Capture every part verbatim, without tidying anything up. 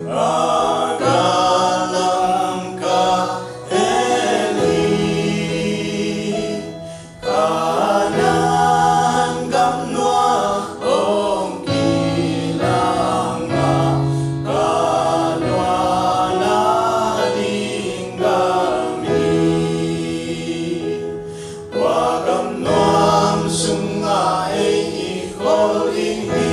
Ka gal lam ka en hi, Kanaan gam nuam hong kilang a, ka luanna ding gam hi. Tua gam nuam sungah ei i khol ding hi.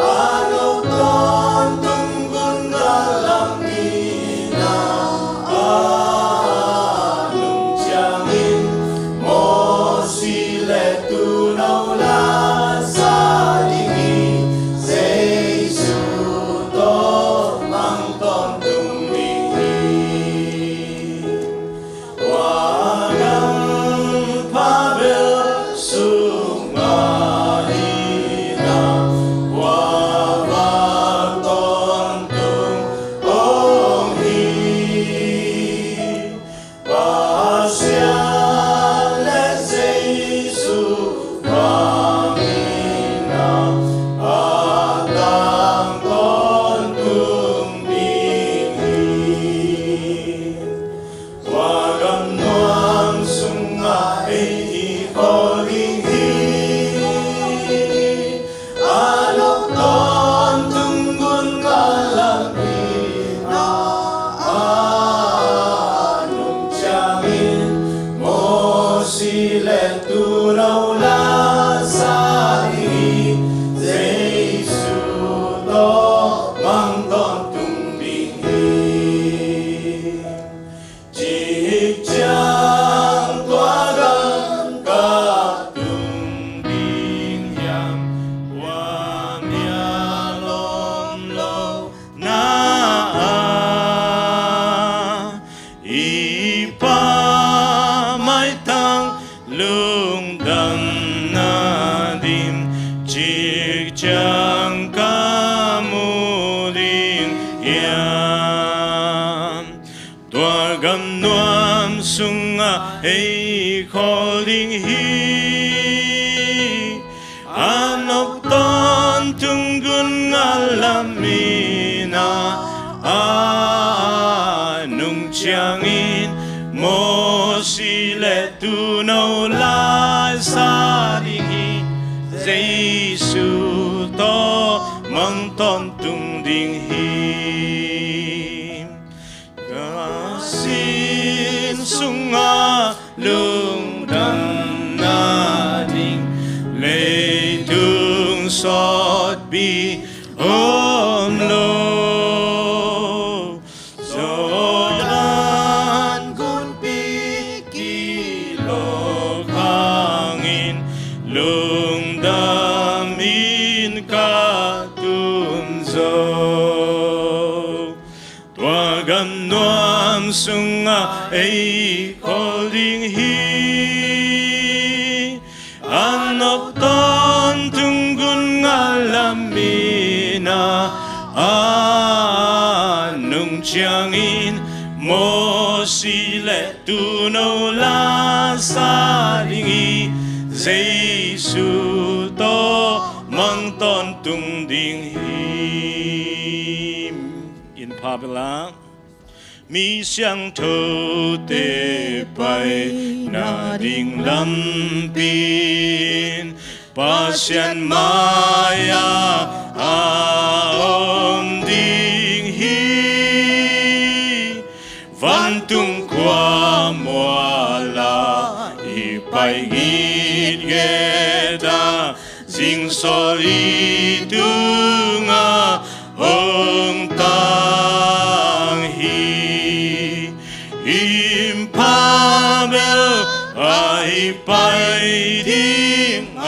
A nop tawntung gun gal lam in a, a nung ciangin Mosi le Tuuno la sa ding hi. Jesu tawh mang tawntung ding hi. Tua gam pha bel sungah hi na, tua vak tawntung hong hi. Pasian le Jesu bangin a, a tang tawntung ding hi. Tua gam nuam sungah ei i khol ding hi. A nop tawntung gun gal lam in a, a nung ciangin Mosi le Tuuno la sa ding hi. Jesu tawh mang tawntung ding hi. Cik ciang tua gam ka tung ding hiam, tua mi a lawm lo na a, i Pa maitang lungdamna dim, cik ciang ka mu ding hiam. Tua gam nuam sungah ei khol ding hi. A nop tawntung gun gal lam in a, a nung ciangin Mosi le Tuuno la sa ding hi. Jesu tawh mang tawntung ding hi. Ka sin sungah lungdamna ding, leitung sawtpi om lo. Jordan gunpi kilawk hangin, lungdam in ka tum zo. Tua gam nuam sungah ei khol ding hi. A nop tawntung gun gal lam in a, a nung ciangin Mosi le Tuuno la sa ding hi. Jesu tawh mang tawntung ding hi. In pha bel a, mi siangthote paina ding lampi in Pasian mai-ah a om ding hi. Vantung khua mual ah i pai ngitnget a, zingsawl i tungah hong tang hi. In pha bel a i pai ding a,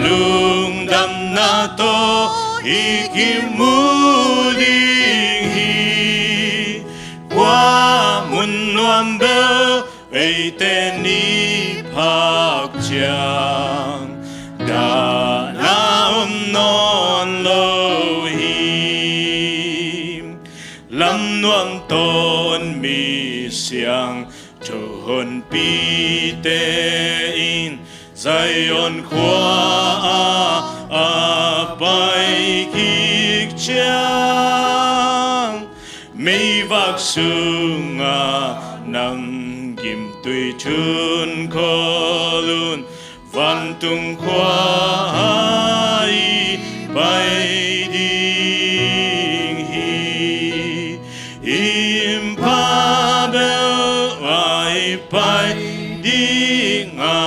lungdamna tawh i kimu ding hi. Kua mun nuam bel eite i phak ciang dahna om nawn lo hi. Lam nuam tawn mi siangtho honpite in Zion khua ah a Pai kik ciang meivak sungah namgimtui thun kholun vantung khua ah i pai ding hi. Innpha bel ah i pai ding a,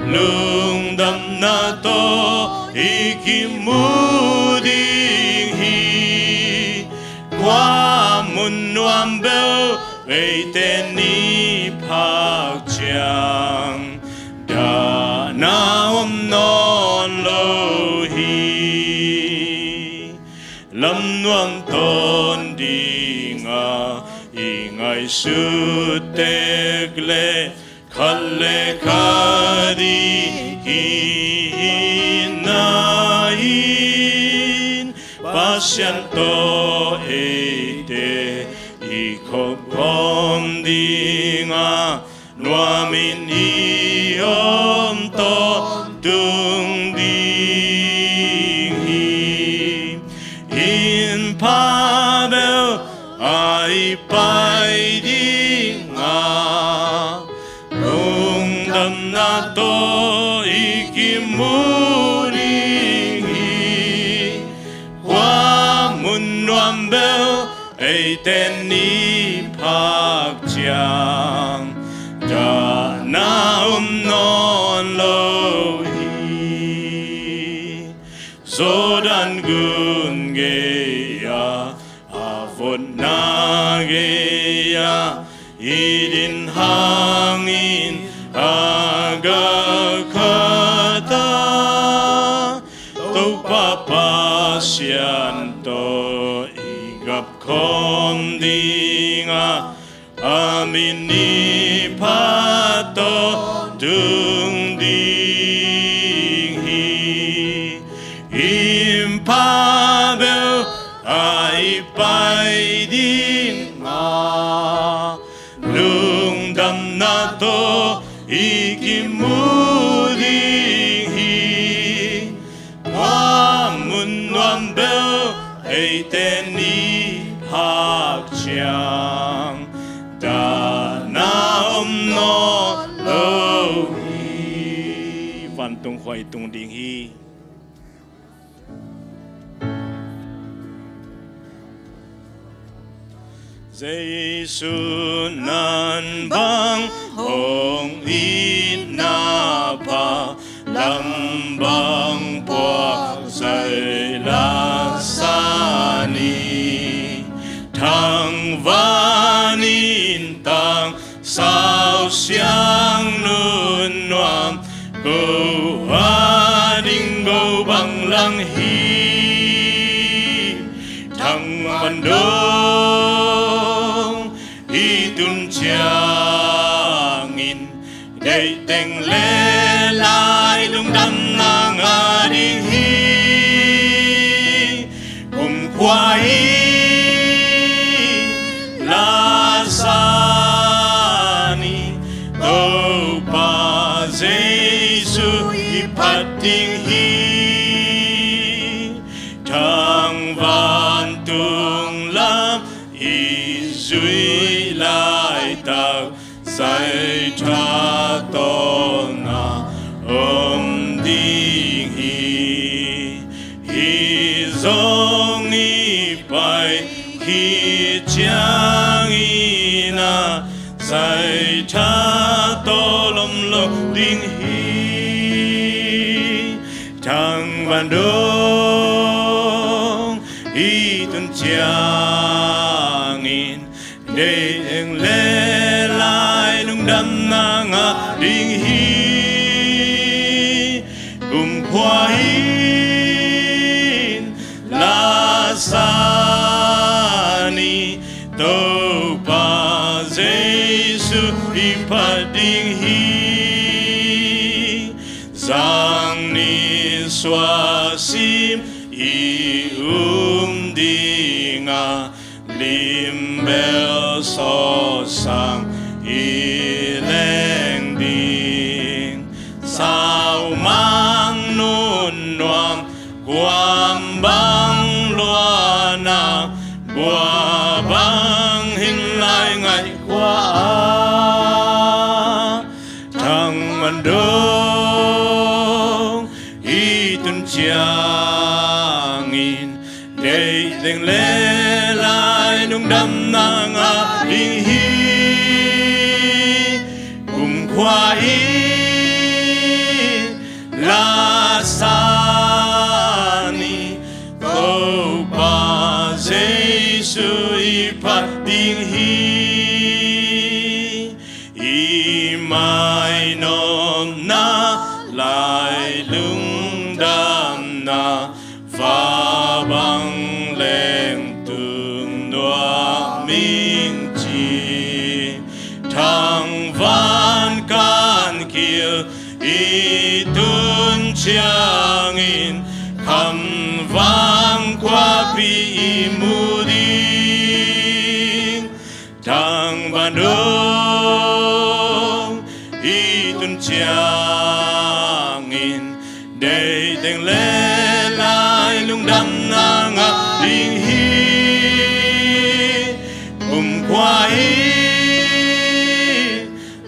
lungdamna tawh i kimu ding hi. Khua mun nuam bel eite ni phak ciang dahna om nawn lo hi. Lam nuam tawn dinga i ngaihsut tek leh khat le khat i itna in Pasian tawh eite i khop khawm dinga, nuamin i om tawntung ding hi. Innpha bel ah i pai ding a, lungdamna tawh i kimu ding hi. Khua mun nuam bel eite ni phak ciang dahna om nawn lo hi. Jordan gun gei-ah a votna gei-ah i din hangin a galkhat a, Topa Pasian tawh i gap khawm ding a, a min i phat tawntung ding hi. Innpha bel ah i pai ding a, lungdamna tawh i kimu ding hi. Khua mun nuam bel eite ni phak ciang dahna om nawn lo hi. Vantung khua i tung ding hi. Jesu nan bang hong itna pha, lam bang puak zai la sa ni. Thangvan in tang sau siang nun nuam, ko a ding ko bang lang hi. Thangvan dong i tun ciangin, deih teng le lai lungdamna ngah ding hi. Kumkhua in la sa ni, Topa Jesu i phat ding hi. Thangvan tung lam i zuih laitak, zaitha tawlna om ding hi. Hih zong i pai khit ciangin ah, zaitha tawl om lo ding hi. Thangvan dong i tun ciangin, deih teng le lai lungdamna ngah ding hi. Kumkhua in la sa ni, Topa Jesu i phat ding hi. Zang ni suah sim i um ding a, limbel sawt sang i leng ding. Saumang nun nuam Lam bang luana, bua bang hin lai ngaih khua a, thangman dong i tun ciangin, deih teng le lai lungdamna ngah ding hi. Kumkhua i lasa ni, Topa Jesu i phat ding hi. I mainopna, lai lungdamna, fa bang leng tung nuam ing ci. Thangvan kan kil i tun ciangin, khamvang khuapi i mu ding. Thangvan dong i tun ciangin, deih teng le lai lungdamna ngah ding hi. Kumkhua i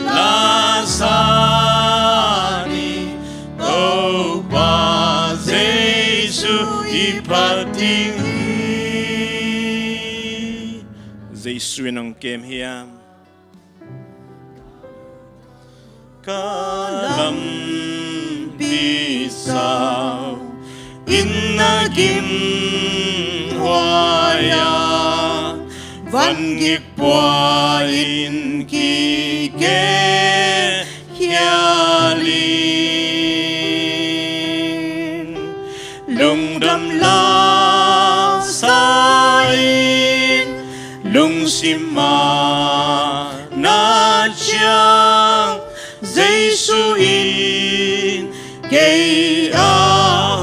lasa ni, Topa Jesu i phat ding hi. Jesu in hong kem hiam? Ka lampi sau in na gim huai a, vangik pua in kikek hial in. Lungdam lasa in, lungsim a na ciang, Jesu in kei a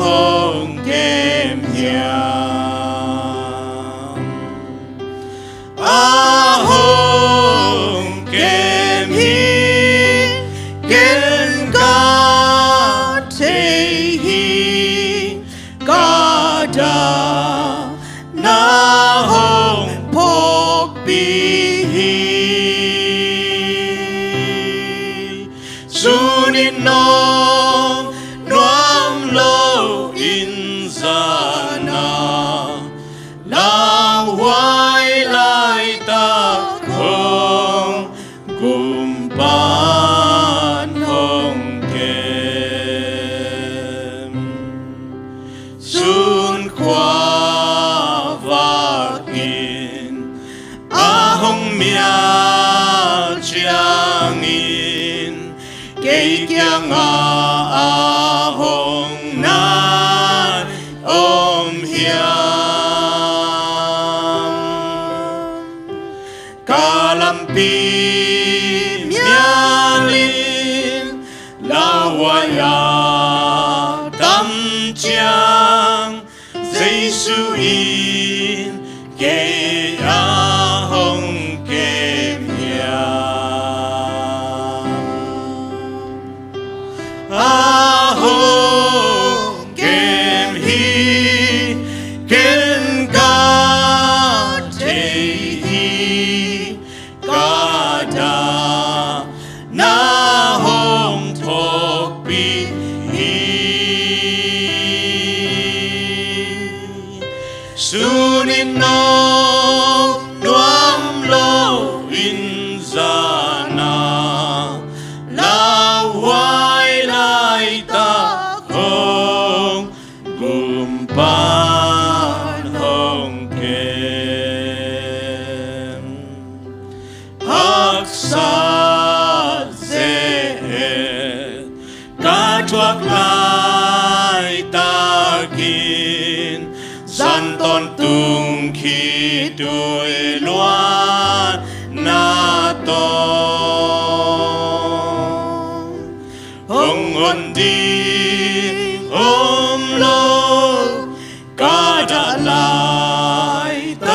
hong kem hiam? A hong kem hi, ken ka thei hi, ka dah na hong phawkpih hi. Sun in nawng nuam lo in zan a, lauhuai laitak hong gumpan hong kem. Sun khua vak in a hong mial ciangin, kei kiangah a hong nai om hiam? Ka lampi mial in lauhuai a tam ciang, Jesu in kei a hong kem hiam? A hong kem hi, ken ka thei hi, ka dah na hong thawkpih hi. Sun in nawng nuam lo in zan a, lauhuai laitak hong gumpan hong kem. Haksat ze-et ka thuak laitak in, zan tawntung khitui luanna tawh hong hon ding om lo. Ka dah laitak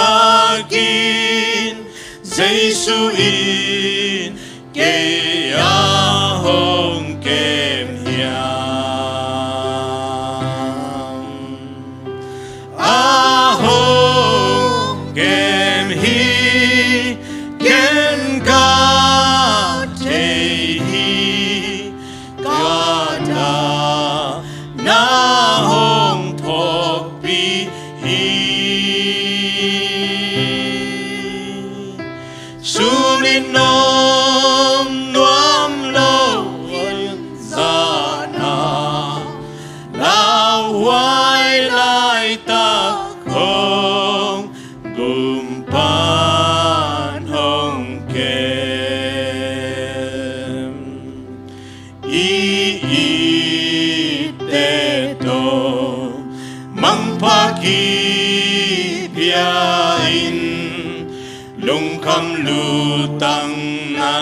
in, Jesu in kei a hong kem hiam? A hong kem hi, ken ka thei hi, ka dahna hong phawkpih hi. Sumit nuam nuam lo in zahna lauhuai laitak hong gumpan hong kem. I itte tawh mangpha kipia in, lungkham lutang na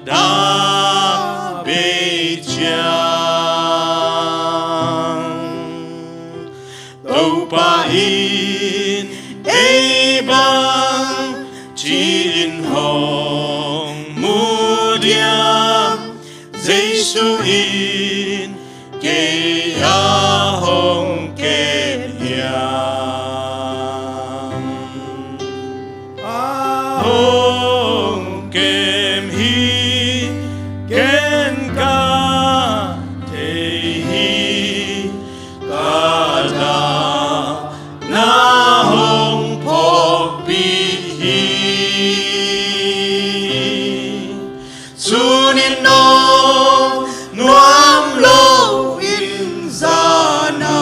dah bei ciang, Topa in ei bang ci-in hong mu diam? Jesu in kei a hong kem hiam? A hong kem hi, ken ka thei hi, ka dahna hong phawkpih hi. Sunin nuam nuam lo in zahna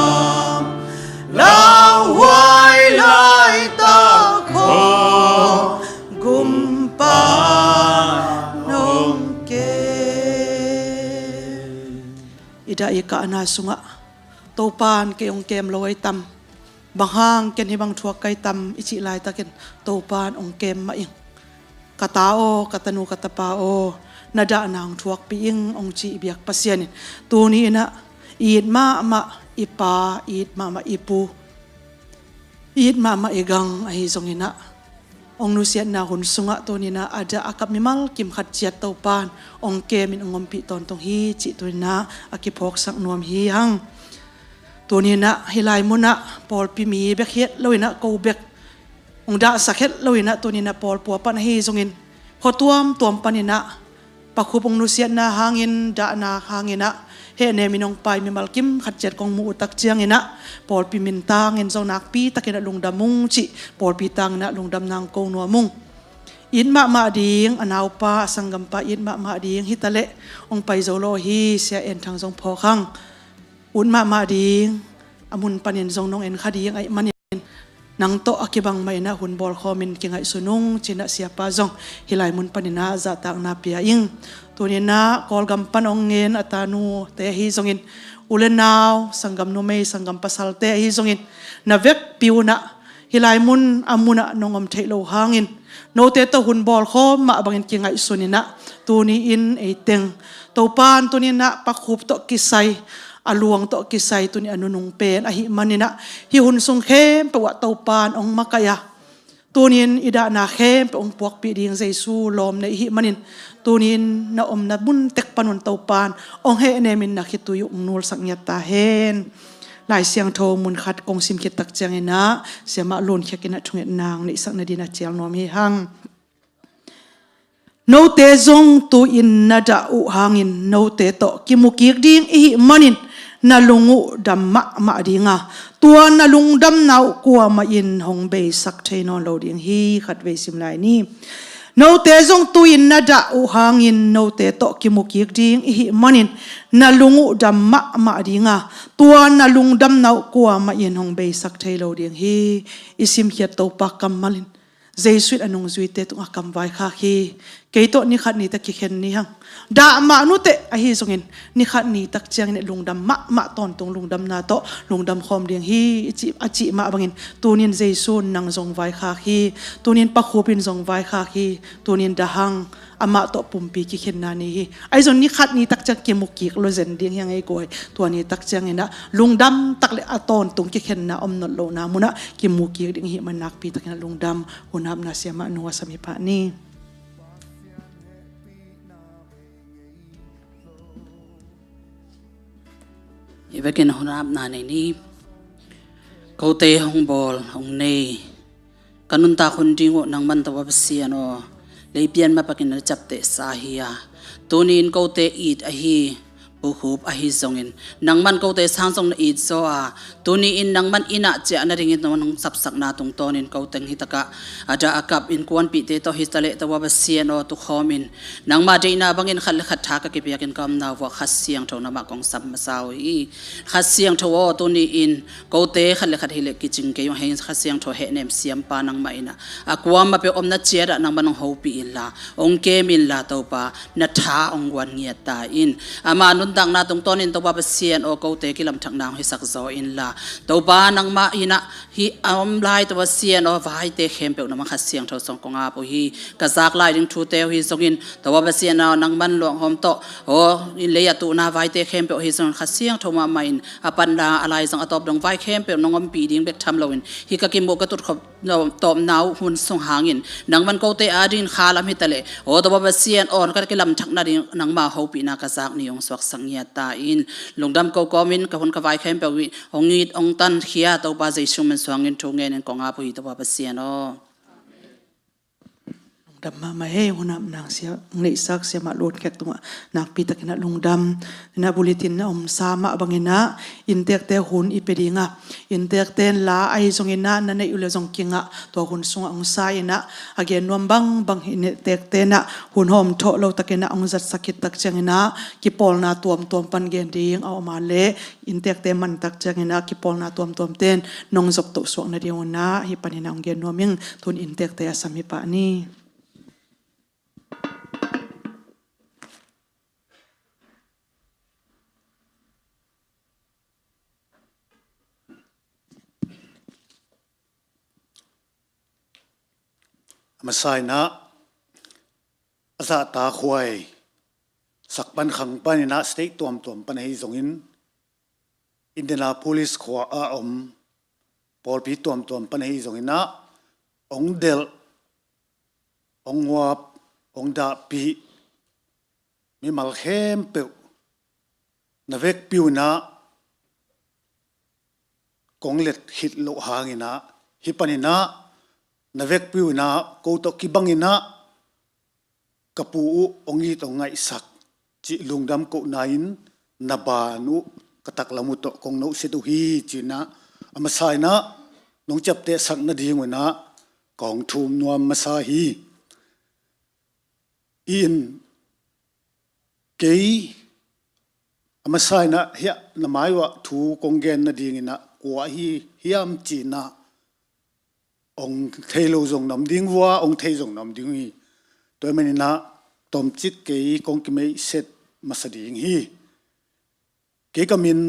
lauhuai laitak hong gumpan hong kem. I dah i kahna sungah Topan kei hong kem lo ahi tam? Bang hang ken hih bang thuak ka hi tam? I cih laitakin Topan hong kem mah ing. Ka ta aw, ka tanu, ka tapa aw, na dahna hong thuakpih ing, hong cih biak Pasian in tuni inah i it mahmah i pa, i it mahmah i pu, i it mahmah i gang ahi zonginah, hong nusiatna hun sungah tuninah a dah a kap mimal kim khat ciat Topan hong kemin hong ompih tawntung hi cih tuninah a kiphawksak nuam hi hang. Tuninah hih lai munah pawlpi mi bek hi het loinah ko bek hong dahsak het loinah tuninah pawlpua pan ahi zongin khua tuamtuam paninah Pa Khup hong nusiatna hangin, dahna hanginah hehnemin hong pai mimal kim khat ciat kong muh uh tak cianginah pawlpi min tangin zong nakpi takinah lungdam ung cih, pawlpi tanginah lungdamna hong ko nuam ung. It mahmah ding a naupa, a sanggampa it mahmah ding, hitaleh hong pai zo lo hi, Sia En Thang zong phawk hang. Ut mahmah ding, a mun panin zong nong en kha ding ahih manin nang tawh a kibang mah inah hun bawlkhawmin kingaihsun ung cinah siapa zong hih lai mun paninah zahtakna pia ing. Tuninah Kawlgam pan hong ngen a tanute ahi zongin, u le nau, sanggam numei, sanggam pasalte ahi zongin, na vekpi unah hih lai mun a munah nong om theih lo hangin note tawh hun bawlkhawm mah bangin kingaihsun inah tuni-in eiteng Topan tuninah Pa Khup tawh kisai, a luang tawh kisai tuni a nunung pen ahih maninah hih hun sung khempeuh ah Topan hong makaih a, tunin i dahna khempeuh hong puakpih ding Jesu lawm nei ihih manin tunin na omna mun tek panun Topan hong hehnemin na khitui uh hong nulsak ngiat ta hen. Lai Siangtho mun khat kong sim khit tak cianginah siamah lunkhiakinah thungetna hong neihsak nadinah cial nuam hi hang. Note zong tu-in na dah uh hangin note tawh kimukik ding ihih manin na lung uh dam mahmah dinga, tua na lungdamna uh kuamah in hong beisak thei nawn lo ding hi. Khatvei sim lai ni. Note zong tu-in na dah uh hangin note tawh kimukik ding ihih manin na lung uh dam mahmah dinga, tua na lungdamna uh kuamah in hong beisak thei lo ding hi. I simkhiat Topa kammal in Jesu in a nungzuite tungah kam vaikhak hi. Kei tawh nikhat ni teh kikhen ni hang. Dah mah nuteh ahi zongin nikhat ni tak ciangin lungdam mahmah tawntung lungdamna tawh lungdam khawm ding hi, i cih, a cih mah bangin tunin Jesu in nang zong vaikhak hi. Tunin Pa Khup in zong vaikhak hi. Tunin dah hang, amah tawh pumpi kikhenna ni hi. Ahi zong nikhat ni tak ciang kimukik lo zen ding hi hang ei guai. Tua ni tak cianginah lungdam tak le a tawntung kikhenna om nawn lohna munah kimukik ding ihih man nakpi takinah lungdam. Hunhapna siamah nung a sam hi pah ni. Hi vekin hunhapna nei ni. Kote hong bawl hong nei, ka nuntak hun ding uh nangman Topa Pasian aw, leipian mapakin na ciaptehsa hi a, tuni-in kote it ahi, pukhup ahi zongin, nangman kote sang zong na it zaw a, tuni-in nangman innah ciah nadingin nong sapsakna tungtawnin koteng hitakah a dah a kap innkuanpihte tawh hitaleh Topa Pasian aw, tukhawmin nangmah deihna bangin khat le khat tha ka kipiakin ka omna uh ah Kha Siangtho nangmah kong sam masa uh hi. Kha Siangtho aw, tuni-in kote khat le khat hileh kicing kei ung, hei Kha Siangtho hehnem siampa nangmah innah a kuamah peuh omna ciatah nangman hong hopih inla, hong kem inla Topa, na tha hong guan ngiat ta in. Ama nuntakna tungtawnin Topa Pasian aw, kote kilamthakna hong hisak zaw inla, Topa nangmah innah hih a om lai Topa Pasian aw, vaite khempeuh nangmah Kha Siangtho sung kong ap uh hi. Ka zak lai ding thute uh hi zongin Topa Pasian aw, nangman luanghawm tawh aw, in lei a tuhna vaite khempeuh uh hi zongin Kha Siangtho mahmah in a panla a laizang a tawp dong vai khempeuh nong ompih ding bek tham loin hih ka kimuh ka tutkhop tawpna uh hun sung hangin nangman kote adingin khalam hitaleh aw, Topa Pasian aw, ka kilamthak nading nangmah hopihna ka zak ni hong suaksak ngiat ta in. Lungdam ko kawmin ka hun ka vai khempeuh hong it hong tankhia Topa Jesu min suangin thu ngenin kong ap uh hi Topa Pasian aw. Lungdam mahmah ei, hun a nang sia, neihsak siamah Lun Khet tungah nakpi takin ah lungdam. Innah bulletin a omsa mah bangin ah inntekte hun i pia ding a, inntekte in la ahi zongin ah na neih uh leh zong kingah, tua hun sungah hong sa in ah, a gen nuam bangbang inntekte in ah hun hawm thawh lo takin ah hong zatsak khit tak ciangin ah kipawlna tuamtuam pan gen ding a om a leh, inntekte man tak ciangin ah kipawlna tuamtuamte in nong zoptoh suak nading un ah hih panin ah hong gen nuam ing. Tun inntekte a sam hi pah ni. A masa in ah a zahtakhuai sak pan khang panin ah state tuamtuam pan ahi zongin, Indianapolis khua a om pawlpi tuamtuam pan ahi zongin ah hong delh, hong uap, hong dahpih mimal khempeuh na vekpi un ah kong let khit loh hangin ah, hih panin ah na vekpi un ah ko tawh kibangin ah ka pu uh hong it hong ngaihsak cih lungdam kohna in na ban uh ka taklam uh tawh kong nohset uh hi, ci-in ah a masa in ah nong ciaptehsak nading un ah kong thum nuam masa hi. In kei a masa in ah hiah na mai uh ah thu kong gen nadingin ah kua ahi hiam, ci-in ah hong thei lo zong na om ding uh a, hong thei zong na om ding uh hi. Tua ahih manin ah tomcik kei kong kimeihset masa ding hi. Kei ka min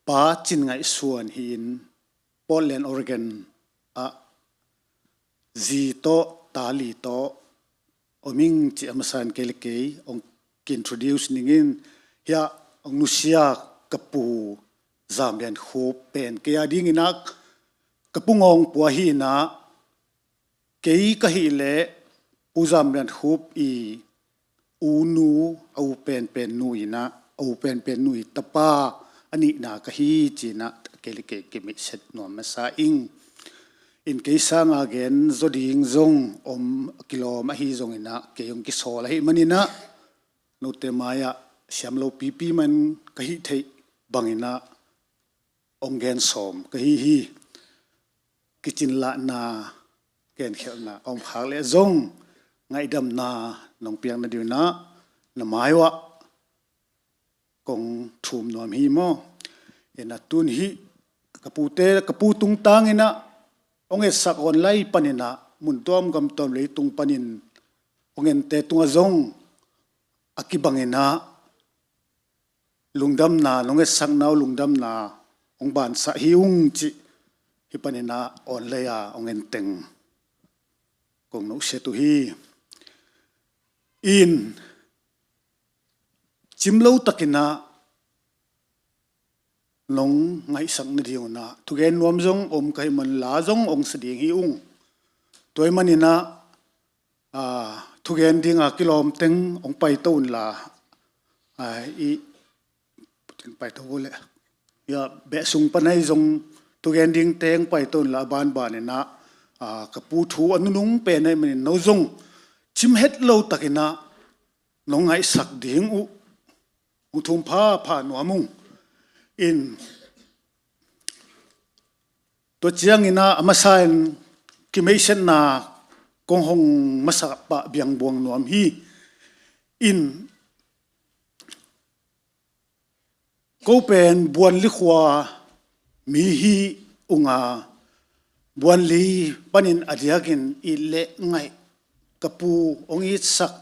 Pa Cin Ngaih Suan hi-in, Portland, Oregon ah zi tawh ta li tawh om ing, ci a masa in kei le kei hong ki-introduce ning in, hiah hong nusia ka pu Zam Lian Khup pen kei adingin ah ka pu ngawng pua hi-in ah, kei ka hih leh Pu Zam Lian Khup i u nu, a u penpen nu in ah, a u penpen nu i tapa a nihna ka hi, ci-in ah kei le kei kimeihset nuam masa ing. In kei sanga gen zaw ding zong om a kilawm ahi zongin ah kei hong kisawl ahih manin ah note mai-ah siam lo pipi man ka hih theih bangin ah hong gen sawm ka hi hi. Kicinlahna, genkhelhna a om khak leh zong ngaihdamna nong piak nading un ah na mai uh ah kong thum nuam hi maw. Ina tun hih ka pute, ka pu tungtangin ah hong etsak online panin ah mun tuam gam tuam leitung panin hong ente tungah zong a kibangin ah lungdamna, nong etsakna uh lungdamna hong bansak hi ung cih hih panin ah online a hong enteng kong nohsiat uh hi. In cim lo takin ah nong ngaihsak nading un ah thugen nuam zong om ka hih man la zong hong sa ding hi ung. Tua ahih manin ah, aa, thugen dinga kilawm teng hong paito unla, aa, i, paito uh leh, ya, beh sung pan ahi zong thugen ding teng pai to inla a banbanin ah, aa, ka pu thu a nunung pen ahih manin no zong cim het lo takin ah nong ngaihsak ding uh hong thum phapha nuam ung. In tua ciangin ah a masa in kimeihsetna kong hong masa pah biangbuang nuam hi. In ko pen Buanli khua mi hi ung a, Buanli panin a diakin it le ngaih ka pu hong itsak,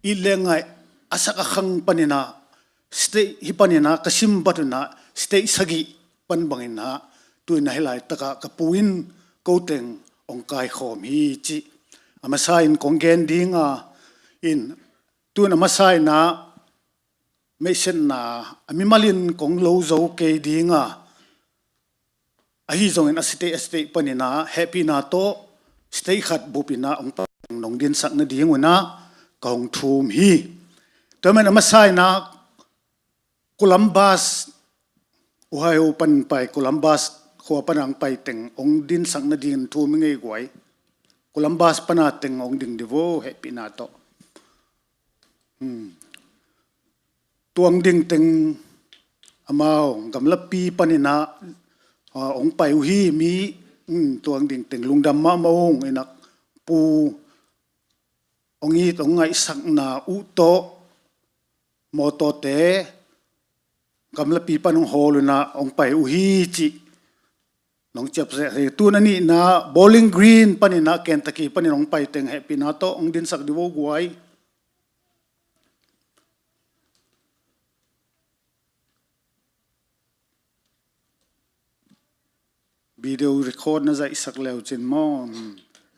it le ngaih a sak a khang panin ah state, hih panin ah ka sim bat un ah state sagih pan bangin ah tu-in ah hih laitak ah ka pu in ko teng hong kaikhawm hi cih a masa in kong gen ding a, in tu-in a masa in ah meihsetna a mimal in kong lo zo kei ding a, ahi zongin a state a state panin ah hehpihna tawh state khat bupin ah hong pai teng nong dinsak nading un ah ka hong thum hi. Tua manin a masa in ah Columbus, Ohio pan pai, Columbus khua pan hong pai teng hong dinsak nadingin thum hi ing ei guai. Columbus pan a teng hong ding di vo, hehpihna tawh. Hmm. Tua hong ding teng amau gamlapi panin ah, ah, hong pai uh hi mi, hmm, tua hong ding teng lungdam mahmah ung. In ah pu hong it hong ngaihsakna uh tawh mawtawte gamlapi pan hong hawl un ah hong pai uh hi cih nong ciapteh hi. Tu-in a nihna Bowling Green panin ah Kentucky panin hong pai teng hehpihna tawh hong dinsak di vo guai. Video record na zaihsak leu cin maw?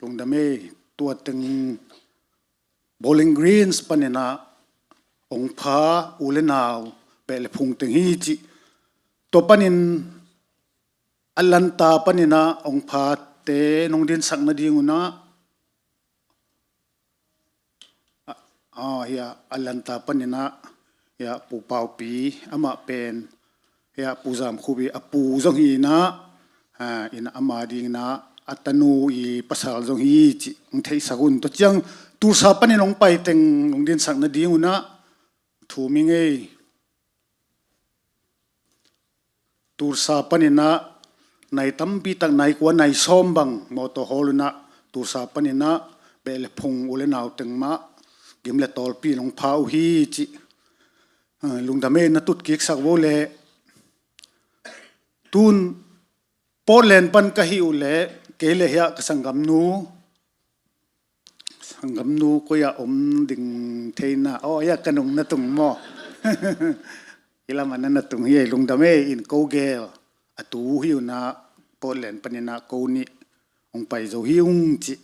Lungdam ei. Tua teng Bowling Greens panin ah hong pha u le nau beh le phung teng hi cih. Tua panin Atlanta panin ah hong phate nong dinsak nading un ah, ah, ah, hiah Atlanta panin ah hiah Pu Paupi, amah pen hiah Pu Zam Khup i a pu zong hi in ah, ah, in ah ama dingin ah a tanu i pasal zong hi cih hong theihsak un. Tua ciang Tulsa panin hong pai teng hong dinsak nading un ah thum hi ing ei. Tulsa panin ah nai tampi tak, nai kua nai sawm bang mawtaw hawl un ah Tulsa panin ah beh le phung u le nau teng mah gim le tawlpi in hong pha uh hi cih. Ah, lungdam ei, na tut kiksak vo leh. Tun Portland pan ka hih uh leh kei le hiah ka sanggamnu, sanggamnu koi ah om ding thei na? Aw, hiah ka nung na tung maw? Hih lamah na na tung hi ei. Lungdam ei. In ko gel a tu hi un ah Portland panin ah ko nih hong pai zo hi ung cih.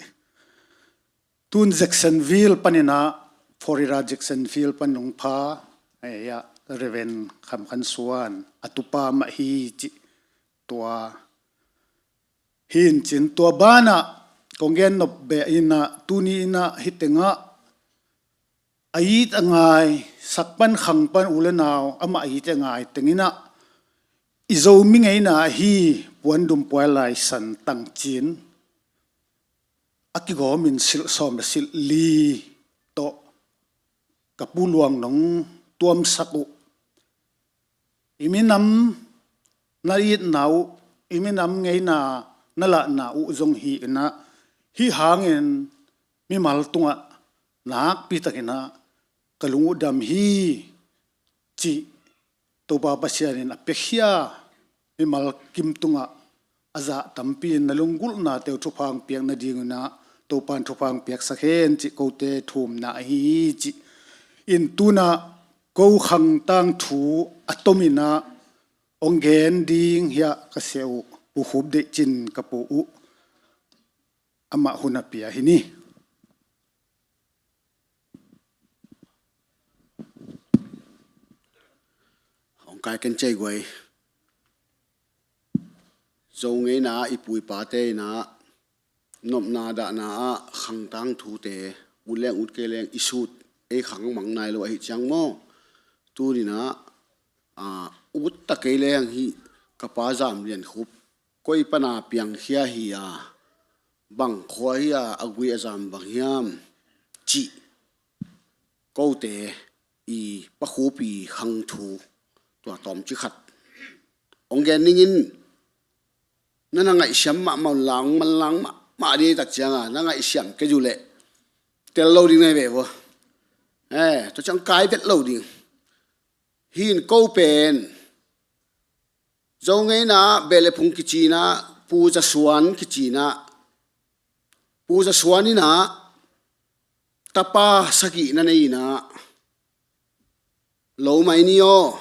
Tun Jacksonville panin ah, Florida Jacksonville pan hong pha, eh, hiah Reverend Kham Khan Suan a tupa mah hi cih. Tua hi in cin, tua banah kong gen nop beh in ah tuni in ah hih teng ah a it a ngai, sak pan khang pan u le nau amah a it a ngai teng in ah i Zomi ngeina ahi Puandum Puailai San Tang Cin a kigawmin silh sawm le silh li tawh ka pu Luang nong tuamsak uh. I minam na itna uh, i minam ngeina na lahna uh zong hi in ah, hih hangin mimal tungah nakpi takin ah ka lung uh dam hi cih Topa Pasian in a piakhia mimal kim tungah a zah tampi in na lunggulhnate uh thupha hong piak nading un ah Topa in thupha hong piaksak hen cih kote thumna ahi hi cih. In tun ah ko khang tangthu a tom in ah hong gen ding hiah ka sia uh Pu Khup Deih Cin ka pu uh, amah hun a pia hi ni. Hong kai ken cei guai. Zo ngeina ah i pu i pate in ah nopna dahna ah khang tangthute ut leng ut kei leng i sut, ei khang mang nai lo ahi ciang maw? Tuni in ah, ah, ut ta kei leng hih ka pa Zam Lian Khup koi pana piangkhia hi a, bang khua hi a, a gui a zam bang hiam cih kote i Pa Khup i khang thu tua tawmcik khat hong gen ning in. Na na ngaihsiam mahmah un la, hong manlang mahmah ding tak cianga na ngaihsiam kei uh leh tel lo ding na hi ve vua. Eh, tua ciang kai vet lo ding. Hi in ko pen Zo ngeina Beh le Phung kici in ah, Pu Za Suan kici in ah, Pu Za Suan in ah tapa sagih na nei in ah, lo mai ni aw,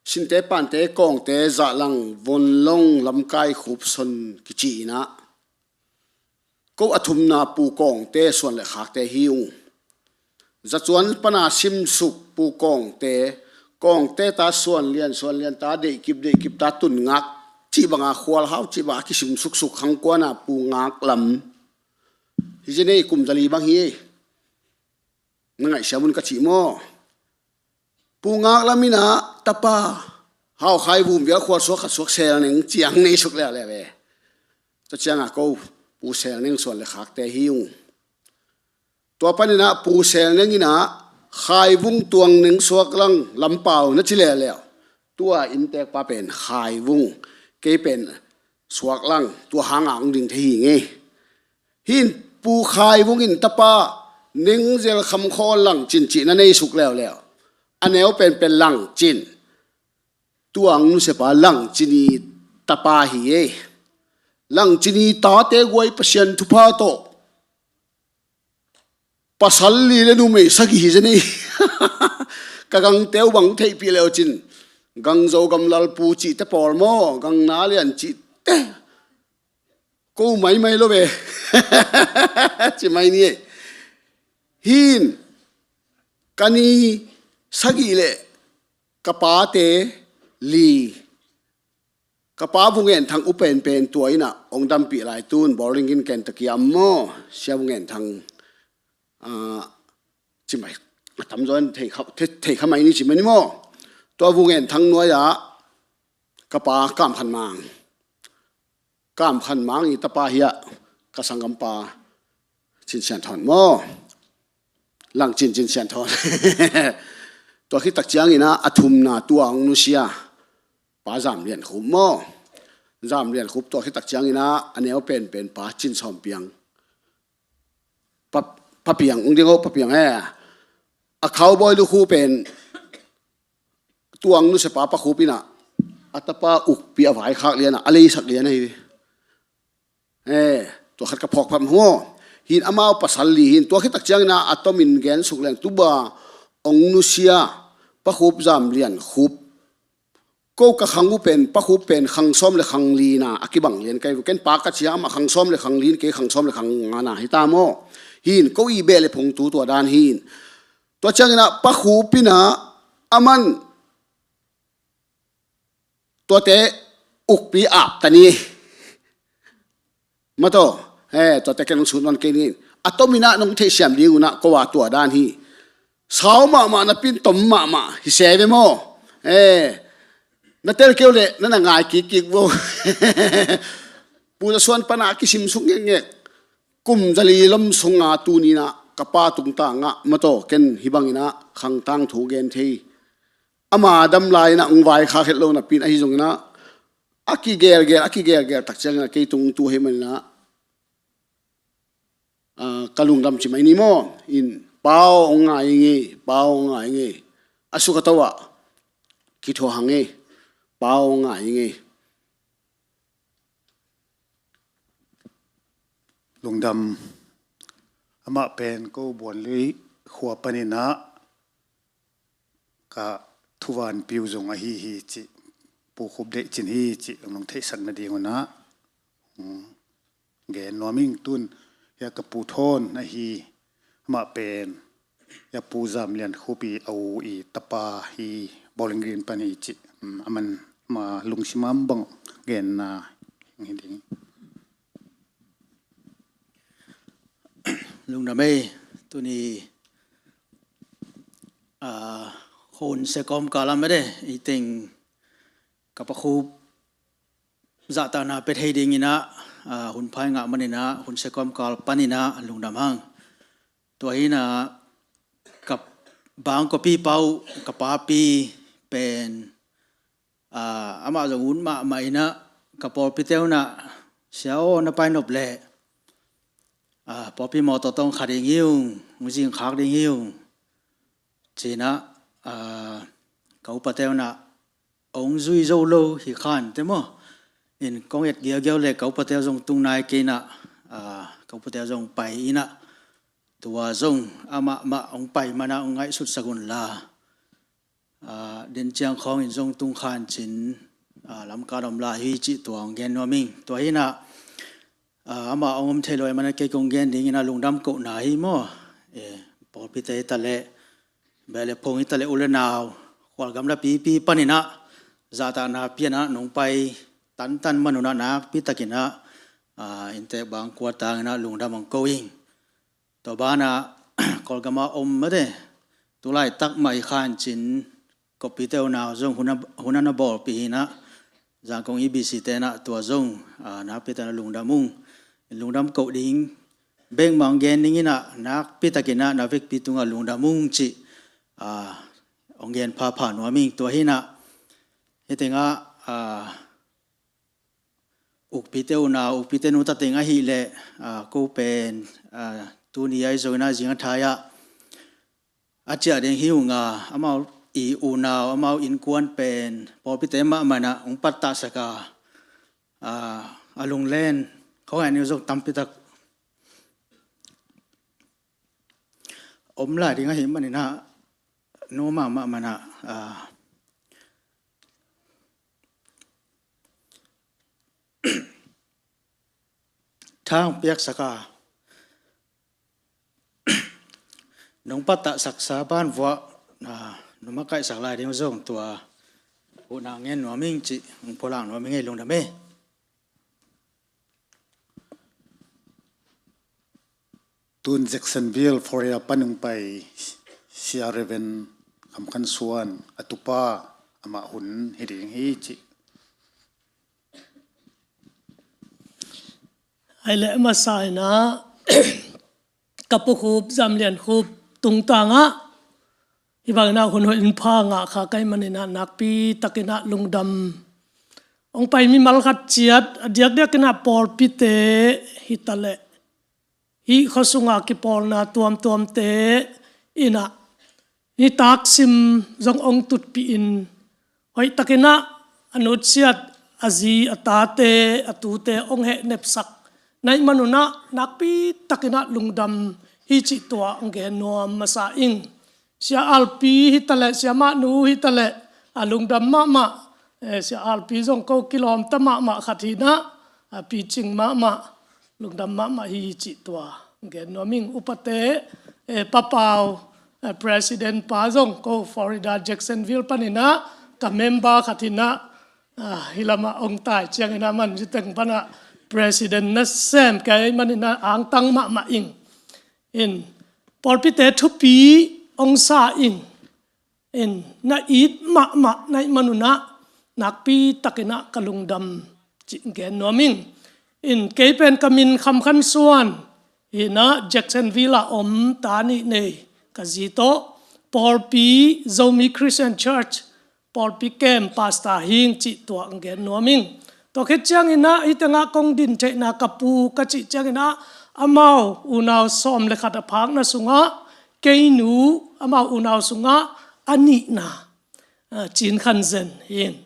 Sinte Pante Kawngte Zahlang Vonlong Lamkai Khup Son kici in ah, ko a thumna Pu Kawngte Suan le Khakte hi ung. Za Cuan pana simsuk Pu Kawngte, Kawngte ta Suan Lian, Suan Lian ta Deihkip, Deihkip ta Tun Ngak cih banga Khual Hau cih banga kisimsuksuk khang kuana Pu Ngak Lam. Hi zen ei, kum za li bang hi ei. Na ngaihsiam un ka cih maw? Pu Ngak Lam in ah tapa Hau Khai Vum Vial Khual Suak Khat Suak Sel Neng ciang nei suk leuleu ve. Tua cianga ko Pu Sel Neng Suan le Khakte hi ung. Tua panin ah Pu Sel Neng in ah Khai Vung Tuang Neng Suak Lang Lampau na ci leuleu. Tua inntekpa pen Khai Vung, kei pen Suak Lang, tua hanga hong ding thei hi ngei. Hi in Pu Khai Vung in tapa Neng Zel Kham Khaw Lang Cin cih na nei suk leuleu. A neu penpen Lang Cin. Tua hong nusiapa Lang Cin i tapa hi ei. Lang Cin i tate guai Pasian thupha tawh pasal li le numei sagih hi zen ei. Ka gangte uh bang theihpih le uh cin, Gangzo Gamlal Pu cihte pawl maw, Gangna Lian cihte, ko maimai lo ve. Ci mai ni ei. Hi in ka ni sagih le ka pate li. Ka pa Vung En Thang u penpen tua in ah hong dampih lai tun, Bowling Green, Kentucky a om maw, Sia Vung En Thang, ah, ci mai, a tamzaw in thei kha, thei, thei kha mai ni ci mai ni maw. Tua Vung En Thang nuai ah ka pa Kam Khan Mang, Kam Khan Mang i tapa hi ah, ka sanggampa Cin Sian Thawn maw. Lang Cin, Cin Sian Thawn. Tua khit tak ciangin ah a thumna tua hong nusia Pa Zam Lian Khup maw. Zam Lian Khup tua khit tak ciangin ah a neu penpen Pa Cin Sawm Piang. Pa, Pa Piang, ung ding aw, Pa Piang eh. A cowboy lukhu pen tua hong nusiapa Pa Khup in ah a tapa ukpi a vaikhak lian ah, a leisak lian ahi ve. Eh, tua khat ka phawk phamawh. Hi in amau pasal li hi in, tua khit tak ciangin ah a tomin gen suk leng, tuba hong nusia Pa Khup Zam Lian Khup. Ko ka khang uh pen, Pa Khup pen khang sawm le khang li na a kibang lian ka hi uh. Ken pa ka ci a, amah khang sawm le khang li in, kei khang sawm le khang nga na hi ta maw. Hi in ko i Beh le Phung tu tua dan hi in. Tua ciangin ah Pa Khup in ah aman tuate ukpi ap ta ni. Maw taw, eh, tuate ken hong sut nawn kei ni. A tomin ah nong theihsiam ding un ah ko a tua dan hi. Sau mahmah napi in tom mahmah hi se ve maw. Eh, na tel kei uh leh na na ngai kikkik vo. Pu Za Suan pana kisim suk ngekngek. Kum za li lom sunga tuni in ah ka pa tungtang ah, maw taw, ken hih bangin ah khang tangthu gen thei. Ama dam lai-in ah hong vaikhak het lo napi in, ahi zongin ah a kigelgel, a kigelgel tak ciangin ah kei tung tu ahih manin ah, ah, ka lungdam ci mai ni maw. In, Pa aw, hong ngai ing ei, Pa aw, hong ngai ing ei. A suk a to ah kithuah hang ei, Pa aw, hong ngai ing ei. Lungdam. Amah pen ko Buanlui khua panin ah ka thuvanpiu zong ahi hi cih, Pu Khup Deih Cin hi cih hong theihsak nadingun ah, um, gen nuam ing. Tun hiah ka pu Thawn ahi, amah pen hiah Pu Zam Lian Khup i a u i tapa hi, Bowling Green pan hi cih, um, aman ama lungsim a om bang genna hi ding. Lungdam ei. Tuni, ah, khun se kawm kalam mede, i teng ka Pa Khup zahtakna pia thei dingin ah, ah, hun pha i ngah manin ah, hun sia kawmkal panin ah lungdam hang. Tua hi-in ah ka bangkua pipa uh, ka papi pen, ah, amah zong ut mahmah in ah, ka pawlpite un ah, "Sia aw, na pai nop leh, ah, pawlpi mawtaw tawh hong kha ding hi ung, hong zingkhak ding hi ung," ci-in ah, ah, ka upate un ah, "Hong zui zo lo hi kha inteh maw? In kong et giaugiau leh ka upate zong tung nai kei in ah," ah, ka upate zong pai in ah, tua zong amah mah hong pai man ah hong ngaihsutsak un la, ah, den ciang khawngin zong tung kha in cin, ah, lamkal om lai hi cih tua hong gen nuam ing. Tua hi-in ah, ah, amah hong om thei lo ahih manin ah kei kong gen dingin ah lungdam kohna hi maw? Eh, pawlpite hi taleh, beh leh phung hi taleh, u leh nau, khualgam lapipi panin ah zahtakna pia-in ah nong pai tantan man un ah nakpi takin ah, ah, inntek bangkua tangin ah lungdam hong ko ing. Tua banah Kawlgam ah om mate, tu laitak mah hi kha in cin, Kawppite unau zong hun a, hun a na bawlpih hi-in ah, Zangkong E B C te in ah tua zong, ah, nakpi takin ah lungdam ung. Lungdam koh ding bek mah hong gen dingin ah, nakpi takin ah na vekpi tungah lungdam ung cih, ah, hong gen phapha nuam ing. Tua hi-in ah, hih tengah, ah, ukpite unau, ukpite nu ta teng ahih leh, ah, ko pen, ah, tuni ahi zongin ah zing a thai-ah a ciah ding hi ung a, amau i unau, amau innkuan pen pawlpite mahmah in ah hong pattahsak a, ah, a lunglen khawng ah ni zong tampi tak om lai ding ahih manin ah, nu mahmah man ah, ah, tha hong piaksak a, nong pattahsaksa ban vuah, ah, nong makaihsak lai ding zong tua huhna ngen nuam ing cih hong pulak nuam ing ei, lungdam ei. Tun Jacksonville, Florida pan hong pai Sia Reverend Kham Khan Suan, a tupa, amah hun hi ding hi cih. Ai leh masa in ah, ka pu Khup, Zam Lian Khup tungtang ah, hih bangin ah hun hoih hun pha ngah kha ka hih manin ah nakpi takin ah lungdam. Hong pai mimal khat ciat, a diakdiakin ah pawlpite hi taleh, hih khua sungah kipawlna tuamtuamte in ah, nitak sim zong hong tutpih in, hoih takin ah a nutsiat a zi a tate, a tute hong hehnepsak na hih man un ah nakpi takin ah lungdam hi cih tua hong gen nuam masa ing. Sia Alpi hi taleh, Sia Mah Nu hi taleh, a lungdam mahmah. Eh, Sia Alpi zong ko kilawmta mahmah khat hi-in ah, a picing mahmah, lungdam mahmah hi cih tua gen nuam ing. Upate, eh, Pa Pau, eh, President pa zong ko Florida Jacksonville panin ah ka member khat hi-in ah, ah, hih lamah hong tai ciangin ah man ci teng pan ah President nasem ka hih manin ah angtang mahmah ing. In, pawlpite thupi hong sa ing. In, na it mahmah na hih man un ah nakpi takin ah ka lungdam cih gen nuam ing. In, kei pen ka min Kham Khan Suan hi-in ah, Jacksonville ah om, ta nih nei, ka zi tawh pawlpi, Zomi Christian Church pawlpi kem pastor hi ing cih tua hong gen nuam ing. Tua khit ciangin ah, hih tengah kong din theihna ka pu ka cih ciangin ah, amau unau sawm le khat a phakna sungah, kei nu amau unau sungah a nihna, ah, Cin Khan Zen hi ing.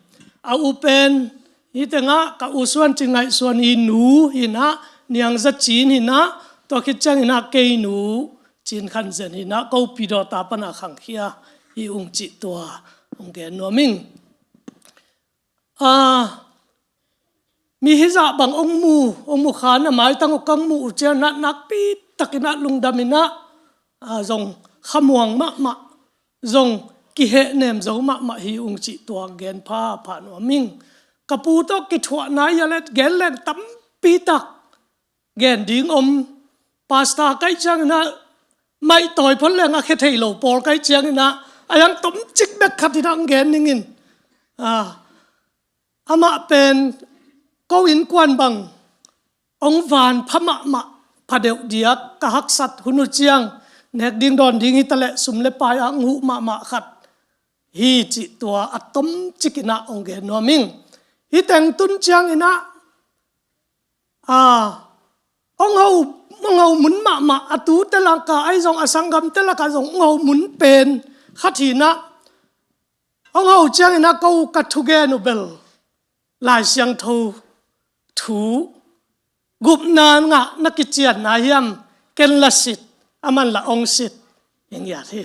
A u pen, hih tengah ka u Suan Cin Ngaih Suan i nu hi-in ah, Niang Za Cin hi-in ah, tua khit ciangin ah kei nu Cin Khan Zen hi-in ah, ko Pi Dawta pan a khangkhia hi ung cih tua hong gen nuam ing. Ah, mi hizah bang hong mu, hong mu kha-in ah, maitang uh kong muh uh ciangin ah nakpi takin ah lungdam in ah, ah, zong khamuang mahmah, zong kihehnem zo mahmah hi ung cih tua gen phapha nuam ing. Ka pu tawh kithuahna hi a leh gen leng tampi tak gen ding om. Pastor ka hih ciangin ah, maihtawi phot leng a khia thei lo pawl ka hih ciangin ah, a hiang tomcik bek khat in ah hong gen ning in. Ah, amah pen ko innkuan bang hong van pha mahmah, pha deuh diak, ka haksat hun uh ciang nek ding dawn ding hi ta leh sum le pai a nguh mahmah khat hi cih tua a tomcik in ah hong gen nuam ing. Hih teng tun ciangin ah, a, hong ho, hong ho mun mahmah, a tute lakah ahi zong, a sanggamte lakah zong hong ho mun pen khat hi in ah, hong ho ciangin ah ko ka thugen uh bel Lai Siangtho thu, gupna ngah na kicianna hiam, ken la sit, aman la hong sit, hing ngiat hi.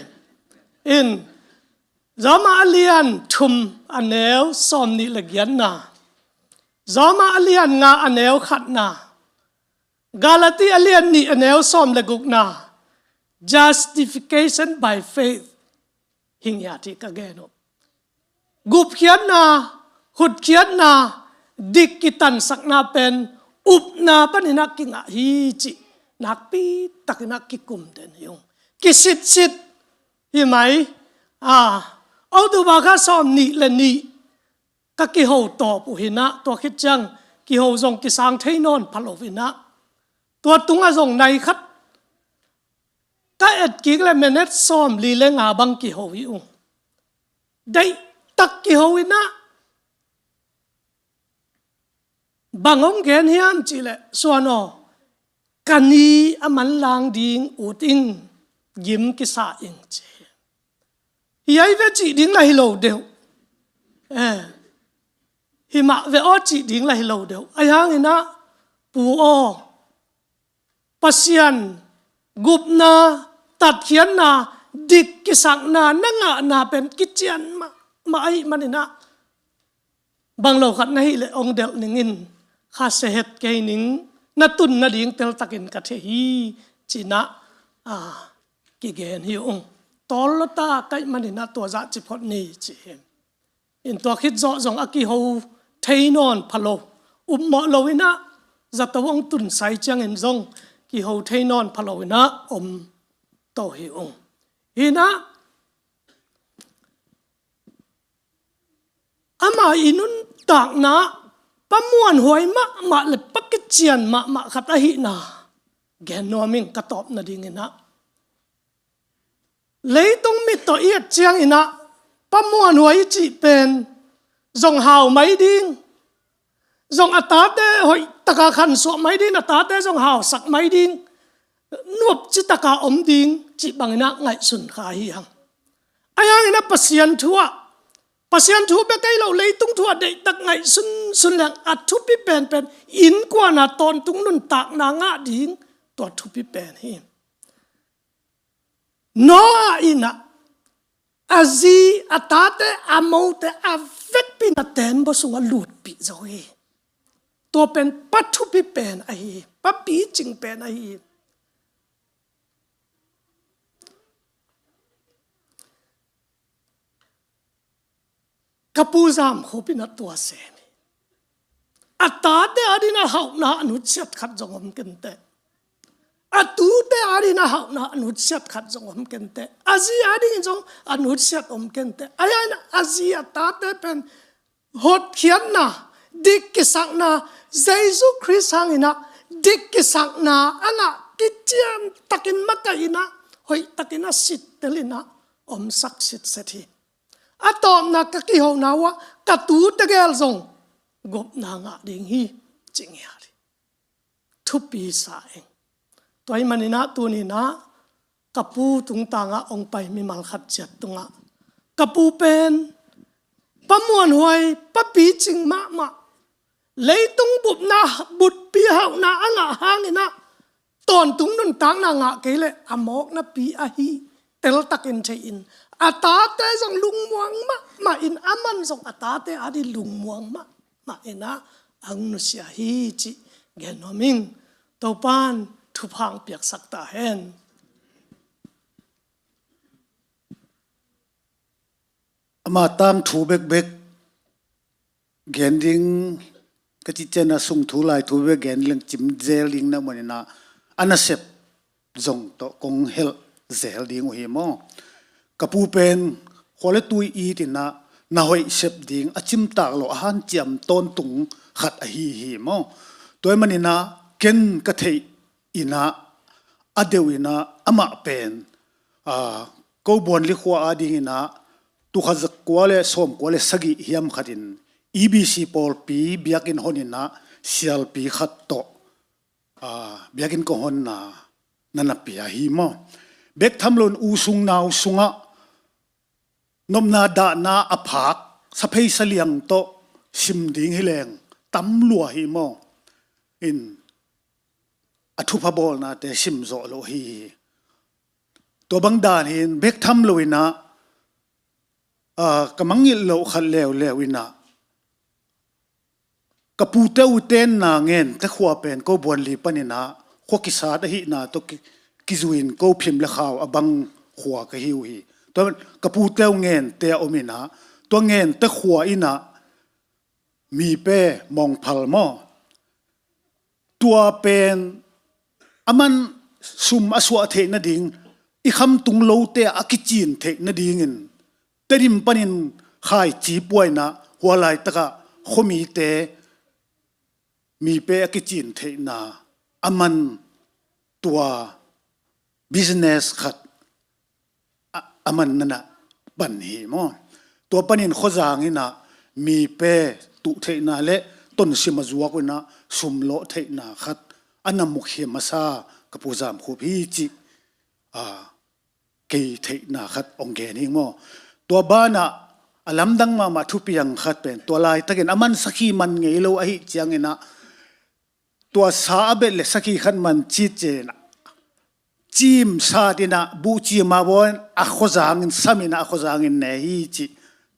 In, Roma a lian thum a neu sawm nih le giatna, Roma a lian nga a neu khatna, Galati a lian nih a neu sawm le gukna, justification by faith, hing ngiat hi ka gen uh. Gupkhiatna, hutkhiatna, dik kitansakna pen upna panin ah kingah hi cih nakpi takin ah kikum den hi ung. Kisitsit hi mai. A, October kha sawm nih le nih ka kiho tawp uh hi in ah, tua khit ciang kiho zong kisang thei nawn pha lo hi in ah, tua tungah zong nai khat ka et kik le minute sawm li le nga bang kiho hi ung. Deihtak kiho hi in ah, bang hong gen hiam cih leh, Suan aw, ka ni a manlang ding ut ing, gim kisa ing, ci hi. Hi ai ve cih ding la hi lo deuh. Eh, hi mah ve aw cih ding la hi lo deuh. Ahi hangin ah, Pu aw, Pasian gupna, tatkhiatna, dik kisakna na ngahna pen kician mahmah ahih manin ah, bang lo khat na hih leh hong delh ning in, kha sia het kei ning, na tun nading teltakin ka thei hi, ci in ah, a, kigen hi ung. Tawl lo ta ka hih manin ah tua zah ci phot ni, ci hi. In tua khit zawh zong a kiho thei nawn pha lo, upmawh lo in ah, zato hong tun sai ciangin zong kiho thei nawn pha lo in ah om to hi ung. Hi in ah, ama i nuntakna pa muanhuai mahmah le pa kician mahmah khat ahihna gen nuam ing ka tawp nadingin ah. Leitung mit tawh i et ciangin ah, pa muanhuai i cih pen zong hau mai ding, zong a tate hoih taka khansuah mai ding, a tate zong hausak mai ding, nuamci taka om ding cih bangin ah ngaihsun kha hi hang. Ahi hangin ah Pasian thu ah, Pasian thu bek hi lo, leitung thu ah deihtak ngaihsun sun leng a thupi penpen innkuan a tawntung nuntakna ngah ding, tua thupi pen hi. Noah in ah a zi, a tate, a mote a vekpi in ah teenbaw sungah lutpih zo hi. Tua pen pa thupi pen ahi hi, pa picing pen ahi hi. Ka pu Zam Khup in ah tua sem hi. A tate adingin ah hauhna a nutsiat khat zong om kei inteh. A tute adingin ah hauhna a nutsiat khat zong om kei inteh. A zi adingin zong a nutsiat om kei inteh. Ahi hangin ah a zi a tate pen hotkhiatna, dik kisakna, Jesu Khrist hangin ah dik kisakna a ngah kician takin makaih in ah, hoih takin a sittel in ah omsak sitset hi. A tawpna ka kihona uh ah ka tute gel zong gupna ngah ding hi, ci ngiat hi. Thupi sa ing. Tua ahih manin ah tuni in ah ka pu tungtangah hong pai mimal khat ciat tungah, ka pu pen pa muanhuai, pa picing mahmah, leitung bupna, buppi hauhna a ngah hangin ah tawntung nuntakna ngah kei leh a mawknapi ahi teltakin thei in, a tate zong lungmuang mahmah in, aman zong a tate ading lungmuang mahmah in ah hong nusia hi cih gen nuam ing. Topa'n thupha hong piaksak ta hen. Ama tangthu bekbek gen ding ka cih ciangin ah, sung thu lai thu bekbek gen ding, cim zel ding na om in ah, a nasep zong tawh kong helh zel ding uh hi maw. Ka pu pen khua le tui it in ah, na hoih sep ding a cimtak lo, a hanciam tawntung khat ahi hi maw. Tua ahih manin ah ken ka theih in ah a deuh in ah amah pen, aa, ko Buanli khua adingin ah tul khat za kua le sawm kua le sagih hiam khat in E B C pawlpi biakinn hon in ah sialpi khat tawh, aa, biakinn ka honna na na pia hi maw. Bek tham loin u sung nau sungah nopna dahna a phak saphei saliang tawh sim ding hi leng tam lua hi maw. In a thupha bawlnate sim zawh lo hi hi. Tua bang dan hi in bek tham loin ah, aa, ka mangngilh loh khat leuleu in ah ka pute u tenna Ngente khua pen ko Buanli panin ah khua kisat ahihna tawh ki, kizui in ko Phim le Khau a bang khua ka hi uh hi. Tua ka pute u Ngente a om in ah tua Ngente khua in ah Mipe Mawngphal maw, tua pen a man sum a suah theih nading, i khamtung lote a kicin theih nadingin Tedim panin khaici puaina hua laitakah khuamite Mipe a kicin theihna a man tua business khat a, a man na na pan hi maw. Tua panin khuazang in ah Mipe tuh theihna le tonsim a zuak uh in ah sum lawh theihna khat a na mukhia masa ka Pu Zam Khup hi cih, aa, kei theihna khat hong gen hi maw. Tua banah a lamdang mahmah thupiang khat pen tua laitakin a man sakhi man ngei lo ahih ciangin ah tua sa a bet le sakhi khat man citcin ah cim sat in ah buhcim a bawl in a khuazangin sam in ah a khuazangin ne hi cih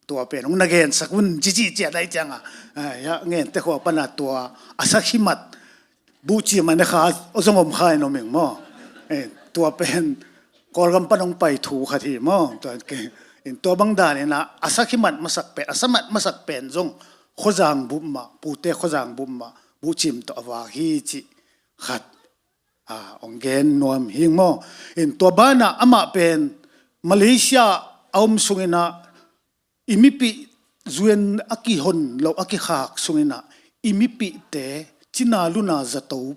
tua pen hong na gensak un ci cih ciat ahih ciangah, ah, ya Ngente khua pana tua a sakhi mat buhcim a ne kha zong om kha in om ing maw. Eh, tua pen Kawlgam pan hong pai thu khat hi maw. Tua, in tua bang dan in ah a sakhi mat masak pen, a sa mat masak pen zong khuazang bup mah, pute khuazang bup mah buhcim tawh a vak hi cih khat, ah, hong gen nuam hi ing maw. In tua banah amah pen Malaysia a om sungin ah i mipih zuen a kihon loh a kikhak sungin ah i mipihte cina luna zato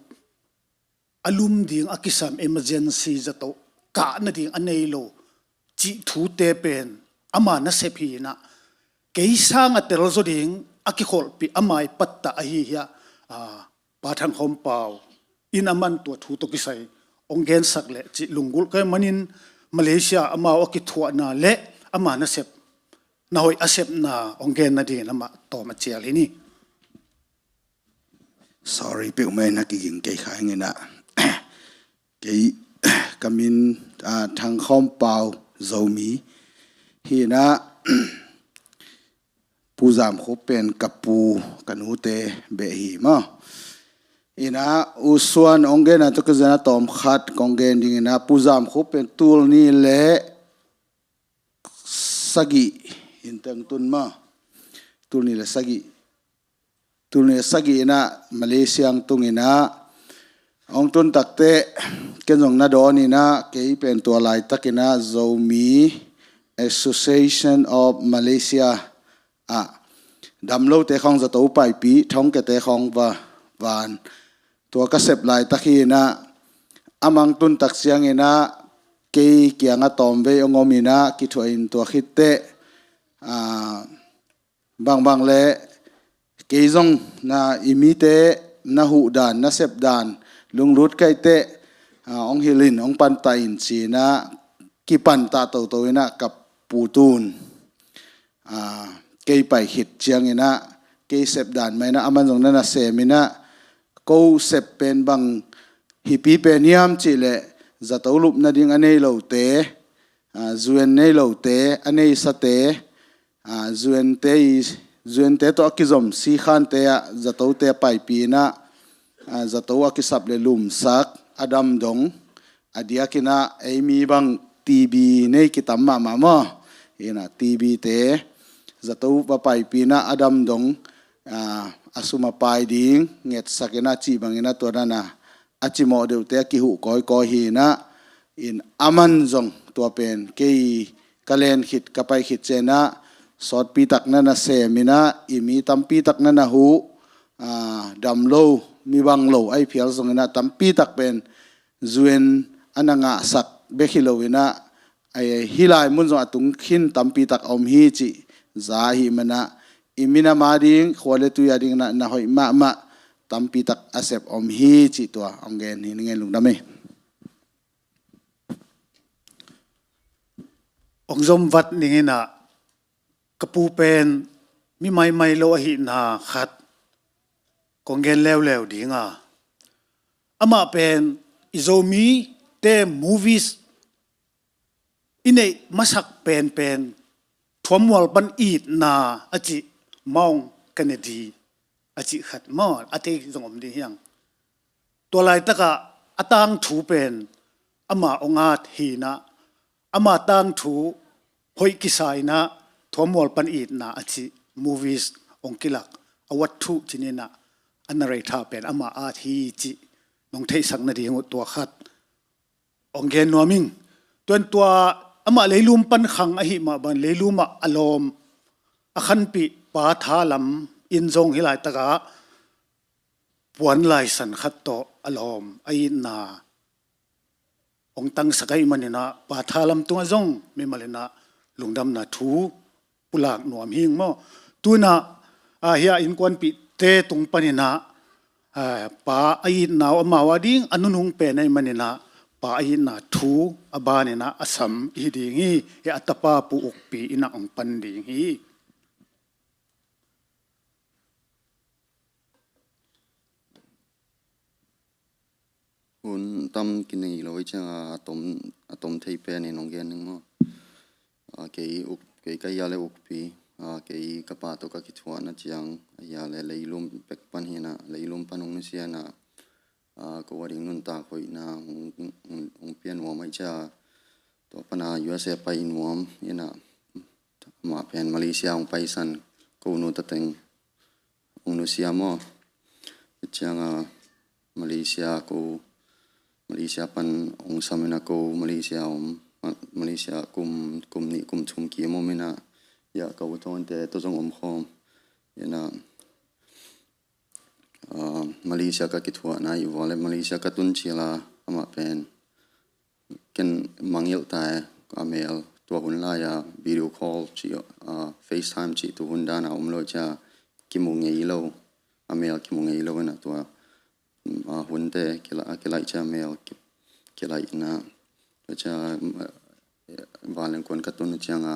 a lum ding a kisam emergency zato kah nading a nei lo cih thute pen ama nasep hi in ah kei sang a telzaw ding a kikholhpih ama i pattah ahi hi a, ah, Pa Thang Khawm Pau in a man tua thu tawh kisai hong gensak leh cih lunggulh ka hih manin Malaysia amau a kithuahna le ama nasep na hoih a sepna hong gen nadingin amah tawm a cial hi ni. Sorry, peuhmah in a kiging kei kha ing in ah. Kei ka min, ah, Thang Khawm Pau Zomi hi in ah, Pu Zam Khup pen ka pu ka nute beh hi maw. In ah U Suan hong genna tawh kizui in ah tawm khat kong gen ding in ah, Pu Zam Khup pen tul nih le sagih in teng tun maw. Tul nih le sagih, tul nih le sagih in ah Malaysia hong tung in ah, hong tun takteh ken zong na dawn in ah, kei pen tua laitak in ah Zomi Association of Malaysia ah damlote khawng zato paipih, thongkiate khawng va van, tua ka sep laitak hi in ah, amah hong tun tak ciangin ah kei kiangah tawmvei hong om in ah, kithuah in tua khit teh, ah, bangbang le kei zong na i mite na huh dan, na sep dan lunglut ka hih teh, ah, hong hilh in, hong pantah in ci in ah, kipantah toto in ah ka pu tun, ah, kei pai khit ciangin ah, kei sep dan mah in ah, aman zong na na sem in ah, ko sep pen bang hipi pen hiam cih leh, zato lup nading a nei lote, ah, zuen nei lote, a neisate, ah, zuente i, zuente tawh a kizom sikhante ah zatote a paipih in ah, ah, zato a kisap le lumsak, a damdong, a diakin ah ei mi bang T B nei kitam mahmah maw. In ah T B te zato va paipih in ah a damdong, ah, a sum a pai ding ngetsak in ah cih bangin ah tua dan a a cimawh deuhte a kihuh kawikawi hi in ah, in aman zong tua pen kei ka len khit, ka pai khit ciangin ah sawtpi tak na na sem in ah, i mi tampi tak na na huh, ah, dam lo, mi bang lo ahi phial zongin ah tampi tak pen U N a na ngahsak bek hi loin ah, ai, hih lai mun zong a tung khin tampi tak a om hi cih za ahih manin ah, i minam a ding, khua le tui a dingin ah na hoih mahmah tampi tak a sep om hi cih tua hong gen hi ning e, lungdam e. Hong zom vat ning in ah, ka pu pen mi maimai lo ahihna khat kong gen leuleu ding a, amah pen i Zomite movies i neih masak penpen Thuammual pan itna a cih Mount Kennedy a cih khat maw, a thei zong om ding hi hang. Tua laitakah a tangthu pen ama hong at hi in ah, ama tangthu hoih kisa in ah Thuammual pan itna a cih movies hong kilak, a wat thuh cin in ah, a narrator pen ama at hi cih nong theihsak nading uh tua khat hong gen nuam ing. Tua in tua amah leilum pan khang ahih mah bangin leilum ah a lawm a khanpih Pa Tha Lam in zong hih laitakah puan laisan khat tawh a lawm a itna hong tangsak ahih manin ah Pa Tha Lam tungah zong mimal in ah lungdamna thu pulak nuam hi ing maw. Tu in ah, ah, hih a innkuanpihte tung panin ah, ah, pa a itna uh amau a ding a nunung pen ahih manin ah, pa a itna thu a banin ah a sam hi ding hi. Hih a tapa Pu Ukpi in ah hong pan ding hi. Hun tam kinei lo i ciang a, a tom, a tom thei pen in hong gen ning maw. A, kei uk, kei ka hia le Ukpi, a, kei ka pa tawh ka kithuahna ciang, a hia le leilum pek pan hi in ah, leilum pan hong nusia in ah, a, ko a ding nuntak hoihna hong, hong, hong pia nuam ahih ciang, tua pan a U S A pai nuam in ah, amah pen Malaysia hong paisan, ko nu ta teng hong nusia maw. Hih ciang a Malaysia ko, Malaysia pan hong sam in ah ko Malaysia om, Ma-, Malaysia kum, kum nih kum thum kim om in ah, hih a ka u Thawnte tawh zong om khawm in ah, ah, Malaysia ka kithuahna i vua le Malaysia ka tun cil a amah pen ken mangngilh ta e, a mel tua hun lai a video call cih, a, FaceTime cih tu hun dan a om lo ciang kimu ngei lo, a mel kimu ngei lo in ah tua, a, hunte kila-, a kilaih ciang a mel ki-, kilaih in ah, tua ciang, a, vanleng kuan ka tun uh ciang a,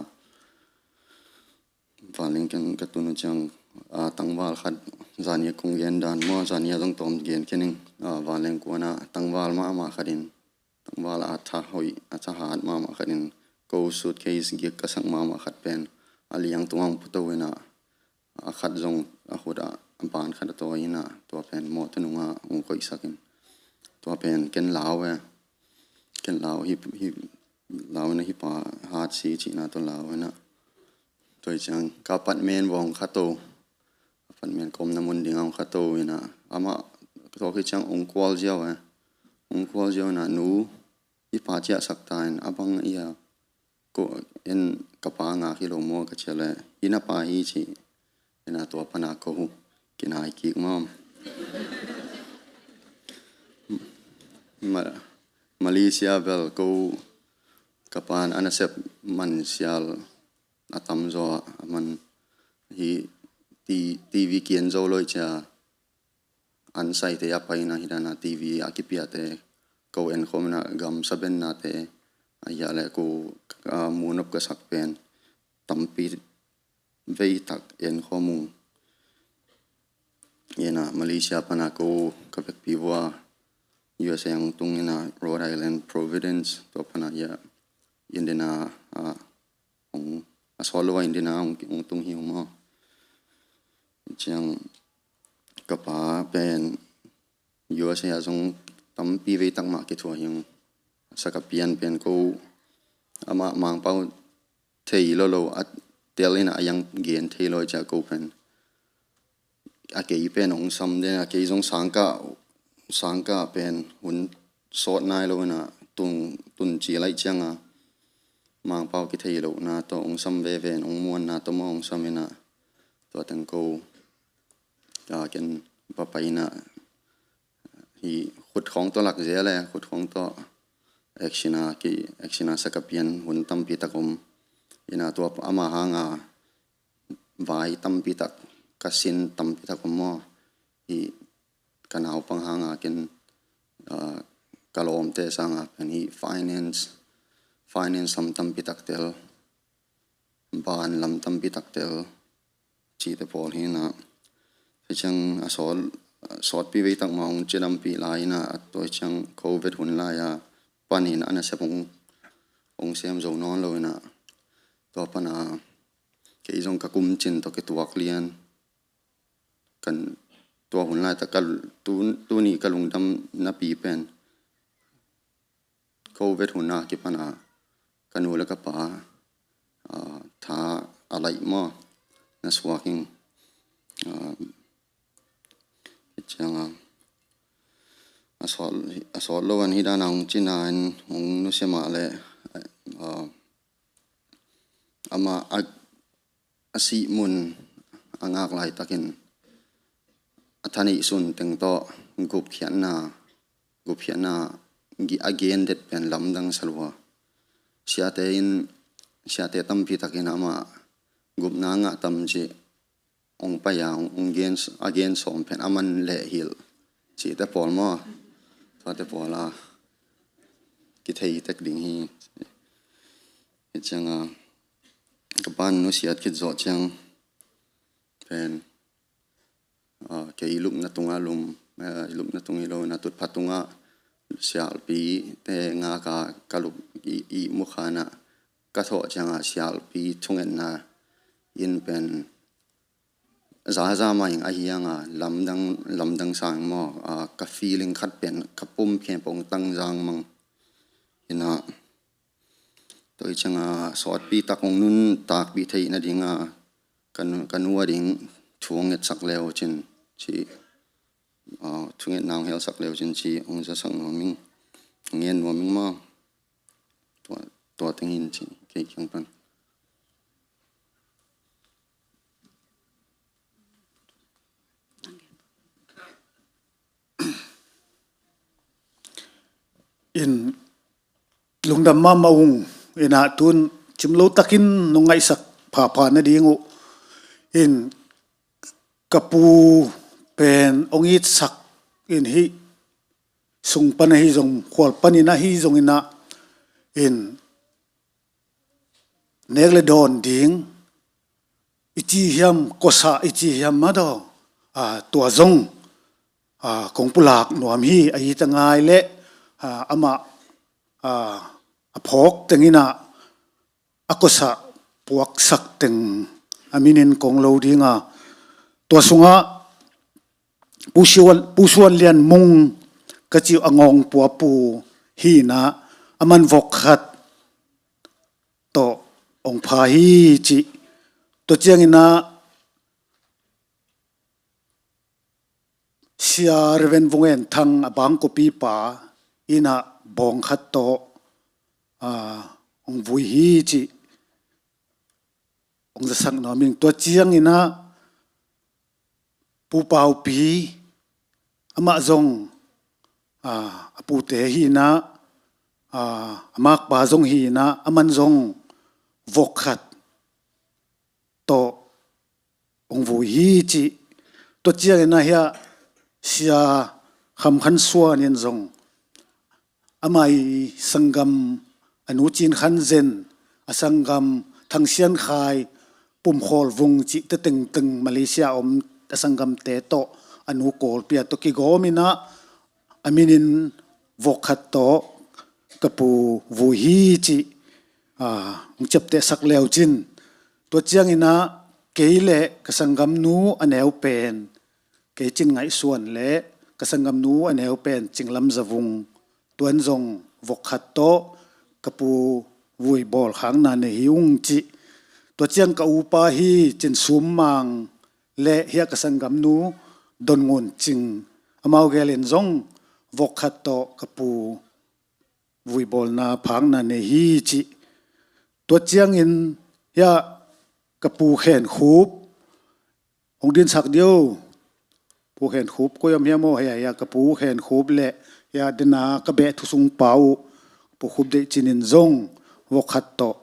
vanleng kuan ka tun uh ciang, a, tangval khat zani a kong gen dan maw, zani a zong tawm gen kei ning, a, vanleng kuan ah tangval mahmah khat in, tangval a tha hoih, a tha hat mahmah khat in ko suitcase gik ka sak mahmah khat pen a liang tungah hong puto in ah, a khat zong a khut ah a ban khat a tawi in ah, tua pen mawtaw nungah hong koihsak in, tua pen ken lau e, ken lau hi, hi, lau in ah hih pa hat si cihna tawh lau in ah, tua hi ciang ka apartment vawng khat tawh, apartment ka omna mun dingah hong khat to in ah, amah tawh khit ciang hong kual ziau e. Hong kual ziau in ah, nu, hih pa ciahsak ta in, a bang hia, ko en ka pa ngak hi lo maw ka cih leh, hi na pa hi ci in ah, tua pan a ko kinai kik maw. Ma-, Malaysia bel ko ka pa'n a nasep man sial a tamzaw a man hi, ti-, T V ki-en zo lo i cia, an saite a paina hi dan a T V a kipiate ko en khawm in ah, gamsa bennate a hia le ko, a, mu nop ka sak pen tampi vei tak en khawm ung. In ah Malaysia pan a ko ka vekpi vua U S A hong tung in ah, Rhode Island, Providence, tua pan a hia, Indiana, a, hong, a sawt lo a Indiana hong, hong tung hi ung maw. Ciang ka pa pen U S A ah zong tampi vei tak mah kithuah hi ung. Saka pian pen ko amah Mangpau thei lo lo a tel in ah, a yang gen thei lo i cia ko pen a kei pen hong sam den, a kei zong sangkah, sangkah pen hun sawt nai lo in ah, tun, tun ci laih ciang a Mangpau kithei lohna tawh hong sam veve in, hong muanna tawh maw hong sam in ah, tua teng ko, a, ken papaina hi. Khut khawng tawh lak zel e, khut khawng tawh action a ki action a sakapian hun tampi tak om. Ina tua ama hanga vai tampi tak, ka sin tampi tak om maw. Hi ka naupang hanga ken, ah, ka lawmte sanga pen hi finance, finance lam tampi tak tel, ban lam tampi tak tel, cihte pawl hi na. Hi ciang a sawt, sawtpi vei tak mah hong cidampi lai ina, a tua hi ciang covid hun lai a panin a nasep hong, hong sem zo nawn lo ina, tua pana kei zong ka kum cin tawh kituak lian. Kan tua hun lai tak ka tu, tuni ka lungdam napi pen covid hun a kipana ka nu le ka pa, ah, tha a laih maw, na suak ing. Ah, hi ciang a, a sawt, a sawt lo an hi dan a hong cina in hong nusia mah le, ah, ama a a sih mun a ngak laitakin a thaneih sun teng tawh gupkhiatna, gupkhiatna gi-, a gen det pen lamdang salua. Siate in, siate tampi takin amah gupna ngah tam cih hong pai a, hong, hong gen, a gen sawm pen a man leh hilh cihte pawl maw. Tuate pawl a kithei tek ding hi. Hi ciang a, ka pan nusiat khit zawh ciang pen, ah, kei lupna tungah lum, ah, lupna tung hi lo ina tutpha tungah sialpi te ngaka ka lup i, i mukha na ka thawh ciang a sialpi thungetna in pen zaza mah ing ahi hanga lamdang, lamdang sang maw, ah, ka feeling khat pen ka pum khempeuh hong tang zang mang. Ina, tua hi ciang a sawtpi tak hong nuntakpih theih nading a ka nu, ka nu a ding thu hong ngetsak leu cin ci, ah, thungetna hong helsak leu cin ci hong zasak nuam ing, hong ngen nuam ing maw. Tua, tua teng in ci kei kiang pan. In lungdam mahmah ung, ina tun cimlo takin nong ngaihsak phapha nading uh. In ka pu pen hong itsak in hih sung pan ahi zong, khual panin ahi zong ina, in nek le dawn ding i ci hiam, kosa i ci hiam mah daw, ah, tua zong, ah, kong pulak nuam hi. Ahi ta ngai leh, ah, amah, ah, a phawk teng ina a kosa puaksak teng a minin kong lo ding a, tua sungah Pu Suan, Pu Suan Lian Mung ka ci uh a ngawng pua pu hi ina, a man vok khat tawh hong pha hi ci. Tua ciang ina Sia Reverend Vung En Thang a bangkawpi pa ina bawng khat tawh, ah, hong vui hi ci. Hong zasak nuam ing. Tua ciang ina Pu Paupi, amah zong, ah, a pute hi ina, ah, a makpa zong hi ina, a man zong vok khat tawh hong vui hi ci. Tua ciang ina hiah Sia Kham Khan Suan in zong amah i sanggam a nu Cin Khan Zen, a sanggam Thang Sian Khai, Pum Khawl Vung cihte tengteng Malaysia om a sanggamte tawh a nu Kawlpi a tawh kigawm ina a minin vok khat tawh ka pu vui hi ci, ah, hong ciaptehsak leu cin. Tua ciang ina kei le ka sanggamnu a neu pen, kei Cin Ngaih Suan le ka sanggamnu a neu pen Cing Lam Za Vung, tuan zong vok khat tawh ka pu vui bawl khakna nei hi ung ci. Tua ciang ka upa hi Cin Sum Mang le hiah ka sanggamnu Don Ngun Cing, amau gelin zong vok khat tawh ka pu vui bawlna phakna nei hi ci. Tua ciangin hiah ka pu Khen Khup, hong dinsak dio, Pu Khen Khup koi om hiam aw, hia, hia, ka Pu Khen Khup le hia, dena ka beh thu sung pa uh Pu Khup Deih Cin in zong vok khat tawh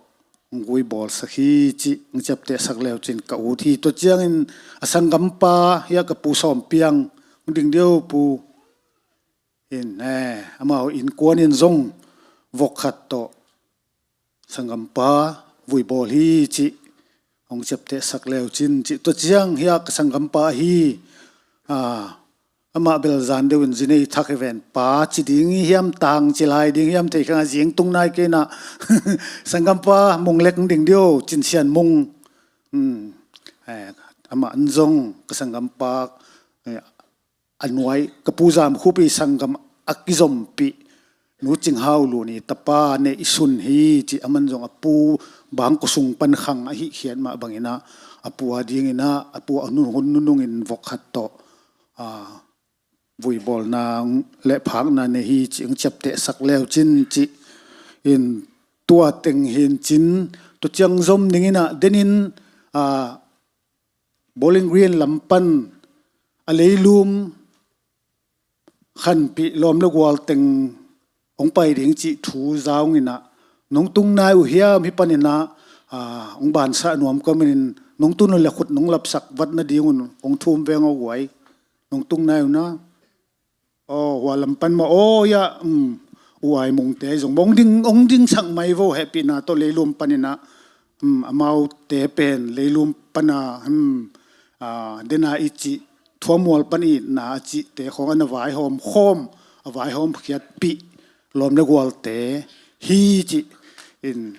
hong vui bawlsak hi cih hong ciaptehsak leu cin ka ut hi. Tua ciangin a sanggampa hia, ka Pu Sawm Piang hong ding dih aw, Pu. In, eh, amau innkuan in zong vok khat tawh sanggampa vui bawl hi cih hong ciaptehsak leu cin cih. Tua ciang hia, ka sanggampa ahi, ah, amah bel zan deuh in zi nei thak hi ven, pa ci ding hi hiam, tang ci lai ding hiam thei kha, zing tung nai kei na. Sanggampa Mung Lek hong ding dih aw, Cin Sian Mung. Hmm. Eh, amah in zong ka sanggampa, eh, a nuai, ka Pu Zam Khup i sanggam a kizompih Nu Cing Hau Lun i tapa Nei Sun hi cih, aman zong a pu Bangkua sung pan khang ahih khiat mah bangin ah, a pu a dingin ah, a pu a nun, hun nunungin vok khat tawh, ah, vui bawlna le phakna nei hi cih hong ciaptehsak leu cin cih. In tua teng hi in cin, tua ciang zom dingin ah, denin, ah, Bowling Green lam pan a leilum khanpih lawm le gual teng hong pai ding cih thu za ung in ah, nong tung nai uh hiam, hih panin ah, ah, hong bansa nuam ka om in, nong tun uh le khut nong lapsak vat nadingun hong thum veng aw guai. Nong tung nai uh na. Aw, hua lam pan maw, aw, hia, um, U Ai Mungte zong hong ding, hong dingsak mai vo, hehpihna tawh leilum panin ah, um, amaute pen leilum pana, um, ah, dena i cih, thuamual pan itna a cihte khawng a na vaihawm khawm, a vaihawm khiatpih lawm le gualte hi cih. In,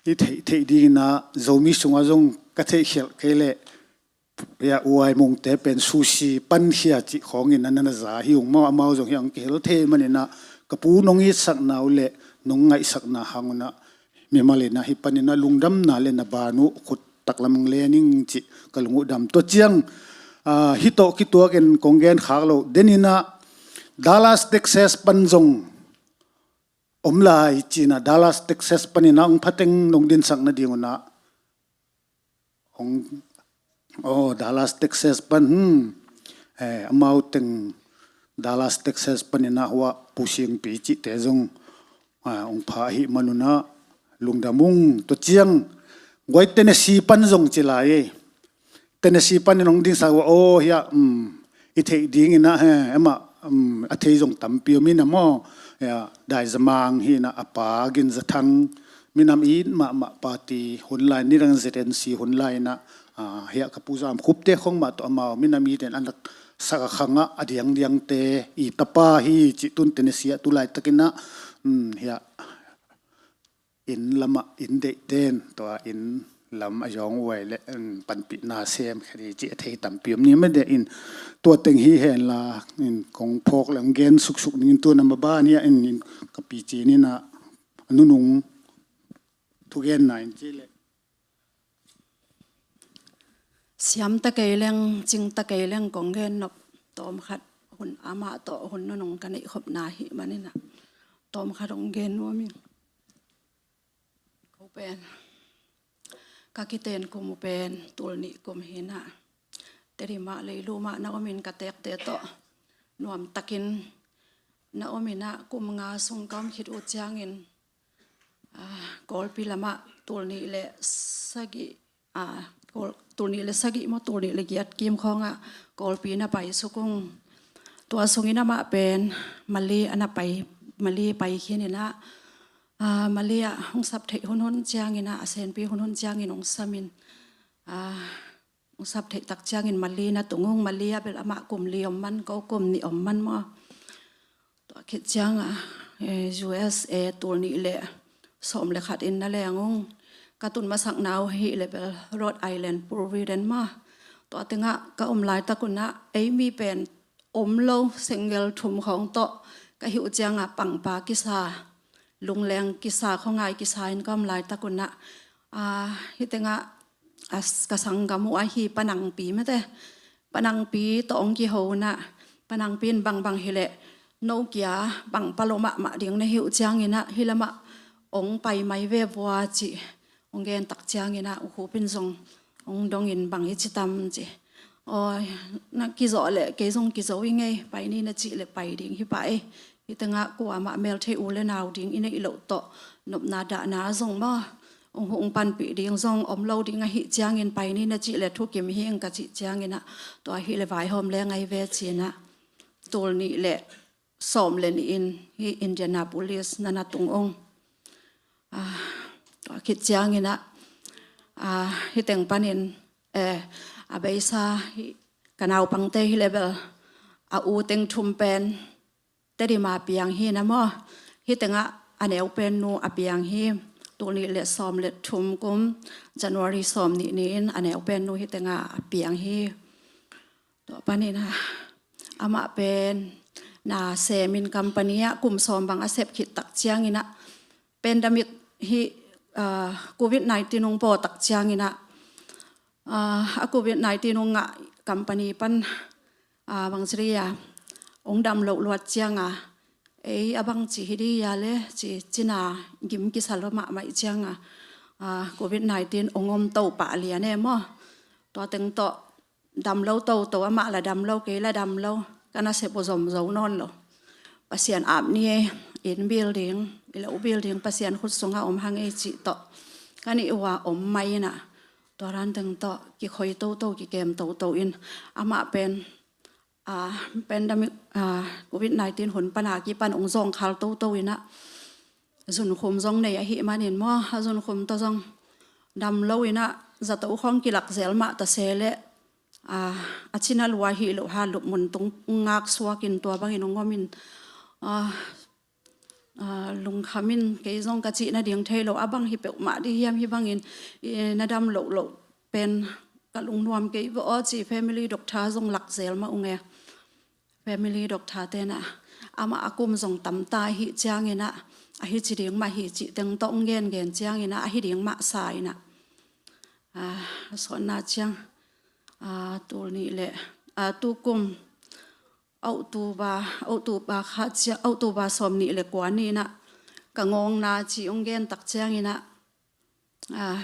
i theih, theih dingin ah, Zomi sungah zong ka theihkhialh kei leh, hia, U Ai Mungte pen sushi pankhia cih khawngin ah na na za hi ung maw, amau zong hia hong kihel thei manin ah, ka pu nong itsakna uh le nong ngaihsakna hang un ah, mimal in ah hih panin ah lungdamna le na ban uh khut taklam hong len ing cih ka lung uh dam. Tua ciang, ah, hih tawh kituakin kong gen khak loh, denin ah Dallas, Texas pan zong om lai ci-in ah, Dallas, Texas panin ah hong phateng nong dinsak nadingun ah, hong, oh, Dallas, Texas pan, hmm. Eh, amau teng Dallas, Texas panin ah hua Pu Singpi cihte zong, ah, hong pha ahih manun ah lungdam ung. Tua ciang guai, Tennessee pan zong ci lai ei. Tennessee panin hong dingsak uh, aw, hia, um, i theih dingin ah, he, amah, um, a thei zong tampi om in ah maw, hia, Dai Za Mang hi in ah, a pa Gin Za Thang, minam it mahmah, party hun lai, nidang Z N C hun lai in ah, ah, hia, ka Pu Zam Khupte khawng mah tawh amau minam it in an laksak a khang ah, a diangdiangte i tapa hi cih. Tun Tennessee ah tu laitakin ah, um, hia, inn lamah inn deihte in, tua inn lam a zawng uai le, um, panpihna sem kha ding cih a thei tampi om ni mah deh in, tua teng hi hen la, in, kong phawk le hong gen suksuk dingin, tu na maban hia in, in, ka pi ci ni na, a nunung thugenna in ci le. Siam ta kei leng, cing ta kei leng kong gen nop, tawm khat hun amah tawh hun nunung ka neih khopna ahih manin ah, tawm khat hong gen nuam ing. Ko pen, ka kiten kum uh pen tul nih kum hi in ah, Tedim ah leilum ah na om in, ka teekte tawh nuamtakin na om in ah, kum nga sung ka om khit uh ciangin, ah, Kawlpi lamah tul nih le sagih, ah, Kawl-, tul nih le sagih maw, tul nih le giat kim khawngah Kawlpi na pai suk ung. Tua sungin amah pen Malay a na pai, Malay pai khin in ah, ah, Malay ah hong sap theih hunhun ciangin ah, a senpi hunhun ciangin hong sam in, ah, hong sap theih tak ciangin Malay na tung ung. Malay ah bel amah kum li om man, ko kum nih om man maw. Tua khit ciangah, eh, U S A tul nih le sawm le khat in na leng ung. Ka tun masakna uh hi le bel Rhode Island, Providence mah. Tua tengah ka om laitak un ah, ei mi pen om lo, single thum khawng tawh ka hih uh ciangah pangpa kisa, lungleng kisa, khuangai kisa in ka om laitak un ah, ah, hih tengah, ah, ka sanggam uh ahi Pa Nangpi mate. Pa Nangpi tawh hong kiho un ah, Pa Nangpi in bangbang hi leh, no kia bang palo mahmah ding na hih uh ciangin ah, hih lamah hong pai mai ve vua cih hong gen tak ciangin ah, U Khup in zong hong dongin, bang i ci tam ci. Aw, na kizawh leh kei zong kizo i ngei, pai ni na cih leh pai ding hi pah ei. Hih tengah kuamah melthei u le nau ding i neih loh tawh nopna dahna zong maw, hong huh hong panpih ding zong om lo ding ahih ciangin, pai ni na cih leh thukim hi ing ka cih ciangin ah, tua hi leh vaihawm leng ahi ve ci-in ah, tul nih leh sawm le nih in hih Indianapolis na na tung ung. Ah, tua khit ciangin ah, ah, hih teng panin, eh, a beisa hih ka naupangte hi leh bel a u teng thum pen Tedim a piang hi na maw. Hih tengah a neu pen nu a piang hi. Tul nih leh sawm le thum kum January sawm nih ni-in a neu pen nu hih tengah a piang hi. Tua panin ah, amah pen na semin company ah kum sawm bang a sep khit tak ciangin ah, pandemic hih, ah, covid nineteen hong paw tak ciangin ah, ah, a covid nineteen hong ngah company pan, ah, bangci dih a, hong dam loh luat ciang a, ei a bangci hi dih a leh ci, cina gim kisa lua mahmah ciang a, ah, covid nineteen hong om to pah lian e maw. Tua teng tawh dam lo toto, amah la dam lo, kei la dam lo, ka nasep uh zom zo nawn lo. Pasian ap ni ei, inn building, i lo building Pasian khut sungah om hang ei cih tawh ka nih uh a om mai in ah, tua dan teng tawh kikhoi toto, kikem toto in, amah pen, ah, pandemic, ah, covid nineteen hun pan a kipan hong zawngkhal toto in ah, zunkhum zong nei ahih manin maw, a zunkhum tawh zong dam lo in ah, zato khawng kilak zel mah ta se leh, ah, a cina lua hi lo ha, lupmun tung ngak suak in tua bangin hong om in, ah, ah, lungkham in, kei zong ka cih nading thei lo, a bang hi peuhmah dih hiam, hih bangin, eh, na dam loh loh pen ka lungnuam kei vaw aw ci, family doctor zong lak zel mah ung e. Family doctor ten ah, amah a kum zong tam ta ahih ciangin ah, ahi ci ding mah hi cih teng tawh hong gengen ciangin ah, ahi ding mah sa in ah, ah, sawtna ciang, ah, tul nih leh, ah, tukum October, October kha ciang, October sawm nih leh kua ni-in ah ka ngawngna ci hong gen tak ciangin ah, ah,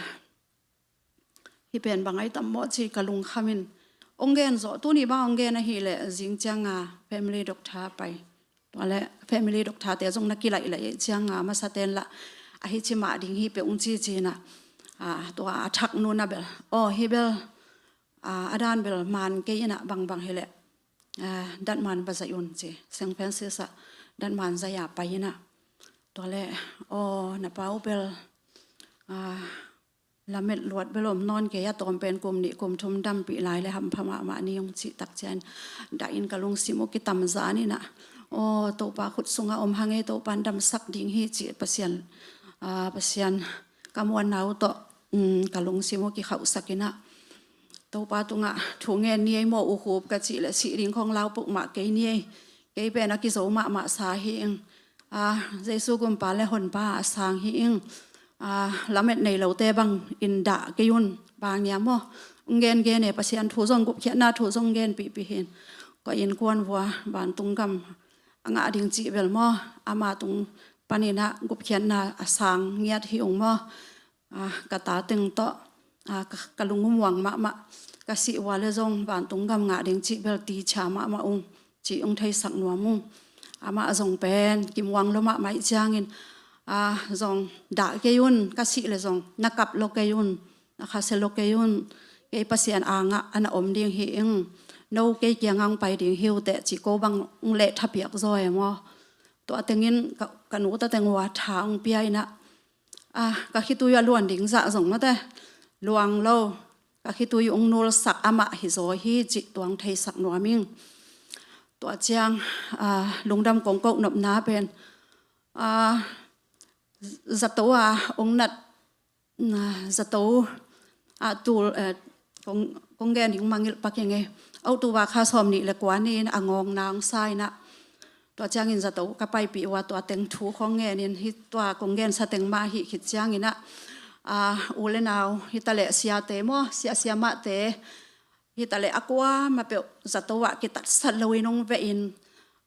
hih pen bang ahi tam maw ci ka lungkham in, hong gen zawh, tuni bang hong gen ahih leh zing ciang a family doctor pai. Tua leh family doctor te zong na kilaih laih ciang a, masa ten lah ahi ci mah ding hi peuh ung ci ci-in ah, ah, tua a thak nu na bel, aw, hih bel, ah, a dan bel man kei in ah, bangbang hi leh, ah, datman va zaih un ci, Saint Francis ah datman zaih a pai in ah. Tua leh, aw, na pa uh bel, ah, lamet luat bel om nawn kei a, tawm pen kum nih kum thum dampih lai leh hampha mahmah ni ung cih tak ciang, dah in ka lungsim uh kitam zan in ah, aw, Topa khut sungah om hang ei, Topa'n damsak ding hi cih Pasian, ah, Pasian ka muanna uh tawh, um, ka lungsim uh kikhauhsak in ah, Topa tungah thu ngen ni ei maw, U Khup ka cih leh sih ding khawng lau peuhmah kei ni ei. Kei pen a kizo mahmah sa hi ing. Ah, Jesu gumpa leh honpa a sang hi ing. Ah, lamet nei lote bangin dah kei un. Bang hiam maw, hong gengen e, Pasian thu zong, gupkhiatna thu zong genpihpih hi in. Ka innkuan vua vantung gam a ngah ding cih bel maw, ama tung panin ah gupkhiatna a sang ngiat hi ung maw. Ah, ka ta teng tawh, ah, ka, ka lung um uang mahmah. Ka sih ua leh zong vantung gam ngah ding cih bel ticha mahmah ung cih hong theisak nuam ung. Amah zong pen kimuang lua mahmah ahih ciangin, ah, zong dah kei un, ka sih leh zong na kap lua kei un, na khasia lua kei un. Kei Pasian angah a na om ding hi ing. No kei kiangah hong pai ding hi uh teh ci, ko bang hong leh thapiak zaw e maw. Tua tengin ka, ka nu ta teng ua tha hong pia in ah, ah, ka khitui a luan ding zah zong mate luang lo, ka khitui hong nulsak amah hi zaw hi cih tua hong theisak nuam ing. Tua ciang, ah, lungdam kong koh nopna pen, ah, zato a hong nat, na, zato a tul, eh, kong, kong gen ding mangngilh pak ing e. October kha sawm nih leh kua ni-in a ngawngna hong sa in ah, tua ciangin zato ka paipih ua, tua teng thu kong gen in, hih tua kong gensa teng mah ahih khit ciangin ah, ah, u leh nau hi ta leh siate maw, sia siamahte hi ta leh a kuamah peuh zato ah kitatsat loin hong veh in,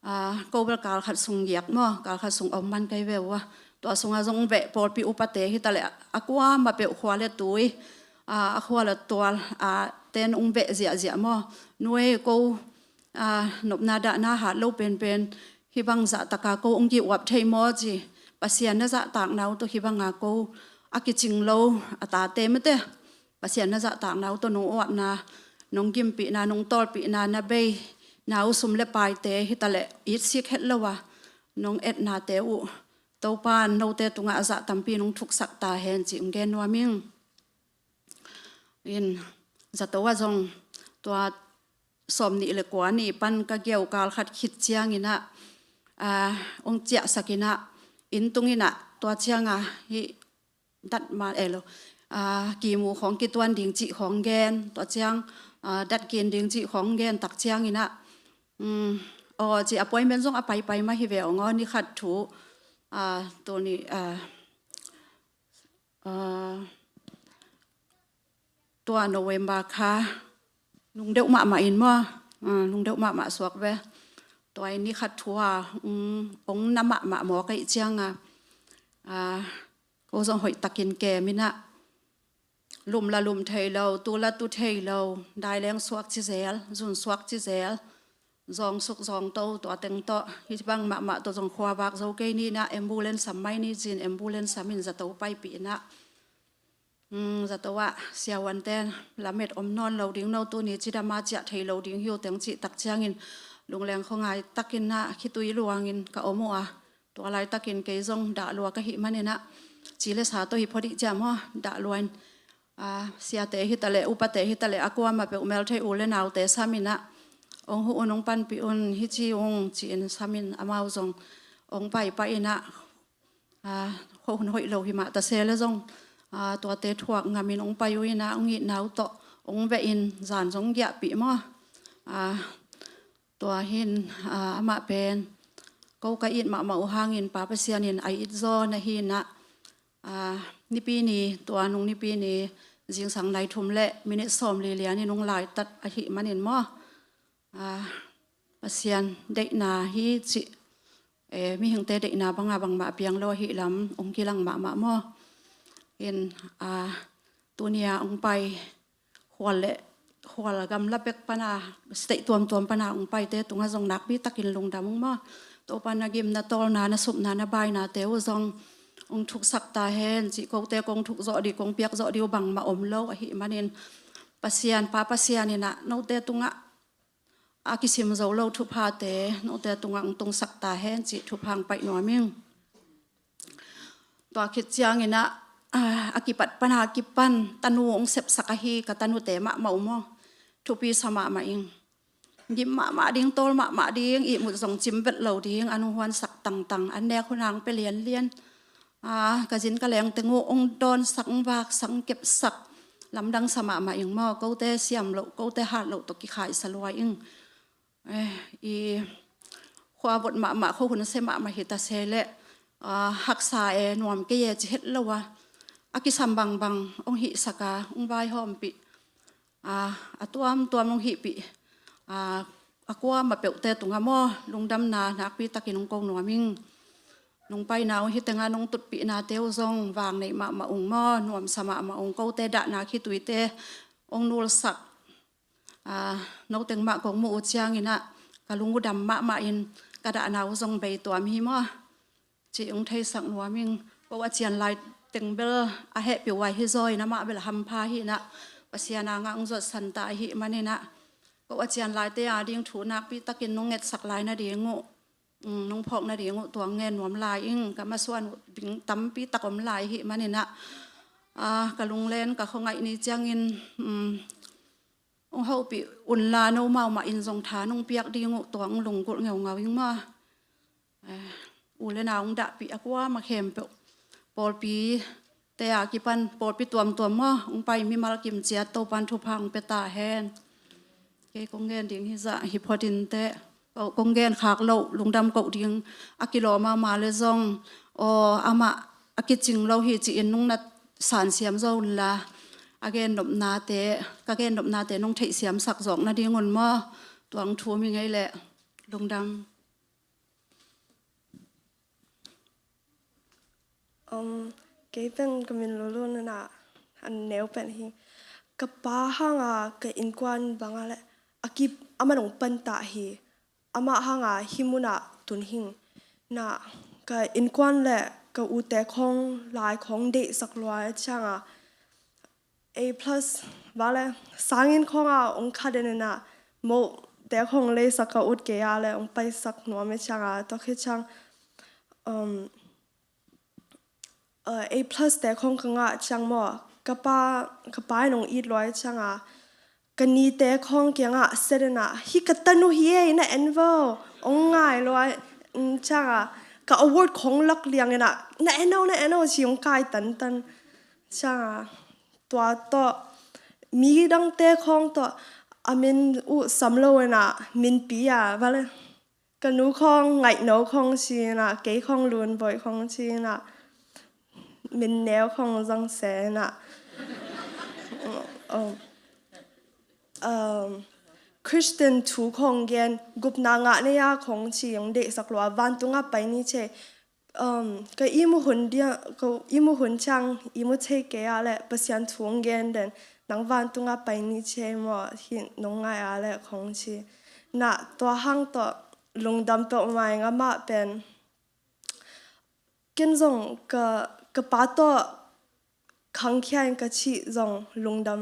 ah, ko bel kal khat sung giak maw, kal khat sung om man kei ve ua. Tua sungah zong veh pawlpi upate hi ta leh a kuamah peuh khua leh tui, ah, a khua leh tual, ah, ten ong beh ziahziah maw? Nuai ko, a, nopna dahna hat lo penpen hih bang zahtaka ko ong ki-uap thei maw ci. Pasian na zahtakna uh tawh hih banga ko a kicing lo a tate mate Pasian na zahtakna uh tawh nong uapna, nong gimpihna, nong tawlpihna, na beina uh sum le paite hitaleh itsik het lo a nong etnate uh Topa in note tungah a zah tampi nong thuksak ta hen ci ong gen nuam ing. In zato ah zong tua sawmnih le kua ni pan ka giau kal khat khit ciangin ah, a, ong ciahsak in ah, inn tung in ah, tua ciang a hih dat ma e lo, a, kimu khawng kituan ding cih khawng gen, tua ciang, a, dat kin ding cih khawng gen tak ciangin ah, um, aw ci appointment zong a paipai mah hi ve ong aw, ni khat thu, a, tuni, a, a, tua November kha lungdeuh mahmah in maw, a, lungdeuh mahmah suak ve. Tua in ni khat thu a, um, ong na mahmah maw ka hih ciang a, a, ko zong hoih takin kem in ah, lum la lum thei lo, tu la tu thei lo, dai leng suak ci zel, zun suak ci zel, zawng suk zawng to, tua teng tawh hih bang mahmah tawh zong khuavak zo kei ni in ah, ambulance sam mai ni ci in ambulance sam in zato paipih in ah, um, zato ah siavuanten lamet om nawn lo ding, no tuni cidam a ciah thei lo ding hi uh teng cih tak ciangin lungleng khuangai takin ah khitui luangin ka om uh a, tua laitakin kei zong dah lua ka hih manin ah, ci le sa tawh hi phot ih ciam aw, dah lua in, a, siate hitaleh, upate hitaleh, a kuamah peuh melthei u le naute sam in ah, ong huh un, ong panpih un, hi ci ung ci in sam in amau zong ong paipah in ah, a, khuahun hoih lo hi mah ta se le zong, a, tuate thuak ngam in ong pai uh in ah, ong itna uh tawh ong veh in, zan zong giahpih maw? A, tua hin, a, amah pen ko ka it mahmah uh hangin Pa Pasian in a it zaw na hi in ah, a, Nipi ni, tua nung Nipi ni zingsang nai thum le minit sawmli lian in ong laitat ahih manin maw, a, Pasian deihna hi cih, e, mihingte deihna banga bangmah a piang lo ahih lam ong kilang mahmah maw? In, a, tuni a ong pai khual le khual gamla pek pana, state tuamtuam pana ong paite tungah zong nakpi takin lungdam ung maw? Topa na gim, na tawlna, na supna, na bainate uh zong ong thuksak ta hen cih, kote kong thuk zawh dih, kong piak zawh dih uh bangmah om lo ahih manin, Pasian, Pa Pasian in ah note tungah a kisim zo lo thuphate note tungah ong tungsak ta hen cih thupha ong paih nuam ing. Tua khit ciangin ah, a, a kipat pana kipan tanu ong sepsak ahi ka tanute mahmah uh maw? Thupi sa mahmah ing. Gim mahmah ding, tawl mahmah ding, ihmut zong cim vet lo ding, an ong huansak tangtang, an nek hun a ong pia lianlian. A, ka zin ka leng teng uh ong dawnsak, ong vaksak, ong kepsak, lamdang sa mahmah ing maw? Kote siam loh, kote hat loh tawh kikhaisa lua ing. Eh, i khuavot mahmah, khuahun sia mahmah hi ta se leh, a, haksa e, nuam kei e ci het lo a, a kisam bangbang ong hihsak a, ong vaihawmpih, a, a tuamtuam ong hihpih, a, a kuamah peuhte tungah maw, lungdamna nakpi takin ong ko nuam ing. Nong paina uh hi tengah nong tutpihnate uh zong vang neih mahmah ung maw, nuamsa mahmah ung. Kote dahna khituite ong nulsak, a, no teng mah kong muh uh ciangin ah ka lung uh dam mahmah in, ka dahna uh zong bei tuam hi maw? Ci ong theisak nuam ing. Ko a cian lai teng bel a hehpih uh a hi zaw in, amah bel a hampha hi in ah, Pasian a ngah ong zuatsan ta ahih manin ah, ko a cian laite a ding thu nakpi takin nong ngetsak lai nading uh, um, nong phawk nading uh tuang ngen nuam lai ing. Ka masuan uh ding tampi tak om lai ahih manin ah, a, ka lunglen, ka khuangaih ni ciangin, um, ong hopih unla, nomau mah in zong tha nong piak ding uh tuang lunggulh ngeungau ing maw? Eh, u le nau ong dahpih a kuamah khempeuh, pawlpite a kipan pawlpi tuamtuam maw, ong pai mimal kim ciat Topan thupha ong pia ta hen. Kei kong gen ding hi zah hi phot inteh. Ko, kong gen khak loh, lungdam koh ding a kilawm mahmah le zong, aw, amah a kicing lo hi ci-in nong na sansiam zo unla, a gennopnate, ka gennopnate nong theihsiamsak zawk nading un maw? Tuang thu mi ngei leh lungdam. Um, kei pen ka min Lulu na, na, an neu pen hi. ka pa hanga ka innkuan banga le a kip a man hong pantah hi. Amah hanga hi munah tun hing. Na ka innkuan le ka ute khong lai khong deihsak lua cianga A plus vale sangin khonga ong khaden ina mo te khong leisak ka ut kei a le ong paisak nuam e cianga tua khi ciang um, uh, A plus te khong ka ngah ciang maw ka pa ka pa in ong it luai cianga ka ni te khong kianga sedena hi ka tanu hi e na en vo ong ngai luai cianga ka award khong lak liang ina na eno na eno ci ong kai tan tan cianga tua tawh mi dangte khong tawh a min uh sam lo ina min pi a vale ka nu khong ngaihno khong ci ina kei khong lunboih khong ci ina min neu khong zang se ina um, um, Christian thu khong gen gupna ngah nei a khong ci ong deihsak lua vantunga pai ni ce um, ka imu hun dia ka imu hun ciang imu thei kei a le Pasian thu ong gen den nang vantunga pai ni ce maw hi nong ngai a le khong ci na tua hang tawh lungdam peuh mai nga mah pen ken zong ka ka pa tawh khangkhia in ka cih zong lungdam.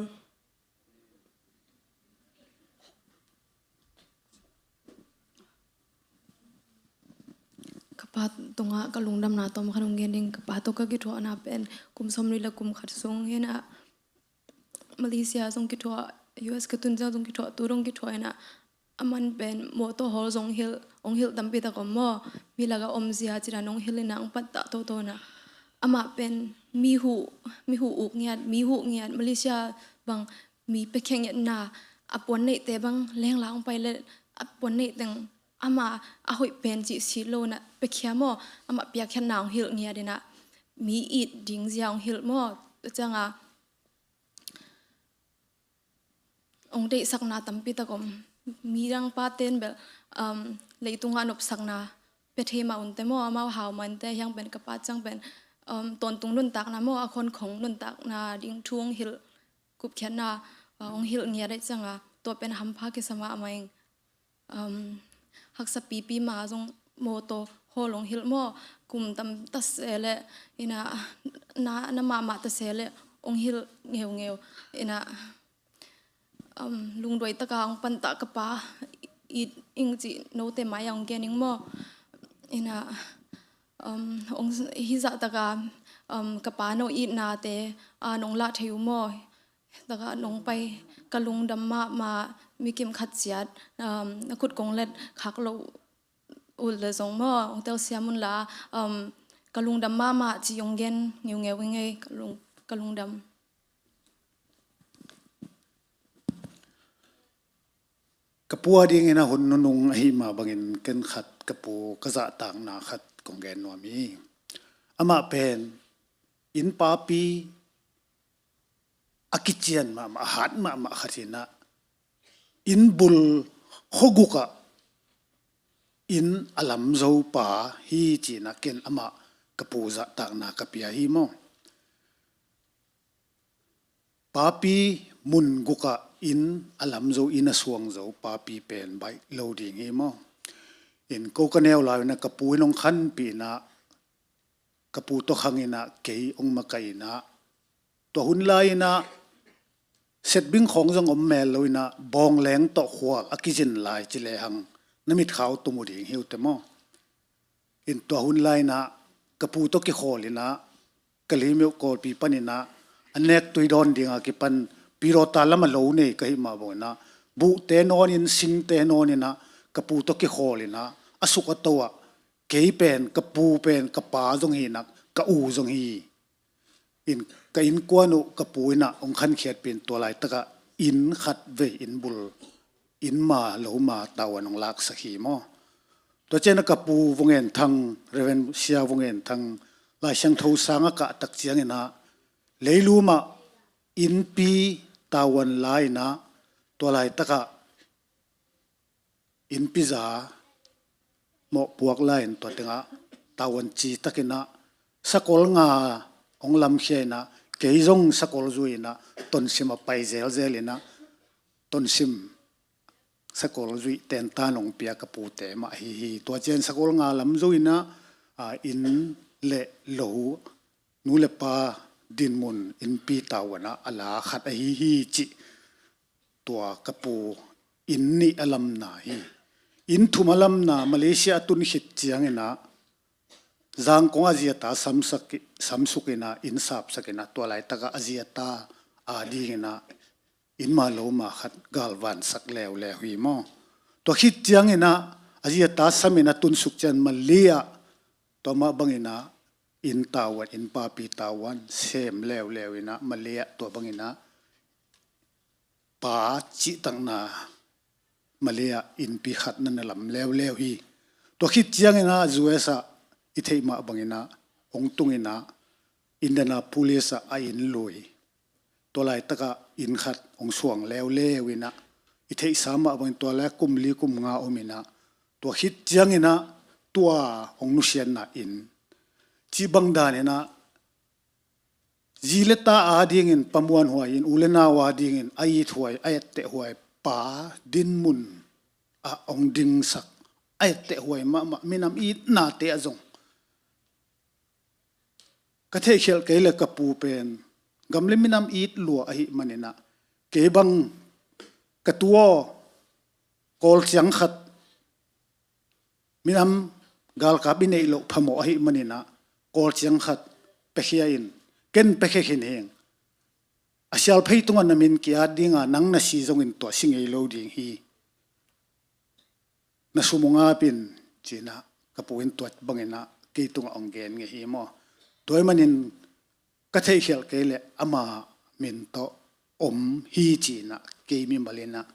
Ka pa tungah ka lungdamna tawm khan ong gen ding ka pa tawh ka kithuahna pen kum sawmli le kum khat sung hinah Malaysia zong kithuah U S ka tun ciang zong kithuah tu dong kithuah hinah a man pen mawtaw hawl zong hilh ong hilh tampi tak om maw mi laga omzia cina nong hilh ina ong pattah toto na amah pen mi huh mi huh uk ngiat mi huh ngiat Malaysia bang mi piakhia ngiatna a puan neihte bang lengla ong pai le a puan neih teng ama a hoih pen cih sit lo na piakhia maw amah piakkhiatna ong hilh ngiat ina mi it ding zia ong hilh maw cianga ong deihsakna tampi tak om midang paten bel um, leitungah nopsakna pia thei mah unte maw amau hau mah unte hiang pen ka pa ciang pen um, tawntung nuntakna maw a khon khong nuntakna ding thu ong hilh kupkhiatna uh, ong hilh ngiat aih cianga tua pen hampha kisa mahmah ing um, haksa pipi ma zong mawtaw hawl ong hilh maw kum tam ta se le ina na na mahmah ta se le ong hilh ngeungeu ina um, lungduai taka ong pantah ka pa it ing cih note mai a ong gen ing maw ina um, ong hizah taka um, ka pa no itnate a nong lah thei uh maw taka nong pai ka lungdam mahmah mi kim khat ciat um, na khut kong let khak lo uh le zong maw ong telsiam unla um, ka lungdam mahmah ci ong gen ngeungeu ing ei ka lung ka lungdam. Ka pu a dingin a hun nunung ahi mah bangin ken khat ka pu ka zahtakna khat kong gen nuam hi. Amah pen inn papi a kician mahmah a hat mahmah khat hinah inn bul khuagukah inn a lamzo pa hi cinah ken amah ka pu zahtakna ka pia hi maw. Papi mun gukah inn a lamzo inn a suangzo papi pen baih lo ding hi maw. In ko ka neu lai inah ka pu in hong khanpih inah ka pu tawh khang inah kei hong makaih inah tua hun lai inah setbing khawng zong om mel lo inah bawngleng tawh khual a kizin lai ci lehang na mitkhau tum uh ding hi uh te maw. In tua hun lai inah ka pu tawh kikhawl inah ka limeuh kawlpi pan inah a nek tui dawn dinga kipan pidawta lam a lo nei ka hih mah bawh inah buhte nawn in singte nawn inah ka pu tawh kikhawl inah a suk a to ah kei pen ka pu pen ka pa zong hi inah ka u zong hi. In ka innkuan uh ka pu inah hong khankhiatpih in tua laitakah inn khat vei inn bul inn ma lo ma tauan hong laksak hi maw. Tua cianah ka pu Vungen Thang, Reverend Sia Vungen Thang Lai Siangtho sang a kah tak cianginah leilumah innpi tauan la inah tua laitakah innpiza mawhpuak la in tua tengah tauan ci takinah sakol nga hong lamkhia inah kei zong sakol zui in ah Tonsim ah pai zelzel in ah Tonsim sakol zuih tentan hong pia ka pute mah ahi hi. Tua ciang sakol nga lam zui in ah, aa, inn le lo, nu le pa dinmun, innpi tavuan ah a la khat ahi hi cih tua ka pu inn nih a lamna hi. Inn thum a lamna Malaysia a tun khit ciangin ah Zangkong a zi a ta samsak, samsuk in ah inn sapsak in ah tua laitak ah a zi a ta ading in ah inn ma lo ma khat galvansak leuleu hi maw. Tua khit ciangin ah a zi a ta sam in a tunsuk ciang Malay ah tua mah bangin ah inn tavuan, inn papi tavuan sem leuleu in ah Malay ah tua bangin ah pa cihtakna Malay ah innpi khat na na lam leuleu hi. Tua khit ciangin ah U S ah i theih mah bangin ah hong tung in ah Indianapolis ah a inn lui. Tua laitak ah inn khat hong suang leuleu in ah i theihsa mah bangin tua lai kum li kum nga om in ah tua khit ciangin ah tua hong nusiatna inn cih bang dan in ah zi le ta adingin pamuanhuai in, u le nau adingin a ithuai, a ettehhuai pa dinmun ah hong dingsak, a ettehhuai mahmah minam itnate ah zong ka theihkhialh kei le ka pu pen gam le minam it lua ahih manin ah kei bang ka tu aw Kawl ciang khat minam galkap i neih loh phamawh ahih manin ah Kawl ciang khat piakhia in, ken piakhia khin hing. A sialphei tungah na min ki-at ding a, nang na si zongin tua si ngei lo ding hi. Na sum hong ap in, ci-in ah ka pu in tua bangin ah kei tungah hong gen ngei hi maw. Tua ahih manin ka theihkhialh kei leh ama min tawh om hi, ci-in ah kei mimal in ah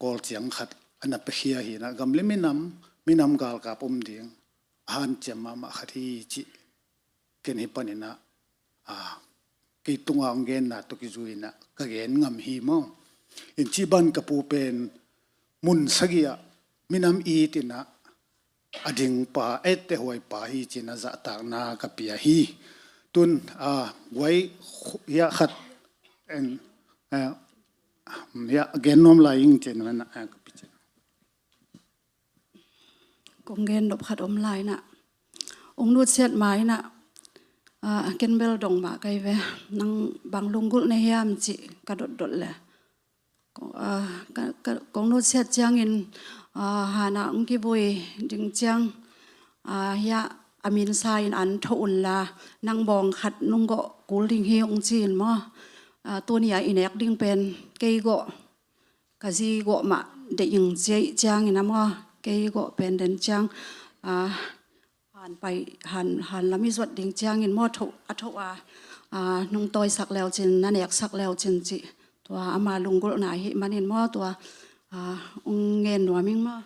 Kawl ciang khat a na piakhia hi in ah gam le minam, minam galkap om ding a hanciam mahmah khat hi cih ken hih panin ah, a, kei tungah hong genna tawh kizui in ah ka gen ngam hi maw. In cih bang ka pu pen mun sagih ah minam it in ah a ding pa, a ettehhuai pa hi, ci-in ah zahtakna ka pia hi. Tun, a, guai khu-, hiah khat en, a, hiah gen nuam lai ing, ci-in ah, a, ka pi ci. Kong gen nop khat om lai in ah, ong nutsiat ma in ah, a, ken bel dong mah kai ve, nang bang lunggulh na hiam cih ka dotdot le. Ko-, a, ka, ka, kong nutsiat ciangin, a, hanah ong kivui ding ciang, a, hiah a minsa in an tho un la, nang bawng khat nong gawh kul ding hi ong ci in maw. A, tuni a i nek ding pen kei gawh, ka zi gawh mah deih ing ci ahih ciangin a maw, kei gawh pen den ciang, a, han pai, han, han lam i zuat ding ciangin maw, tho, a tho a, a, nong tawisak leu cin, na neksak leu cin cih. Tua ama lunggulhna ahih manin maw, tua, a, ong ngen nuam ing maw.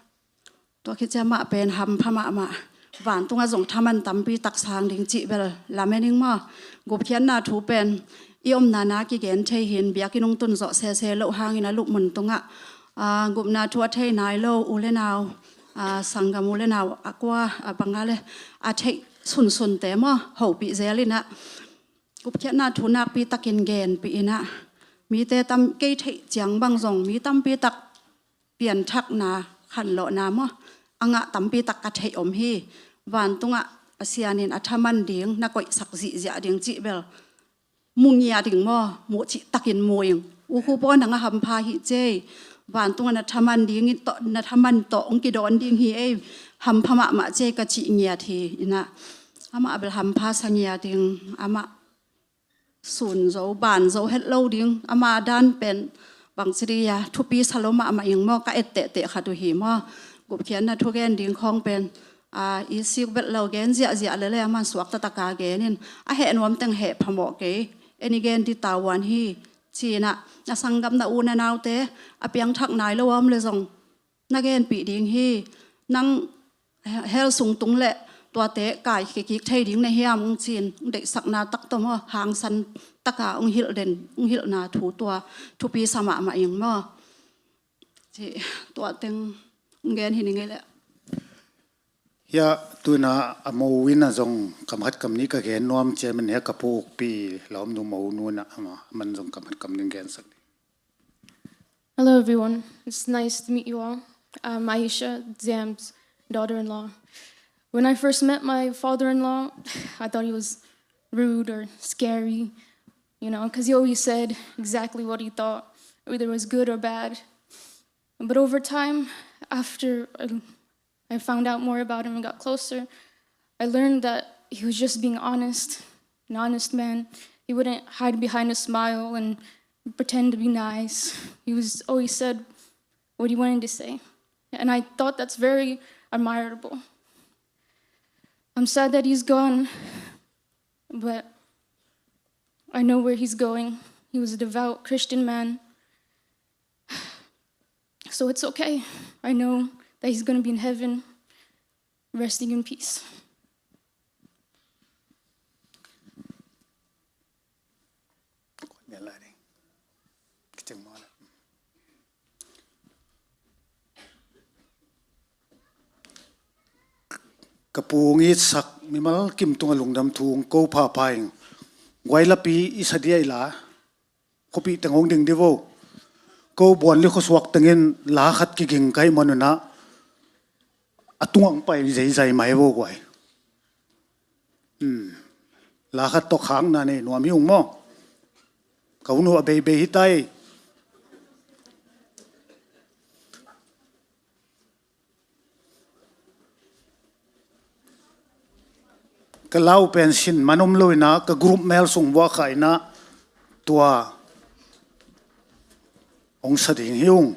Tua khit ciang amah pen hampha mahmah. Vantungah zong thaman tampi tak sang ding cih bel lamen ing maw. Gupkhiatna thu pen i omna na kigen thei hi in, biakinn ong tun zawh sese loh hangin a lupmun tungah, a, gupna thu a thei nai lo u le nau, a, sanggam u le nau a kua, a, bang a le a theih sunsunte maw, hopih zel in ah gupkhiatna thu nakpi takin genpih in ah mite tam, kei theih ciang bang zong mi tampi tak pianthakna, khanlawhna maw, a ngah tampi tak ka theih om hi. Vantungah a sianin a thaman ding na koihsak zihziah ding cih bel mu ngiat ing maw, mu cihtakin mu ing. U Khup aw, nang a hampha hi cei. Vantungah na thaman ding in tawh, na thaman tawh ong kidawn ding hi ei. Hampha mahmah cei ka cih ngiat hi. In ah amah bel hampha sa ngiat ing, amah sun zo, ban zo het lo ding. Ama dan pen bangci dih a, thupi sa lo mahmah ing maw, ka et tehteh khat uh hi maw. Gupkhiatna thugen ding khawng pen, a, i sik vet lo gen ziahziah lele, aman suak taktak a gen in, a heh nuam teng heh phamawh kei. En i gen dih tavuan hi, ci-in ah, na sanggam na u na naute a piangthak nai lo a om le zong na genpih ding hi. Nang hell sung tung leh tuate kai kikik thei ding na hiam, ong ci-in, ong deihsakna tak tawh maw, hangsan taka ong hilh den, ong hilhna thu tua thupi sa mahmah ing maw. Ci, tua teng ong gen hi ning ei leh. Hia, tuna a mo in a zong kam khat kam nih ka gen nuam ciamin hia ka pu ukpi lawmnu mo nu in a ama, aman zong kam khat kam nih gen sak. Hello, everyone. It's nice to meet you all. I'm Aisha, Zam's daughter-in-law. When I first met my father-in-law, I thought he was rude or scary, you know, because he always said exactly what he thought, whether it was good or bad. But over time, after I, I found out more about him and got closer, I learned that he was just being honest, an honest man. He wouldn't hide behind a smile and pretend to be nice. He was always said what he wanted to say. And I thought that's very admirable. I'm sad that he's gone, but I know where he's going. He was a devout Christian man. So it's okay. I know that he's gonna be in heaven, resting in peace. Ka pu hong itsak mimal kim tungah lungdam thu hong ko phapha ing. Guai lapi i sa dia i la, khuapih teng hong ding di vo. Ko buan li khuasuak tengin la khat kiging ka hih manun ah a tungah hong pai zeizai mai vo guai. Hmm. La khat tawh khakna nei nuam hi ung maw? Ka hun uh a beibei hi ta ei. Ka lau pen sin man om lo in ah ka group mel sung vuah kha in ah tua hong sa ding hi ung.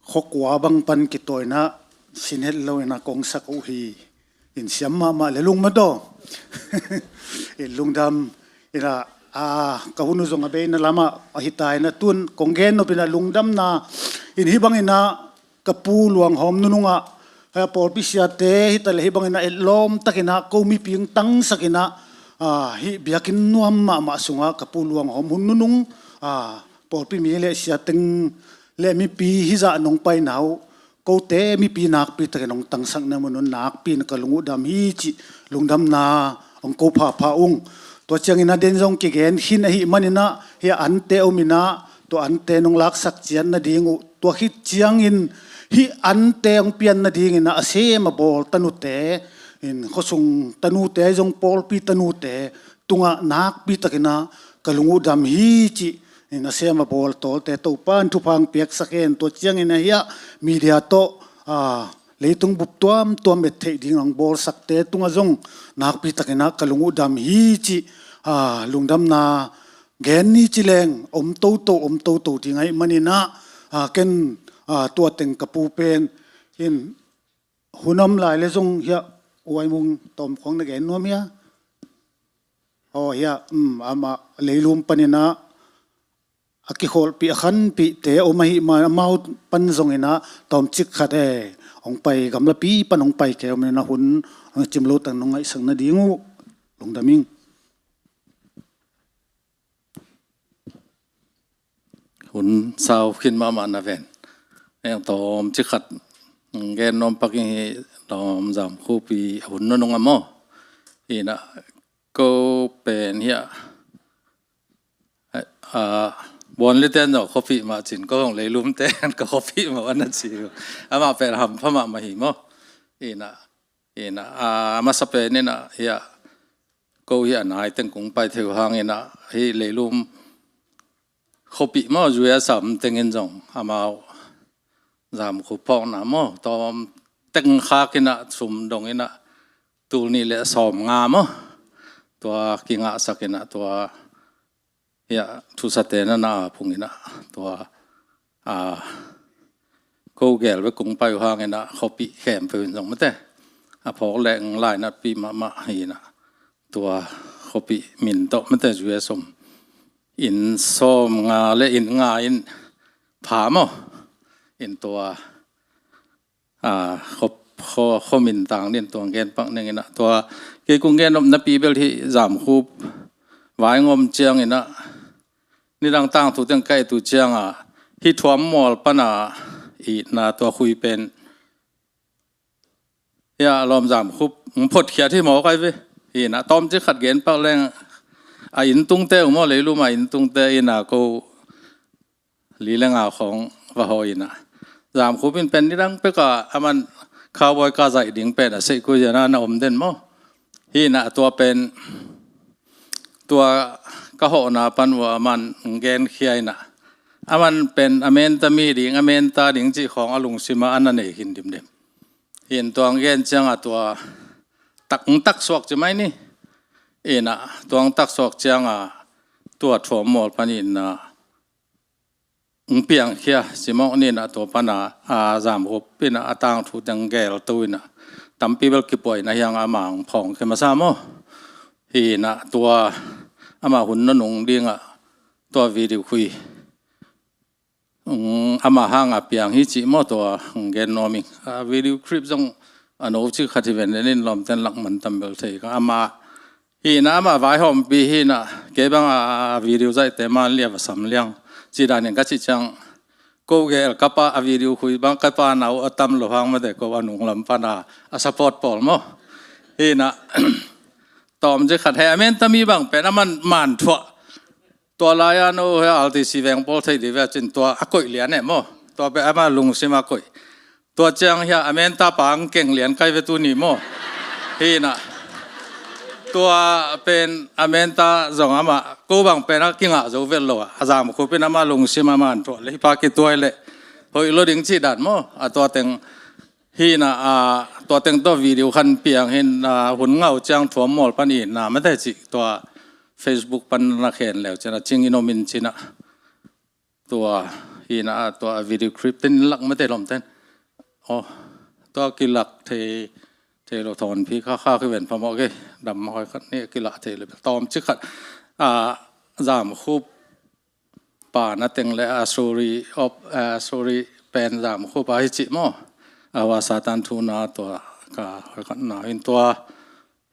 khua kua bang pan kitawi in ah sin het lo in ah kong sak uh hi. In siam mahmah le lungdam maw. In lungdam in ah, a, ka hun uh zong a bei in ah lamah ahi ta in ah tun kong gen nop in ah lungdamna in hih bang in ah ka pu Luang Hawm nunung ah, hia pawlpi siate hi ta leh hih bang in ah etlawm tak in ah ko mipi hong tangsak in ah, a, hih biakinn nuam mahmah sungah ka pu Luang Hawm hun nunung, a, pawlpi mi le siateng le mipi hizah nong paina uh kote mipi nakpi takin hong tangsak na mun un nakpi in ka lung uh dam hi cih lungdamna hong ko phapha ung. Tua ciangin a den zong kigen khin ahih manin ah hih ante om in ah tua ante nong laksak ciat nading uh, tua khit ciangin hih ante hong pian nadingin ah a sem a bawl tanute in khuasung tanute ahi zong pawlpi tanute tungah nakpi takin ah ka lung uh dam hi cih in a sem a bawl tawlte Topa in thupha hong piaksak hen. Tua ciangin ah hia media tawh, a, leitung bup tuamtuam et theih ding hong bawlsakte tungah zong nakpi takin ah ka lung uh dam hi cih, a, lungdamna gen ni ci leng om toto om toto ding ahih manin ah, a, ken, a, tua teng ka pu pen in hun om lai le zong hia Uai Mung tawm khawng na gen nuam hia? Aw hia, um, amah leilum panin ah a kikholhpih a khanpihte om ahih man amau pan zong in ah tawmcik khat e hong pai gamlapi pan hong pai kei om in ah hun hong cim lo tang nong ngaihsak nading uh lungdam ing. Hun sau khin mahmah na ven. Eng tawmcik khat gen nuam pak ing hi. Lawm Zam Khup i hun nunung a maw? Hi na ko pen hia, a, buan liten zawh khuapih mah cin ko hong leilum ten ka khuapih mah a na ci uh. Amah pen hampha mahmah hi maw? Hi na Hi na, a, masa pen in ah hia ko hia nai teng kung pai thei uh hang in ah hih leilum khuapih maw, U S A om teng in zong amau Zam Khup phawkna maw tawm teng khak in ah sum dong in ah tul nih le sawm nga maw tua kingahsak in ah tua hia thusate na na a phung in ah tua, a, ko gel ve kung pai uh hang in ah khuapih khempeuh in zong mate a phawk leng lainatpih mahmah hi in ah tua khuapih min tawh mate U S om in sawm nga le in nga in pha maw in tua a, khuap, khuap, khuap mintang nin tua gen pak ning in ah tua kei kung gen nop napi bel hih Zam Khup vai ngom ciang in ah nidang tangthu teng ka et uh ciang a hih Thuam Mual pan a itna tua khui pen hia Lawm Zam Khup hong photkhiat hi maw kai ve. Hi na tawmcik khat gen pak leng a inntungte uh maw, leilum a inntungte in ah ko li le nga khawng va hawi in ah Zam Khup in pen nidang pek a aman cowboy ka zaih ding pen a seih kua zia na na om den maw? Hi na tua pen tua ka hawhna pan uh aman genkhia in ah aman pen a menta mi ding a menta ding cih khawng a lungsim ah a na nei khin dimdem. Hi in tua gen ciang a tua tak, tak suak ci mai ni. Hi na tua tak suak ciang a tua Thuam Mual pan in ah hong piangkhia ci mawk ni in ah tua pan a, a, Zam Khup in ah a tangthu teng gel to in ah tampi bel kipuai na hiang a amah hong phawng khe masa maw? Hi na tua amah hun nunung ding ah tua video khui, um, amah hang a piang hi ci maw tua hong gen nuam ing. A, video clip zong a no cik khat hi ven den in lawmten lak man tam bel thei ka amah Hi na amah vaihawmpi hi na kei bang a video zaihte man lian va sam liang ci dan in ka cih ciang ko gel ka pa a video khui bang ka pa na uh a tam lo hang mate ko a nung lam pan a a support pawl maw? Hi na tawmcik khat he a menta mi bang pen a man man thuah tua lai a no he R T C veng pawl thei di ve cin tua a koih lian e maw? Tua pen a man lungsim a koih. Tua ciang hia a menta pa ang keng lian kai ve tu ni maw? Hi na tua pen a menta zong amah ko bang pen a kingah zo vet lo a, a Zam Khup in amah lungsim a man thuah le hi pa kituai le hoih lo ding cih dan maw? A tua teng hi na, a, tua teng tawh video khan piang hin, a, hun ngau ciang Thuam Mual pan i na mate cih tua Facebook pan na khen leu cin a cing in om in cin a tua Hi na a tua a video clip ten lak mate lawm ten. Oh, tua kilak thei, thei lo thawn phi kha kha kiven phamawh kei. Dam hoi khat ni kilak thei lo tawm ci khat. A, Zam Khup pa na teng le a suri op, a suri pen Zam Khup a hi ci maw. A hua Satan thu na tua ka hoi khat na hin tua.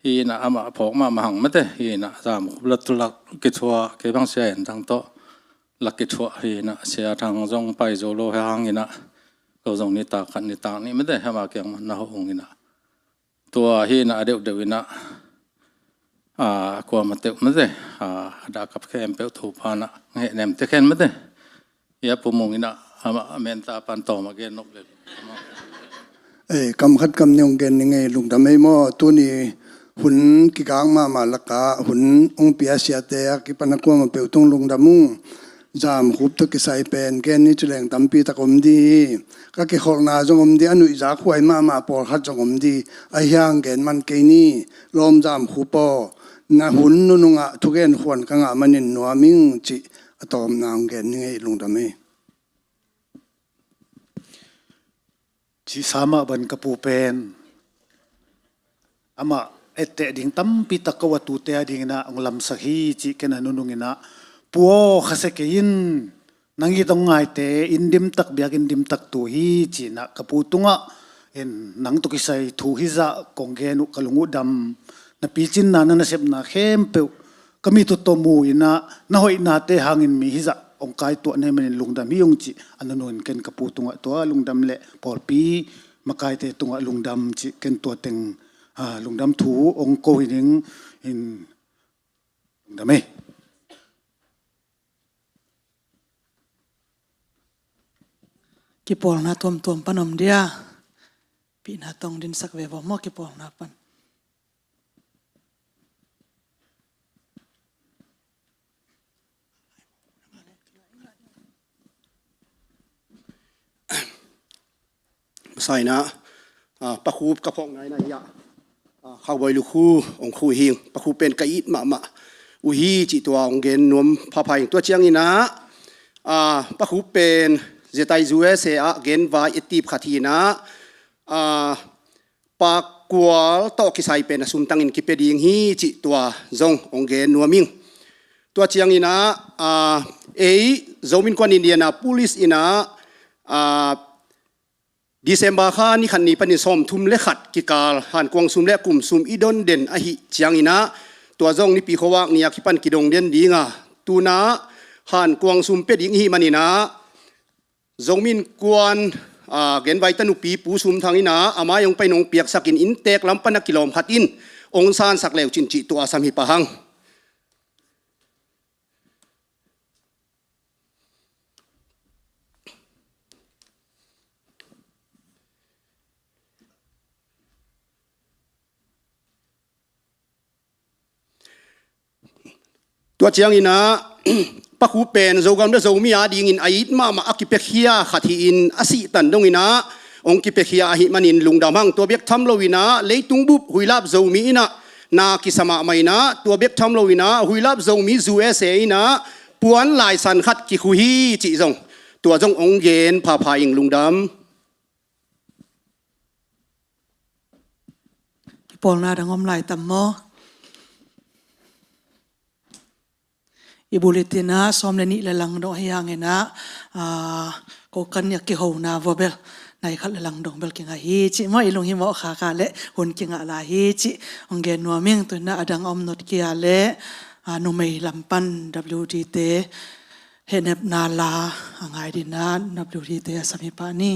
Hi na amah phawk mahmah hang mate, hi na Zam Khup la tu lak kithuah, kei bang Sia En Thang tawh lak kithuah, hi na Sia Thang zong pai zo lo hi hang hi na, ko zong nitak khat nitak nih mate, hama kiang man na ho hong hi na. Tua hi na a deuhdeuh hi na, a, kuama teuh mate, a, a dah kap khempeuh Topa na hehnem te khen mate. Ia pumung ina ama menta pan tawm a gen nop le. Eh, kam khat kam ni hong gen ni ngei lungdam ei maw. Tuni hun kigak mahmah laka hun hong pia siate a kipan a kuama peuh tung lungdam ung. Zam Khup tawh kisai pen gen ni ci leng tampi tak om di hi. Ka kikholhna zong om di, a nuihzak huai mahmah pawlkhat zong om di. A hiang gen man kei ni. Lawm Zam Khup aw, na hun nunungah thugen khuan ka ngah manin nuam ing ci. A tawpna hong gen ni ngei lungdam ei. Cih sa mah ban ka pu pen amah etteh ding tampi tak ko a tute a dingin ah hong lamsak hi cih ken a nunung in ah, pu aw, khasia kei in, nang it hong ngaite, inn dim tak, biakinn dim tak tu hi ci-in ah ka pu tungah, in nang tawh kisai thu hizah kong gen uh ka lung uh dam, na picinna, na nasepna khempeuh ka mit uh tawh mu in ah, na hoihnate hangin mi hizah hong kaituah na hih manin lungdam hi ung cih a nunung in ken ka pu tungah tua lungdam le pawlpi makaite tungah lungdam cih ken tua teng, ah, lungdam thu hong ko hi ning, in lungdam ei. Kipawlna tuamtuam pan om dia. Pihna tawh hong dinsak ve vo maw kipawlna pan. Masa in ah, ah, Pa Khup ka phawkna in ah hiah, ah, Khauboi Lukhu hong khu hi ing. Pa Khup pen ka it mahmah uh hi cih tua hong gen nuam phapha ing. Tua ciangin ah, ah, Pa Khup pen zetai U S A ah genvai etip khat hi in ah, ah, Pa Kual tawh kisai pen a sumtangin kipia ding hi cih tua zong hong gen nuam ing. Tua ciangin ah, ah, ei Zomi Innkuan Indianapolis in ah, ah, December kha ni khat ni panin sawmthum le khat kikal hankuang sum le kum sum i don den ahih ciangin ah, tua zong Nipi khuavak ni a kipan kidong den ding a, tu-in ah hankuang sum pia ding i hih manin ah, Zomi Innkuan, ah, genvai tanupi Pu Sum Thang in ah, a mai hong pai in hong piaksak in, inntek lam pan a kilawm khat in hong sansak le uh cin cih tua a sam hi pah hang. Tua ciangin ah, Pa Khup pen Zogam le Zomi a dingin a it mahmah a kipiakhia khat hi-in, a sihtan dongin ah hong kipiakhia ahih manin lungdam hang. Tua bek tham loin ah leitung bup huilap Zomi in ah na kisa mahmah in ah, tua bek tham loin ah huilap Zomi U S A in ah puan laisan khat kikhu hi cih zong, tua zong hong gen phapha ing, lungdam. Kipawlna dang om lai tam maw? I bulletin ah sawm le nih la langdong hi hangin ah, ah, ko kan nia kihona vua bel nai khat la langdong bel kingah hi cih maw, i lunghimawh khak a le hun kingah lai hi cih hong gen nuam ing. Tu-in ah a dang om not kei a le, ah, numei lam pan W D te hehnepna la a ngai dingin ah W D te a sam hi pah ni.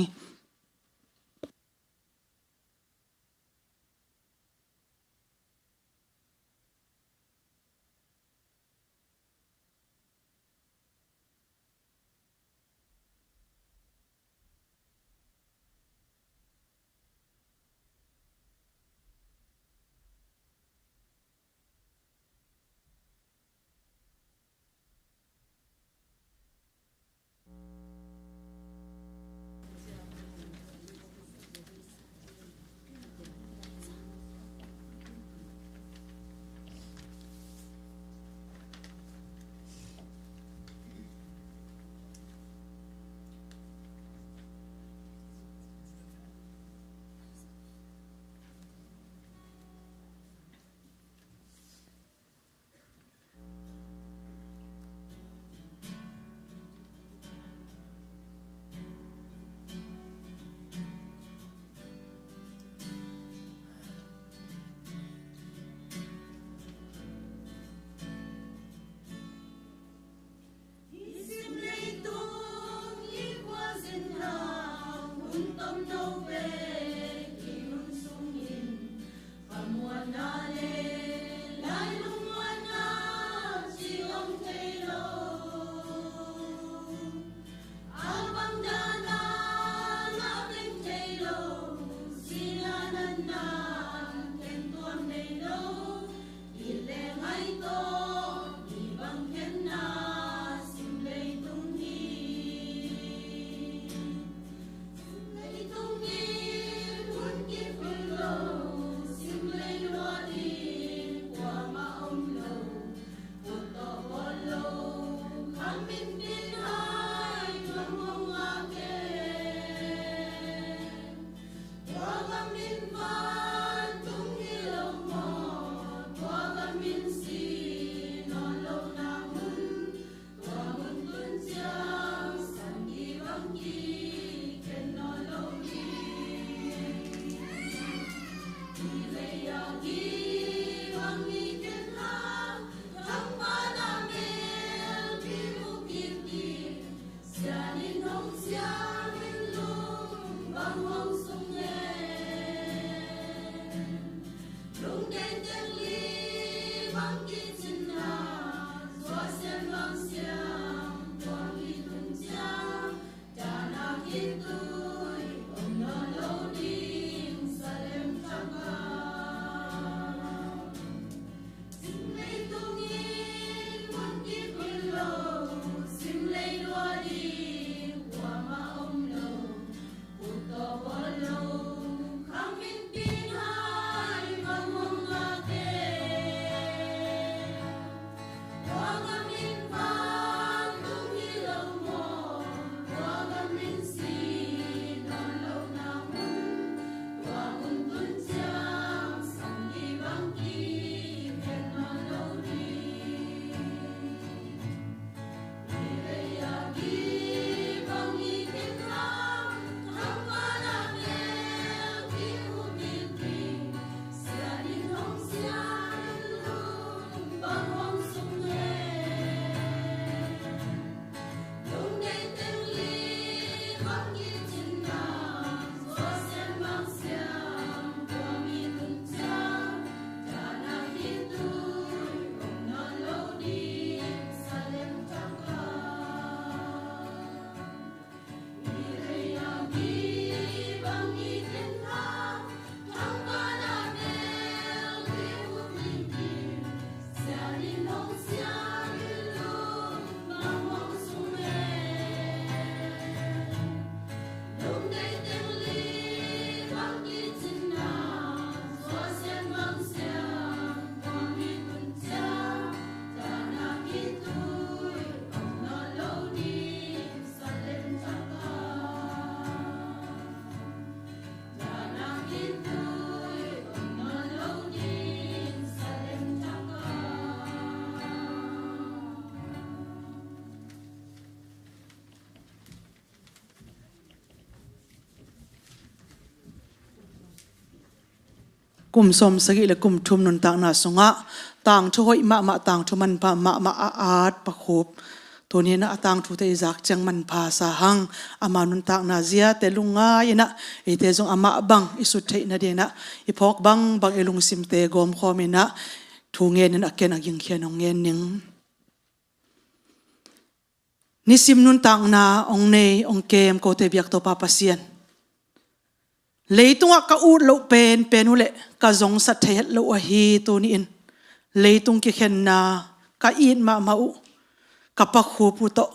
Kum sawm sagih le kum thum nuntakna sungah tangthu hoih mahmah, tangthu manpha mahmah a at Pa Khup, tuni in ah a tangthute i zak ciang manpha sa hang. Ama nuntakna ziate lungngai in ah eite zong amah bang i sut theih nading in ah i phawk bangbang i lungsimte gawmkhawm in ah thu ngen in a ken a gingkhian hong ngen ning. Nisim nuntakna hong nei hong kem kote biak Topa Pasian, leitungah ka ut loh penpen uh leh ka zongsak thei het loh uh ahi tuni in leitung kikhenna ka it mahmah uh, ka Pa Khup uh tawh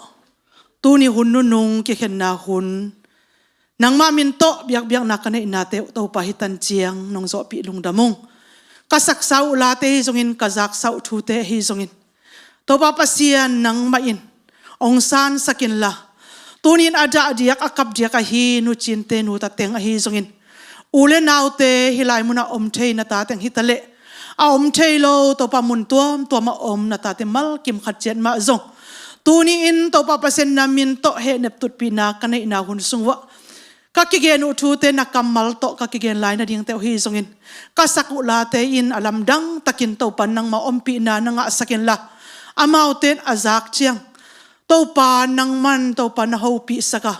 tuni hun nunung kikhenna hun nangmah min tawh biakbiakna ka neihnate uh Topa hih tan ciang nong zawhpih lungdam ung. Ka saksa uh late ahi zongin, ka zaksa uh thute ahi zongin, Topa Pasian nangmah in hong sansak inla, tuni in a dahdiak a kapdiak ahi nucinte nuta teng ahi zongin, u le naute hih lai munah om thei na ta teng hi ta leh, a om thei lo Topa mun tuamtuamah om na tate mal kim khat ciat mah zong, tuni in Topa Pasian na min tawh hehnep tutpihna ka neihna hun sung uah ka kigen uh thute na kammal tawh ka kigen lai nadingte uh ahi zongin, ka sak uh late in a lamdang takin Topa nangmah ompihna na ngahsak inla, amaute in a zak ciang Topa nangman Topa na hopihsak a,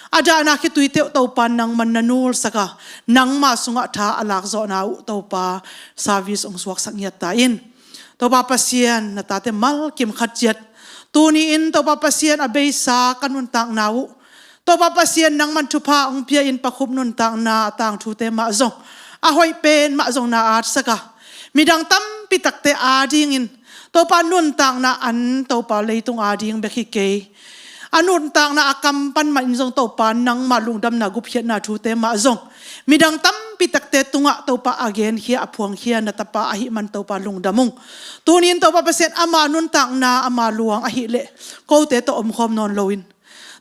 a dahna khituite uh Topa nangman na nulsak a, nangma sungah tha a lakzawhna uh Topa service hong suaksak ngiat ta in. Topa Pasian na tate mal kim khat ciat, tuni in Topa Pasian a beisa ka nuntakna uh Topa Pasian nangman thupha hong pia in Pa Khup nuntakna a tangthute mah zong, a hoih pen mah zong na atsak a, midang tampi takte adingin Topa nuntakna an Topa leitung ading bek hi kei, a nuntakna a kam pan mah in zong Topa nangmah lungdamna gupkhiatna thute mah zong midang tampi takte tungah Topa a genkhia a phuangkhia na tapa ahih man Topa lungdam ung. Tuni in Topa Pasian ama nuntakna ama luang ahih leh kote tawh omkhawm nawn loin,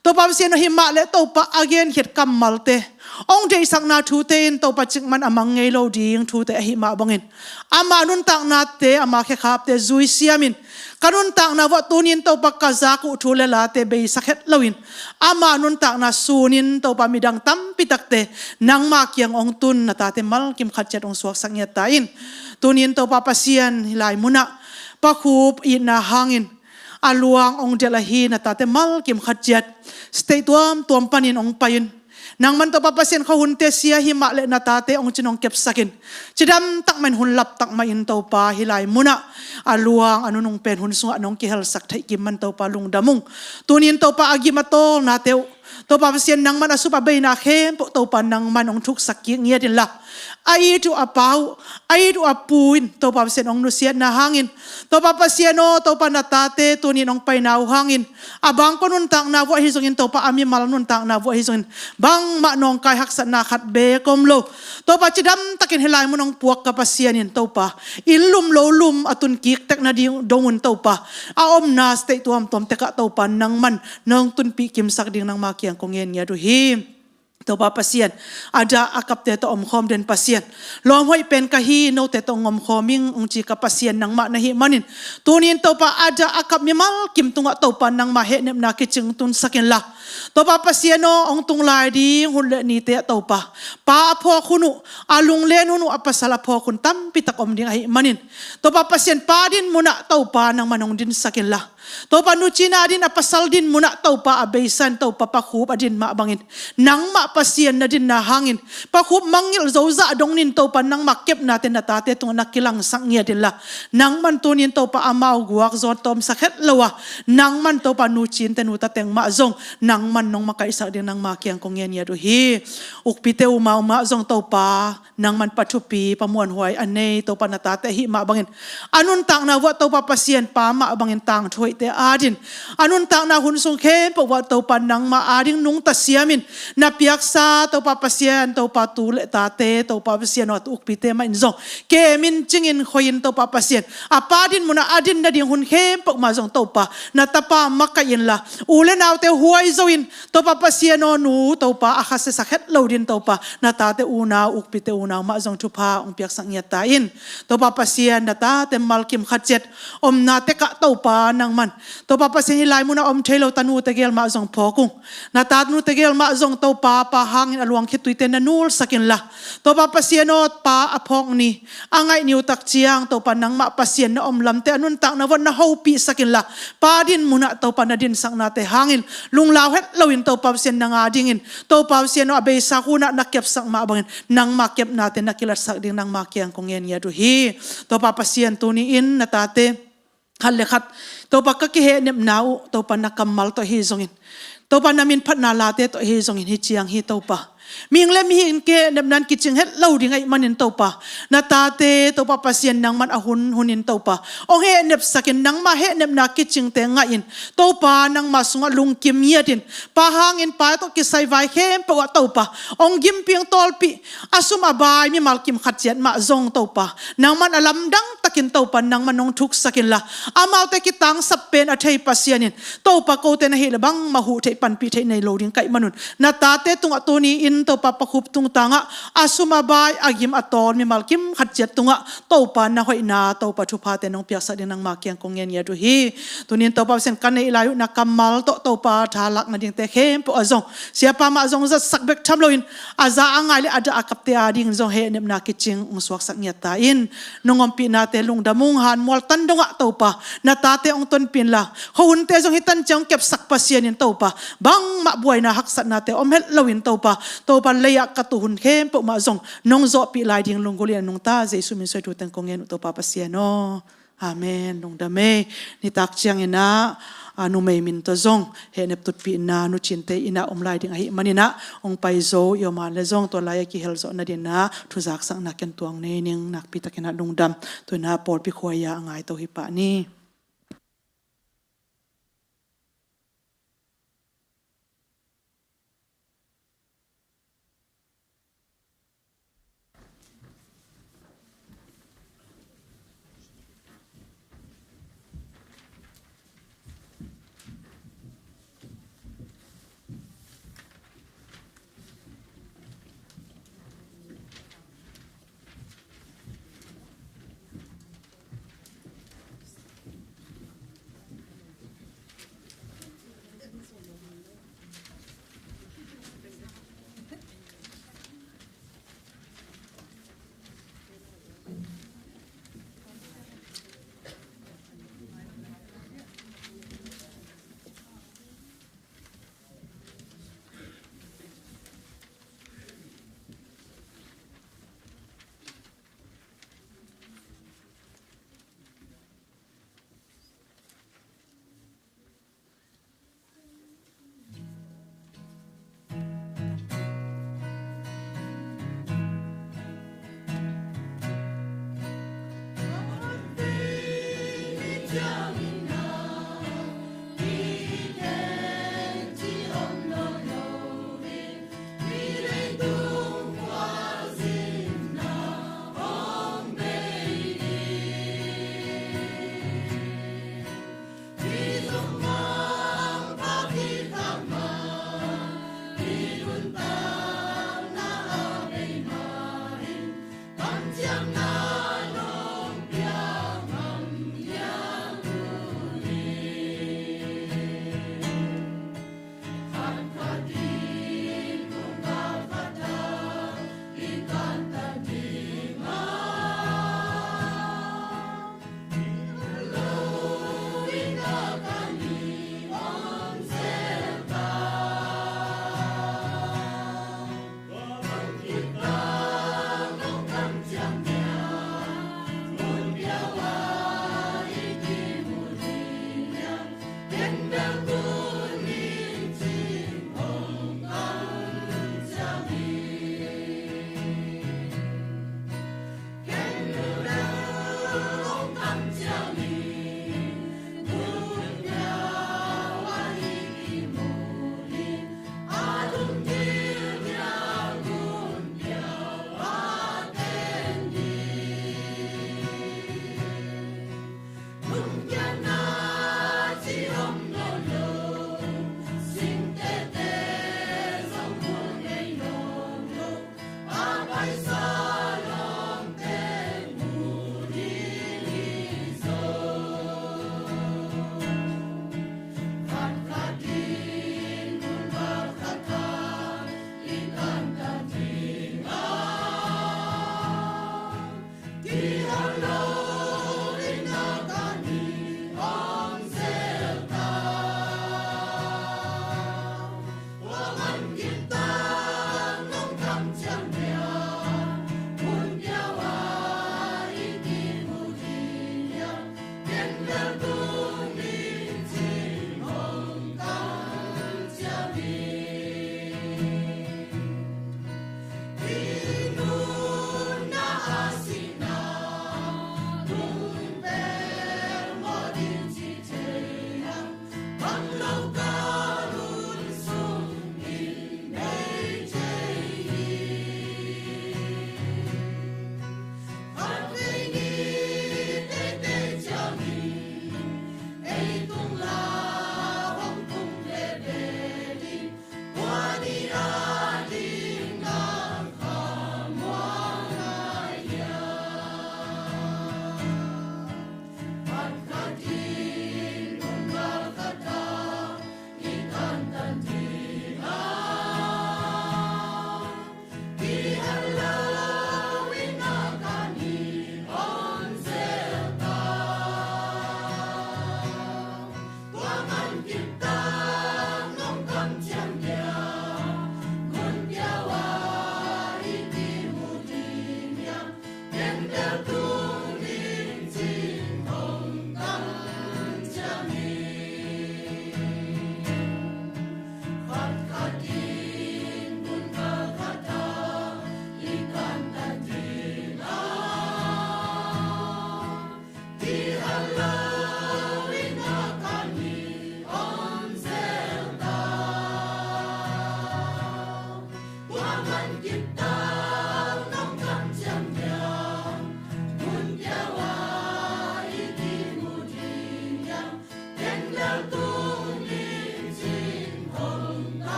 Topa Pasian aw hih mah leh Topa a genkhiat kammalte, hong deihsakna thute in Topa cikmah a mang ngei lo ding thute ahih mah bangin, ama nuntaknate, ama khekhapte zui siamin, ka nuntakna uah tuni in Topa ka zak uh thu le late beisak het loin, ama nuntakna sunin Topa midang tampi takte nangma kiang hong tun na tate mal kim khat ciat hong suaksak ngiat ta in. Tuni in Topa Pasian hih lai munah Pa Khup itna hangin a luang hong delh ahi na tate mal kim khat ciat, state tuamtuam panin hong pai in, nangman Topa Pasian khuahunte sia hih mah leh na tate hong cin hong kepsak in, cidam takmah in hun lap takmah in Topa hih lai munah a luang a nunung pen hun sungah nong kihelsak theih kim man Topa lungdam ung. Tuni in Topa a gim a tawlnate uh Topa Pasian, nangman a sum a beina khempeuh Topa nangman hong thuksak kik ngiat inla, a it uh a pa uh, a it uh a pu in Topa Pasian hong nusiatna hangin, Topa Pasian aw, Topa na tate tuni-in hong paina uh hangin, a bangkua nuntakna vuah ahi zongin, Topa a mimal nuntakna vuah ahi zongin, bangmah nawngkai haksatna khat beek om lo, Topa cidamtakin hih lai mun hong puak ka Pasian in Topa, inn lum lo lum a tun kik tek nading dong un Topa, a omna state tuamtuam tekah Topa nangman nong tunpih kimsak ding nangma kiang kong ngen ngiat uh hi. Topa Pasian, a dah a kapte tawh omkhawm den Pasian, lawm hoih pen ka hi, note tawh hong omkhawm ing hong ci ka Pasian nangmah na hih manin, tuni-in Topa a dah a kap mimal kim tungah Topa nangma hehnepna kicing tunsak inla, Topa Pasian aw, hong tung lai ding hun le nite ah Topa, pa a phawk hun uh, a lunglen hun uh, a pasal a phawk hun tampi tak om ding ahih manin, Topa Pasian, pa din munah Topa nangman hong dinsak inla, Topa nu cina din a pasal din munah Topa a beisa in Topa Pa Khup a din mah bangin, nangmah Pasian na dinna hangin, Pa Khup mangngilh zozah dongin Topa nangmah kepnate na tate tungah na kilangsak ngiat inla, nangman tuni-in Topa amau guak zaw tawmsak het lo a, nangman Topa nu cinte nu ta teng mah zong nangman nong makaihsak ding nangma kiang kong ngen ngiat uh hi. Ukpite uma uma zong Topa nangman Pa Thupi, Pa Muanhuai a nei Topa na tate ahih mah bangin, a nuntakna vuah Topa Pasian pa mah bangin tangthu hoihte adin, a nuntakna hun sung khempeuh vuah Topa nangma ading nungta siamin, na piaksa Topa Pasian, Topa tu le tate Topa Pasian aw, tu ukpite mah in zong kemin cingin khoihin Topa Pasian, a pa din munah a din nading hun khempeuh mah zong Topa na tapa makaih inla, u le naute huai zo in Topa Pasian aw, nu Topa a khasia sak het lo din Topa na tate unau, ukpite unau mah zong thupha hong piaksak ngiat ta in. Topa Pasian, na tate mimal kim khat ciat omna tekah Topa nangman, Topa Pasian, hih lai munah om thei lo tanu tegel mah zong phawk ung. Na tanu tegel mah zong Topa, pa hangin a luang khituite na nulsak inla, Topa Pasian aw, pa a phawk ni, a ngaih ni uh tak ciang Topa nangmah Pasian na om lamte a nuntakna vuah na hopihsak inla, pa din munah Topa na dinsaknate hangin lunglau het loin Topa Pasian nang adingin, Topa Pasian aw, a beisa hunah na kepsak mah bangin nangma kepnate na kilatsak ding nangma kiang kong ngen ngiat uh hi. Topa Pasian, tuni-in na tate khat le khat Topa ka kihehnepna uh Topa na kammal tawh ahi zongin, Topa na minphatna late tawh ahi zongin, hih ciang hi Topa, mihing le mihing kihehnepna in kicing het lo ding ahih manin Topa, na tate Topa Pasian nangman a hun hunin Topa hong hehnepsakin, nangma hehnepna kicingte ngahin, Topa nangma sungah lungkim ngiatin, pa hangin pa tawh kisai vai khempeuh ah Topa hong gimpih, hong tawlpih, a sum a bai mimal kim khat ciat mah zong Topa nangman a lamdang takin Topa nangman hong thuksak inla, amaute kitangsap pen a thei Pasian in Topa kote na hih leh bangmah huh theih, panpih theih nei lo ding ka hih manun, na tate tungah tuni-in Topa Pa Khup tungtangah a sum a bai, a gim a tawl mimal kim khat ciat tungah Topa na hoihna, Topa thuphate nong piaksak ding nangma kiang kong ngen ngiat uh hi. Tuni-in Topa Pasian, ka neih lai uh na kammal tawh Topa tha lak nadingte khempeuh ah zong, siapa mah zong zatsak bek tham loin, a za a ngai le a dah a kapte adingin zong hehnepna kicing hong suaksak ngiat ta in. Nong ompihnate lungdam ung. Hanmual tan dongah Topa na tate hong tonpih inla, khuahunte zong hih tan ciang hong kepsak Pasian in Topa, bangmah buaina haksatnate om het loin Topa, Topa lei-ah ka tuh hun khempeuh mah zong nong zawhpih lai ding lunggulh in a nungta Jesu min suang thu teng kong ngen uh Topa Pasian aw. Amen. Lungdam ei. Nitak ciangin ah, a, numei min tawh zong hehnep tutpihna nu cinte inn ah om lai ding ahih manin ah, hong pai zo i om a leh zong tua lai-ah kihel zawh nadingin ah thuzaksakna ken tuang nei ning. Nakpi takin ah lungdam. Tu-in ah pawlpi khua-ah a ngai to hi pah ni.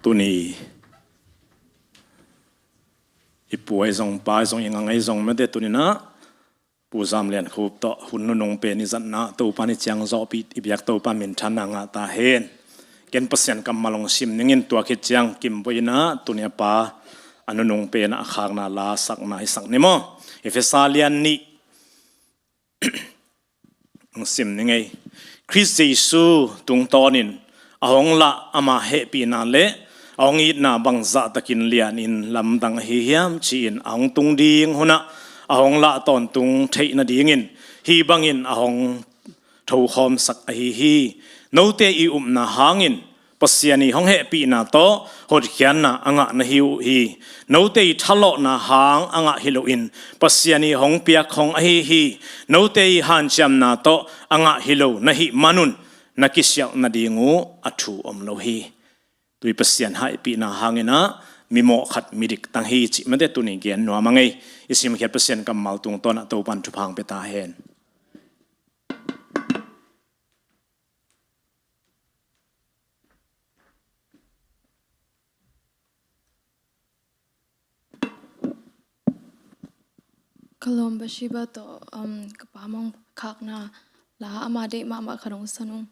Tuni i pu ahi zong, pa ahi zong, i ngang ahi zong, mete tuni-in ah Pu Zam Lian Khup tawh hun nunung pen i zatna Topa in i ciang zawhpih i biak Topa minthanna ngah ta hen. Ken Pasian kammal hong sim ning in, tua khit ciang Kim Bawi in ah tuni a pa a nunung pen ah a khakna la sakna hi sak ni maw. Efesa lian nih hong sim ning ei. Khrist Jesu tungtawnin a hong lah ama hehpihna le a hong itna bangzah takin lianin lamdang ahi hiam ci-in a hong tung ding hunah a hong lah tawntung theih nadingin hih bangin a hong thokhawmsak ahi hi. Note i upna hangin Pasian i hong hehpihna tawh hotkhiatna a ngah na hi uh hi. Note i thalawhna hang a ngah hi loin Pasian i hong piak khong ahi hi. Note i hanciamna tawh a ngah hi lo na hih manun na kisialh nading uh a thu om lo hi. Tui Pasian hehpihna hangin ah mimawh khat midik tang hi cih mete tuni gen nuam a ngei. I simkhiat Pasian kammal tungtawn ah Topan thupha hong pia ta hen. Ka lawm Bathsheba tawh, um, ka pa mawng khakna la ama deih mahmah khat hong sa nung.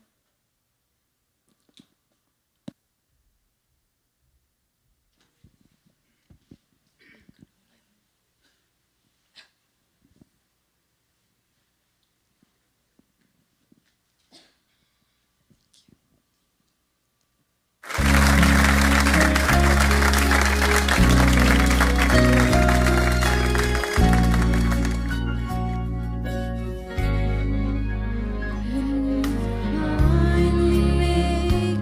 Finally make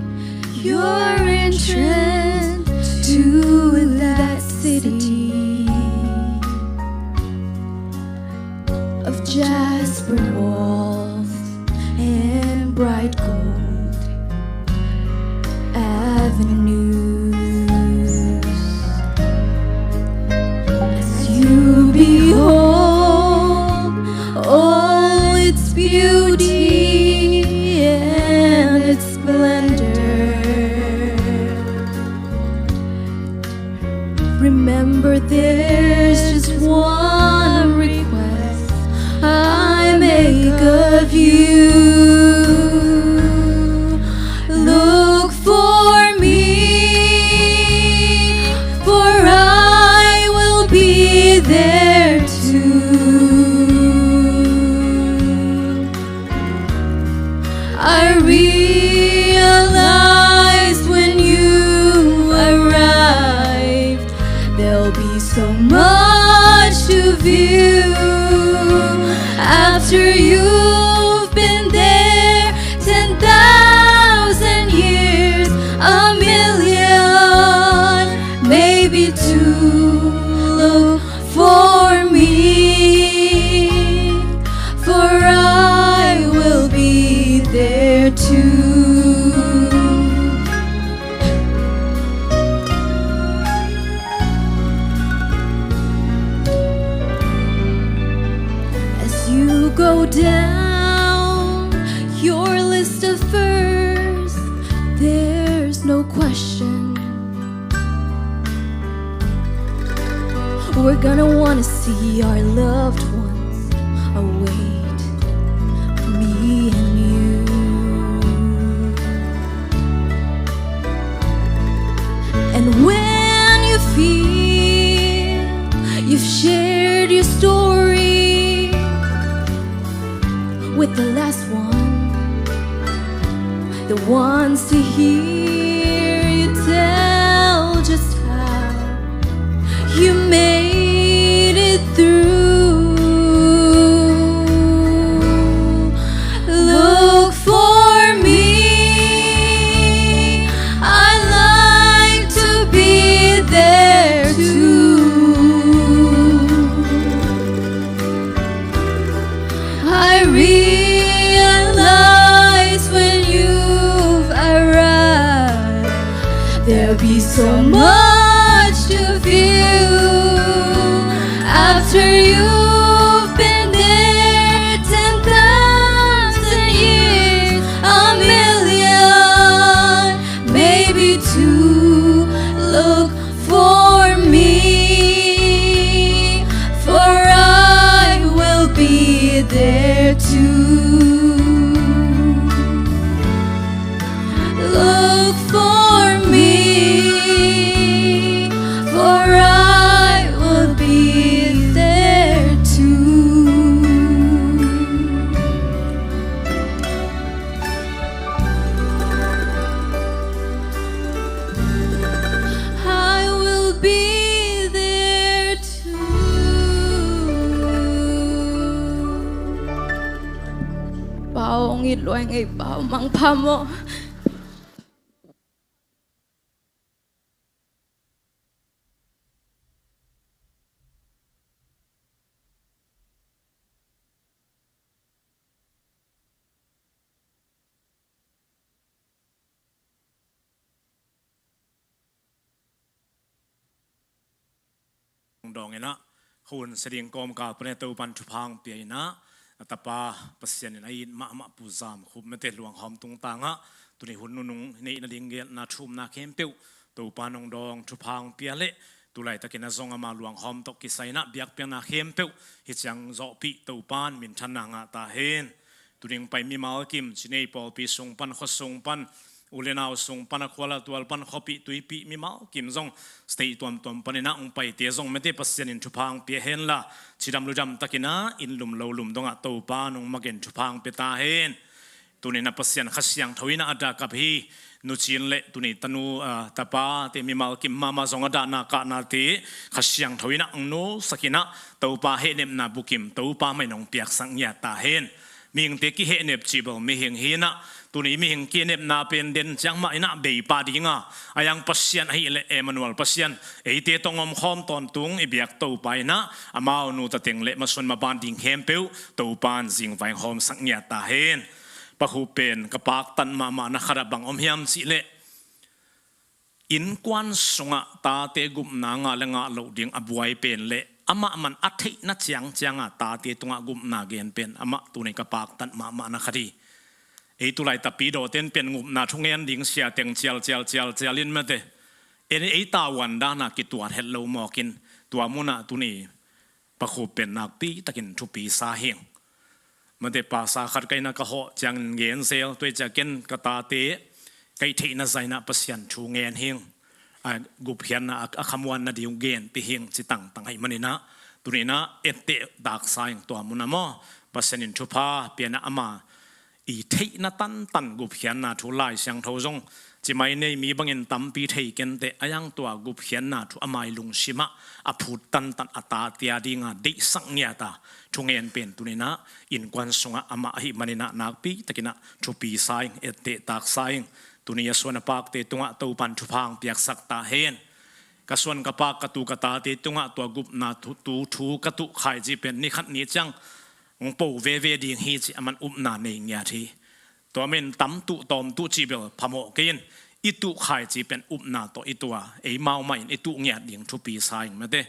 your entrance to that city of jasper walls. and bright gold avenues. As you behold all its beauty and its splendor, remember, there's just one request I make of you. Look for me, for I will be there too. I realize when you arrive, there'll be so much to view. After you've been there ten thousand years, a million, maybe two, look for me, for I will be there too. As you go down your list of first, there's no question we're gonna wanna see our loved ones await me and you. And when you feel you've shared your story with the last one, the ones to hear you tell just how you made it through. Look for me, I like to be there too. I realize when you've arrived, there'll be so much to view. After you've been there ten thousand years, a million, maybe two, look for me, for I will be there too. Look for me, for I will be there too. I will be there too. Pau hong it luai ngei, Pau mangpha maw. Dawng inah, hun seding kawmkal pan e Topan thupha hong pia inah, a tapa Pasian in a it mahmah Pu Zam Khup Mete luanghawm tungtangah tuni hun nunung neih nading gelhna thumna khempeuh Topan hong dawng thupha hong pia leh, tulaitakin a zong ama luanghawm tawh kisai inah biakpiakna khempeuh hi ciang zawhpih Topan minthanna ngah ta hen. Tuning pai mimal kim, cinei pawlpi sung pan, khua sung pan, u le nau sung pan, a khua lal tual pan, khuapih tuipih mimal kim zong, state tuamtuam panin ah hong paite zong mete Pasian in thupha hong pia henla, cidam ludam takin ah inn lum lo lum dongah Topa nong magen thupha hong pia ta hen. Tunin ah Pasian Kha Siangtho in ah a dah kap hi. Nu Cin le tuni tanu, ah, tapa te mimal kim mahmah zong a dahna kahnate Kha Siangtho in ah hong nusak in ah Topa hehnepna bukim Topa mah in hong piaksak ngiat ta hen. Mihingte kihehnep cih bel mihing hi inah, tuni mihing kihehnepna pen den ciang mah inah bei pah ding a, a yang Pasian ahih leh Emmanuel Pasian eite tawh hong omkhawm tawntung i biak Topa inah, amau nu ta teng le masun maban ding khempeuh Topa in zingvai hong hawmsak ngiat ta hen. Pakhu pen ka paktat mahmahna khat ah bang om hiam cih leh, innkuan sungah tate gupna ngah le ngah loh ding a buai pen le amah man a theihna ciangcianga tate tungah gupna gen pen amah tuni ka paktat mahmahna khat hi. Ei tulai tapidawten pen gupna thungen ding sia teng cial cial cial cial in mate, ei tavuan dana kituat het lo mawkin tua munah tuni Pakhu pen nakpi takin thupi sa hing. Mate, pasa khat ka inn ah ka hawh ciangin gen zel, tua hi ciangin ka tate ka hih theihna zainah Pasian thu ngen hing. A gupkhiatna a khamuanna ding uh genpih hing ci tangtang ahih maninah tuninah etteh taksa hing tua munah maw. Pasian in thupha pianah ama i theihna tantan gupkhiatna thu Lai Siangtho zong cimai nei mi bangin tampi thei kenteh a iang tua gupkhiatna thu amai lungsimah a phut tantan a tate a dinga deihsak ngiata thungen pen tuninah innkuan sungah amah ahih maninah nakpi takinah thupi sa ing, etteh taksa ing. Tuni a suan a pakte tungah Topan thupha piaksak ta hen. Ka suan ka pak ka tu ka tate tungah tua gupna thu, tu thu ka tuh khaici pen ni khat ni ciang hong po veve ding hi ci a man upna nei ngiat hi. Tua men tam tuh tawm tuh ci bel phamawh kei in i tuh khaici pen upna tawh i tua ei mau mah in i tuh ngiat ding thupi sa ing mate.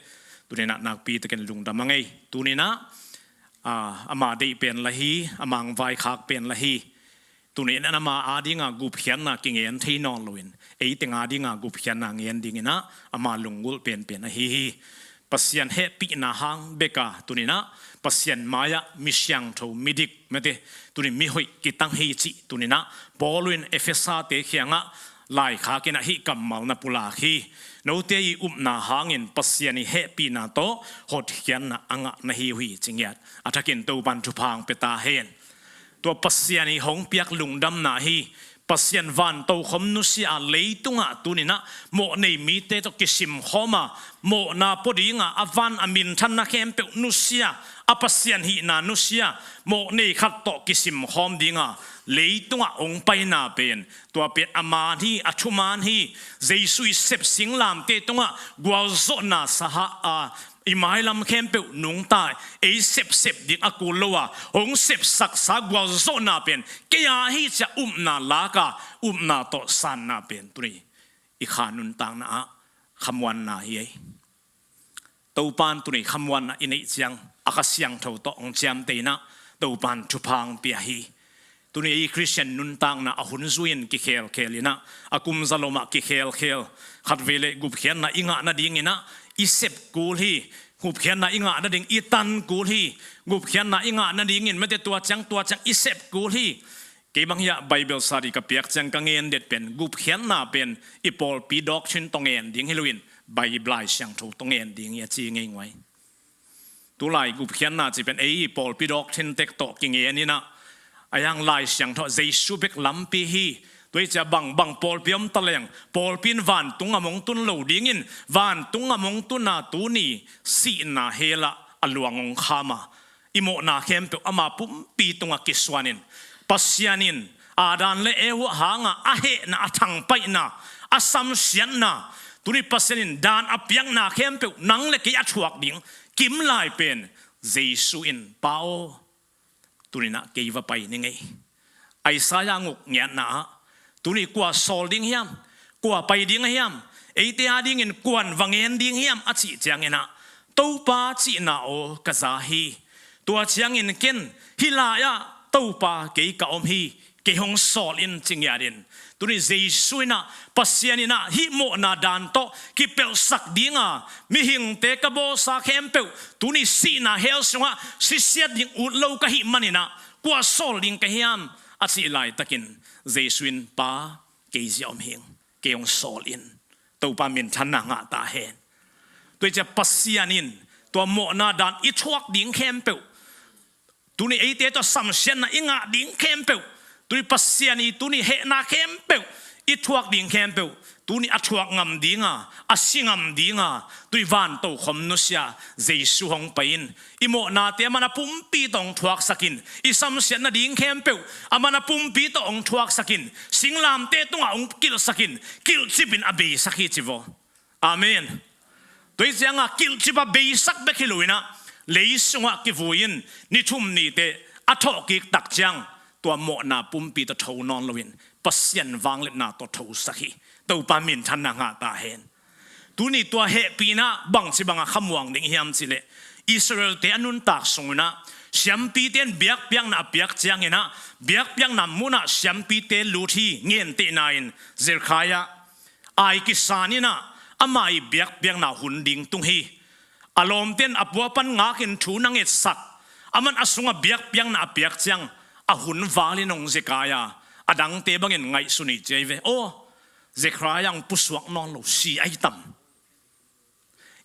Tuninah nakpi takin lungdam a ngei. Tuninah ama deih pen la hi, ama hong vaikhak pen la hi. Tuninah ama a dinga gupkhiatna kingen thei nawn loin ei teng a dinga gupkhiatna ngen dinginah ama lunggulh penpen ahi hi. Pasian hehpihna hang beka tuninah Pasian mai-ah mi siangtho midik mate, tuni mihoih kitang hi cih tuninah Paul in Efesa te kiangah laikhak inah hih kammal na pulak hi. Note i upna hangin Pasian i hehpihna tawh hotkhiatna a ngah na hi uh hi ci ngiat. A thakin Topan thupha pia ta hen. Tua Pasian i hong piak lungdamna hi. Pasian van tokhom nusia a leitungah tuninah mawh nei mite tawh kisimkhawm a, mawhna pua dinga a van a minthanna khempeuh nusia, a Pasian hihna nusia, mawh nei khat tawh kisimkhawm dinga leitungah hong paina pen tua pen a man hi, a thuman hi. Jesu i sep singlamte tungah gualzawhna saha a i mailam khempeuh nungta ei sepsep ding a kul lo a hong sepsaksa gualzawhna pen kei a hi cia upna laka upna tawh sanna pen tuni i kha nuntakna ah khamuanna hi ei. Topan tuni khamuanna i neih ciang a Kha Siangtho tawh hong ciamteinah Topan thupha pia hi. Tuni i Khristian nuntakna a hun zui-in kikhelkhel inah a kumza lomah kikhelkhel khatvei le gupkhiatna i ngah nadinginah i sep kul hi. Gupkhiatna i ngah nading i tan kul hi. Gupkhiatna i ngah nadingin mate tua ciang tua ciang i sep kul hi. Kei bang hiah Bible study ka piak ciang ka ngen det pen gupkhiatna pen i pawlpi doctrine tawh ngen ding hi loin Bible Lai Siangtho tawh ngen ding hi a ci ngeinguai. Tulai gupkhiatna ci pen ei pawlpi doctrine tek tawh kingen inah a iang Lai Siangtho Jesu bek lampi hi. Tua hi cia bangbang pawlpi om taleng pawlpi in vantung a mong tun lo dingin vantung a mong tuna tuni sihna helah a luang hong khama i mawhna khempeuh ama pumpi tungah kisuanin Pasian in Adam le Eva hanga a hehna, a thangpaihna, a samsiatna, tuni Pasian in dan a piakna khempeuh nang le kei a thuak ding kim lai pen Jesu in Pa aw, tuninah kei va pai ni ngei. Isaiah nguk ngiatna ah tuni kua sawl ding hiam, kua pai ding hiam, eite a dingin kuan va ngen ding hiam a cih cianginah Topa cihna aw ka za hi. Tua ciangin ken hih lai-ah Topa kei ka om hi, kei hong sawl in ci ngiatin tuni Jesu inah Pasian inah hih mawhna dan tawh kipelhsak dinga mihingte ka bawlsa khempeuh tuni sihna hell sungah sisiat ding ut lo ka hih maninah kua sawl ding ka hiam a cih laitakin Jesu in Pa kei zia om hing, kei hong sawl in. Topa minthanna ngah ta hen. Tua hi cia Pasian in tua mawhna dan i thuak ding khempeuh tuni eite tawh samsiatna i ngah ding khempeuh, tuni Pasian i tuni hehna khempeuh i thuak ding khempeuh tuni a thuak ngam dinga, a si ngam dinga tuni vantokhom nusia Jesu hong pai in. I mawhnate a man a pumpi tawh hong thuaksakin, i samsiatna ding khempeuh a man a pumpi tawh hong thuaksakin, singlamte tungah hong kilhsakin, kilhcipin a beisak hi ci vaw. Amen. Tua hi cianga kilhcip a beisak bek hi loinah lei sungah kivui in ni thum nite a thawhkik tak ciang tua mawhna pumpi tawh tho nawn loin Pasian vangliatna tawh thosak hi. Topa minthanna ngah ta hen. Tuni tua hehpihna bangci banga khamuang ding hiam cihleh, Israelte a nuntak sunginah siampite in biakpiakna a piak cianginah biakpiakna munah siampite lut hi. Gentehna in Zekhariah, ai kisan inah ama ih biakpiakna hun ding tung hi. A lawmte in a pua pan ngakin thu na ngetsak, aman a sungah biakpiakna a piak ciang a hun valin hong zekai a, a dangte bangin ngaihsun hi ci ahi ve. Aw, Zekhariah hong pusuak nawn lo, si ahi tam.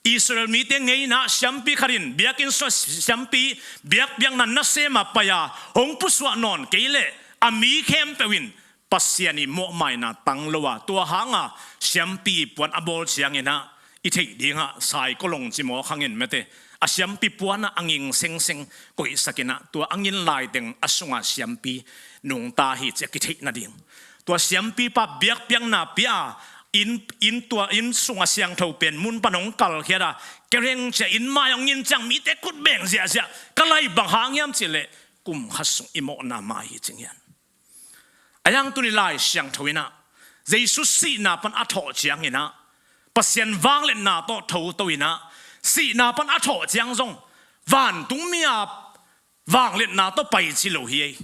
Israel mite ngeina siampi khatin biakinn sungah siampi biakpiakna nasem a pai a, hong pusuak nawn kei leh a mi khempeuh in Pasian ih mawhmaina tang lo a, tua hanga siampi ih puan a bawl cianginah i theih dingah saikolong cimawk hangin mete a siampi puanah a ging sengseng koihsakinah tua a ging laiteng a sunga siampi nungta hi ci a kitheih nading. Tua siampipa biakpiakna pia a inn, inn tua inn sunga siangtho pen mun pan hong kalkhiat a, kereng cia inn mai hong inn ciang mite khut beng ziahziah. Ka lai bang hang hiam cihleh kum khat sung i mawhna mai hi cing hian. A yang tuni Lai Siangtho inah Jesu sihna pan a thawh cianginah Pasian vangliatna tawh thoto inah sihna pan a thawh ciang zong vantung mi a vangliatna tawh pai ci lo hi ei.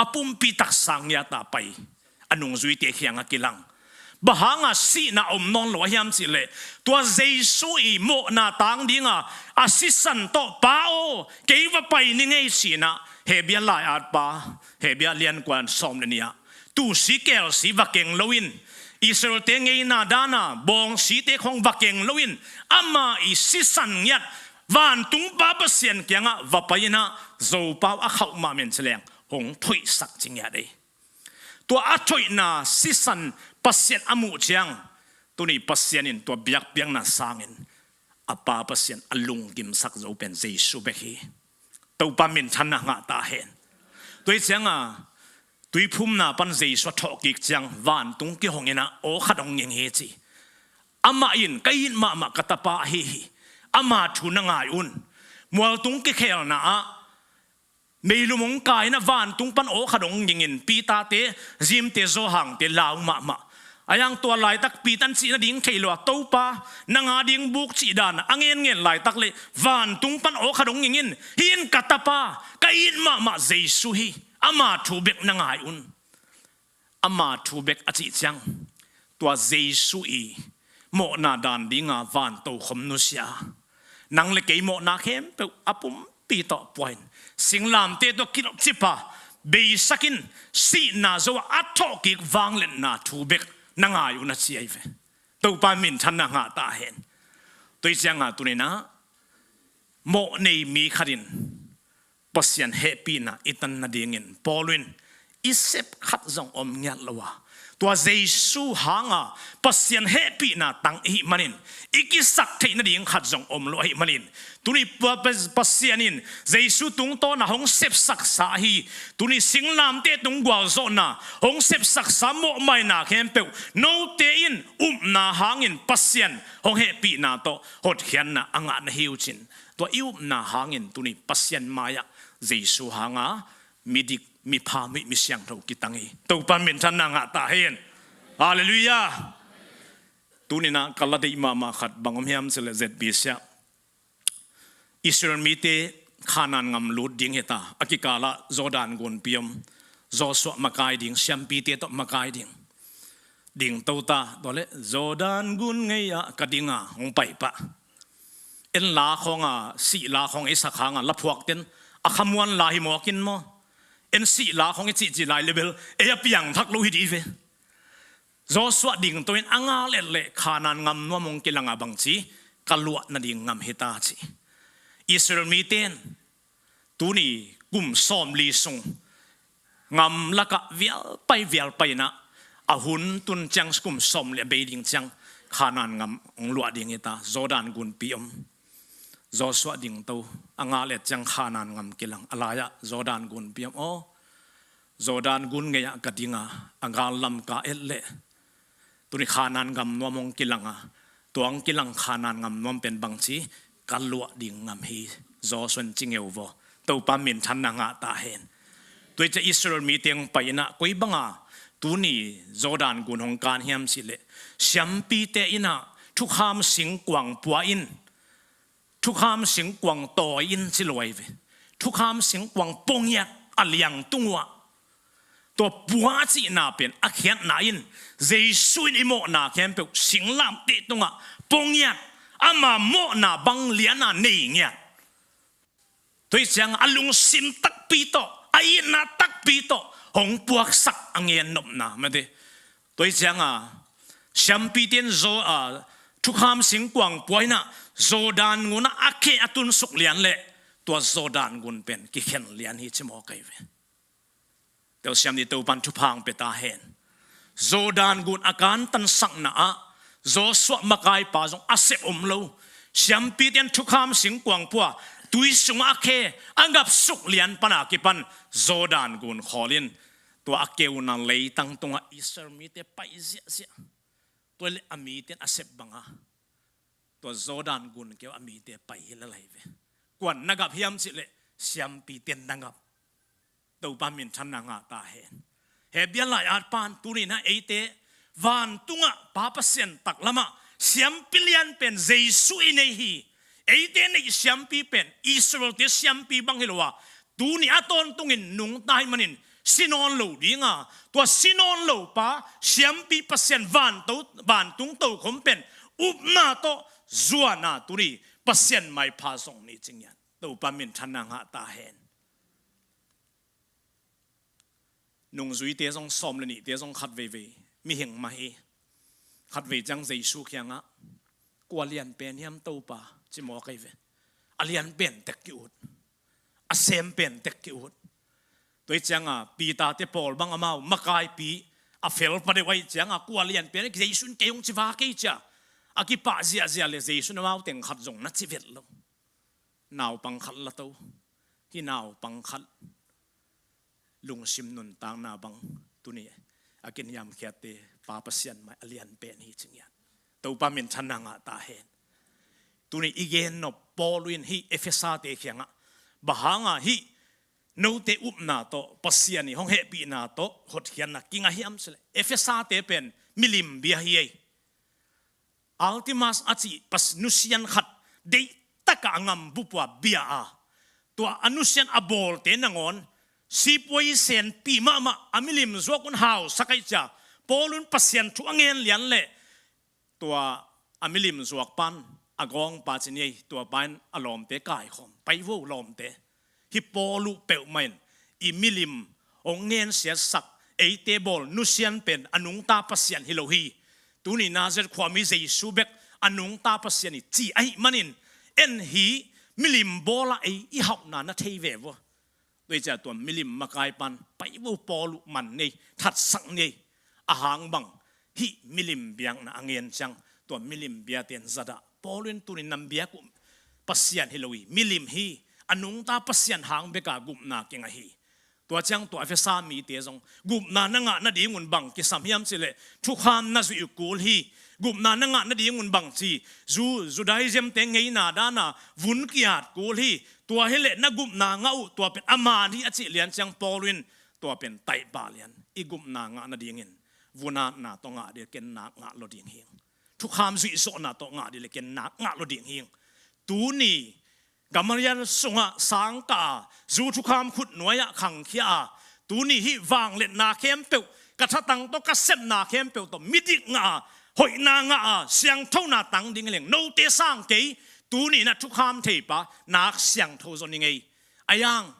A pumpi taksa ngiata pai a nungzuite kiangah kilang. Bang hanga sihna om nawn lo a hiam cihleh, tua Jesu ih mawhna tang dinga a sisan tawh, Pa aw, kei va pai ni ngei cinah Hebrew lai-atpa, Hebrew liankuan sawm le nih ah tuusi keelsi va keng loin, Israelte ngeina dana bawngsite khong va keng loin, ama ih sisan ngiat vantungpa Pasian kiangah va pai inah Zopau a khauh mahmah in cileng hong thoihsak ci ngiat ei. Tua a thoihna sisan Pasian a muh ciang, tuni Pasian in tua biakpiakna sangin a Pa Pasian a lunggimsak zo pen Jesu bek hi. Topa minthanna ngah ta hen. Tua hi cianga tuiphumna pan Jesu a thawhkik ciang vantung kihong inah aw khat hong ging hi ci. Amah in, Ka it mahmah ka tapa ahi hi, ama thu na ngai un. Mualtung kikhelna ah meilum hong kai inah vantung pan aw khat hong gingin Peter-te, James-te, Johan-te lau mahmah. A yang tua laitak Peter in cih nading thei lo a, Topa, nang a ding buk cih dana a ngenngen laitak le vantung pan aw khat hong gingin, Hih in ka tapa, ka it mahmah Jesu hi, ama thu bek na ngai un. Ama thu bek a cih ciang, tua Jesu ih mawhna dan dinga van tokhom nusia a, nang le kei mawhna khempeuh a pumpi tawh pua in, singlamteh tawh kilawp cipa beisak in, sihna zo-ah a thawhkik vangliatna thu bek na ngai un a ci ahi ve. Topa minthanna ngah ta hen. Tua hi cianga tuninah mawh nei mi khatin Pasian hehpihna i tan nadingin Paul in i sep khat zong om ngiat lo a, tua Jesu hanga Pasian hehpihna tang i hih manin i kisak theih nading khat zong om lo ahih manin, tuni Pa-, Pa-, Pasian in Jesu tungtawna hong sepsaksa ahi, tuni singlamteh tung gualzawhna hong sepsaksa mawhmaina khempeuh note in upna hangin Pasian hong hehpihna tawh hotkhiatna a ngah na hi uh cin. Tua i upna hangin tuni Pasian mai-ah Jesu hanga midik, mipha, mi, mi siangtho kitang hi. Topa minthanna ngah ta hen. Halleluiah. Tuninah ka la deih mahmah khat bang om hiam cihleh Z B C ah Israel mite Kanaan gam lut ding hita, a kikalah Jordan gunpi om, Joshua makai ding, siampite tawh makai ding. Dingto ta, tua le Jordan gun ngei-ah ka dinga hong paipah. En la khawng a, sih la khawng ei sak hanga laphuakten a khamuan la hi mawkin maw? En sih la khawng i cihcih lai le bel ei a piangthak lo hi dih ve. Joshua dingto in a ngal et leh Kanaan gam nuam hong kilanga bangci ka luah nading gam hita ci. Israel mite in tuni kum sawmli sung gam lakah vialpai vialpai inah a hun tun ciang kum sawmli a bei ding ciang Kanaan gam hong luah ding hita, Jordan gunpi om. Joshua dingto a ngal et ciang Kanaan gam kilang, a lai-ah Jordan gunpi om. Aw, Jordan gun ngei-ah ka dinga, a gal lam ka et leh tuni Kanaan gam nuam hong kilanga, tua hong kilang Kanaan gam nuam pen bangci ka luah ding gam hi, Joshua in ci ngeu vaw. Topa minthanna ngah ta hen. Tua hi ciang Israel mi teng pai in ah, koi banga tuni Jordan gun hong kan hiam cih leh, siampite in ah thukham singkuang pua in, thukham singkuang tawi in ci lo ahi ve. Thukham singkuang pua ngiat a liang tung uh ah, tua pua cihna pen a khiatna in, Jesu in i mawhna khempeuh singlamteh tungah pua ngiat, ama mawhna bang lian a nei ngiat. Tua hi ciang a lungsim takpi tawh, a itna takpi tawh hong puaksak a ngen nopna mate. Tua hi ciang a, siampite in Zo-, a, thukham singkuang pua in ah, Jordan gun ah a khe a tunsuk lian leh, tua Jordan gun pen kikhen lian hi ci mawk ahi ve. Telsiam ni, Topan thupha hong pia ta hen. Jordan gun a kantansakna ah Joshua makaipa zong a sep om lo. Siampite in thukham singkuang pua, tui sungah a khe, a gapsuk lian pan a kipan Jordan gun khawl in, tua a keuna leitang tungah Israel mite pai ziahziah. Tua leh a mite in a sep banga, tua Jordan gun keu a mite pai hi lel ahi ve. Kuan na gap hiam cih leh, siampite in na gap. Topa minthanna ngah ta hen. Hebru lai-at pan tuni in ah eite vantungah Pa Pasian taklamah siampi lian pen Jesu i nei hi. Eite neih siampi pen Israel-te siampi bang hi lo a, tuni a tawntungin nungta ahih manin si nawn lo ding a, tua si nawn lo pa siampi Pasian vanto-, vantung tokhom pen upna tawh zuan a, tuni Pasian maipha zong ni ci ngiat. Topa minthanna ngah ta hen. Nungzuite zong, sawm le nihte zong khat veivei mihing mah hi. Khat vei ciang Jesu kiangah, "Kua lian pen hiam Topa?" ci mawk ahi ve. A lian pen tek ki-ut, a sem pen tek ki-ut. Tua hi ciang a, Peter-te pawl bang amau makaipi a fel pa deuh ahih ciang a, "Kua lian pen?" Jesu in, "Kei hong ci vak ei," ci a, a kipah ziahziah leh Jesu in amau teng khat zong na ci vet lo. Naupang khat la to. Hih naupang khat lungsim nuntakna bang tuni a kiniamkhiatte Pa Pasian mai a lian pen hi ci ngiat. Topa minthanna ngah ta hen. Tuni i gen nop Paul in hih Efesa-te kiangah, bang hanga hih note upna tawh, Pasian i hong hehpihna tawh hotkhiatna kingah hiam cih leh, Efesa-te pen milim bia hi ei. Artemas a cih pas nusian khat deihtak a ngam bup ua bia a, tua a nusian a bawlte nangawn sipuai senpi mahmah, a milim zuak un hausak ahih ciang, Paul in Pasian thu a ngen lian leh, tua a milim zuak pan a gawngpa ci ni ei, tua pa in a lawmte kaikhawm, "Pai vo lawmte. Hih Paul uh peuhmah in i milim hong ngensiatsak, eite bawl nusian pen a nungta Pasian hi lo hi. Tuni Nazareth khuami Jesu bek a nungta Pasian hi," ci ahih manin, en hi, milim bawla ei i hauhna na thei ve vo. Tua hi ciang tua milim makai pan, "Pai vo Paul uh, man ni ei, thatsak ni ei. A hang bang hih milim biakna a ngen ciang, tua milim biate in za dah. Paul in tuni nam biak uh Pasian hi lo hi, milim hi, a nungta Pasian hang beka gupna kingah hi." Tua ciang tua Efesa mite zong gupna na ngah nadingun bang kisam hiam cih leh, thukham na zuih uh kul hi. Gupna na ngah nadingun bang ci, Ju-, Judaism-te ngeina dana vun ki-at kul hi. Tua hi leh na gupna ngah uh tua pen a man hi a cih lian ciang, Paul in tua pen taih pah lian, "I gupna ngah nadingin vun atna tawh ngah dih, ken nak ngah lo ding hing. Thukham zuihzawhna tawh ngah dih leh ken nak ngah lo ding hing." Tuni Gamaliel sungah sangkah a, Jew thukham khutnuai-ah khangkhia a, tuni hih vangliatna khempeuh, ka thatang tawh ka sepna khempeuh tawh midik ngah a, hoihna ngah a, siangthona tang ding hi leng note sang kei, tuni-in ah thukham theipa nak siangtho zaw ning ei. A iang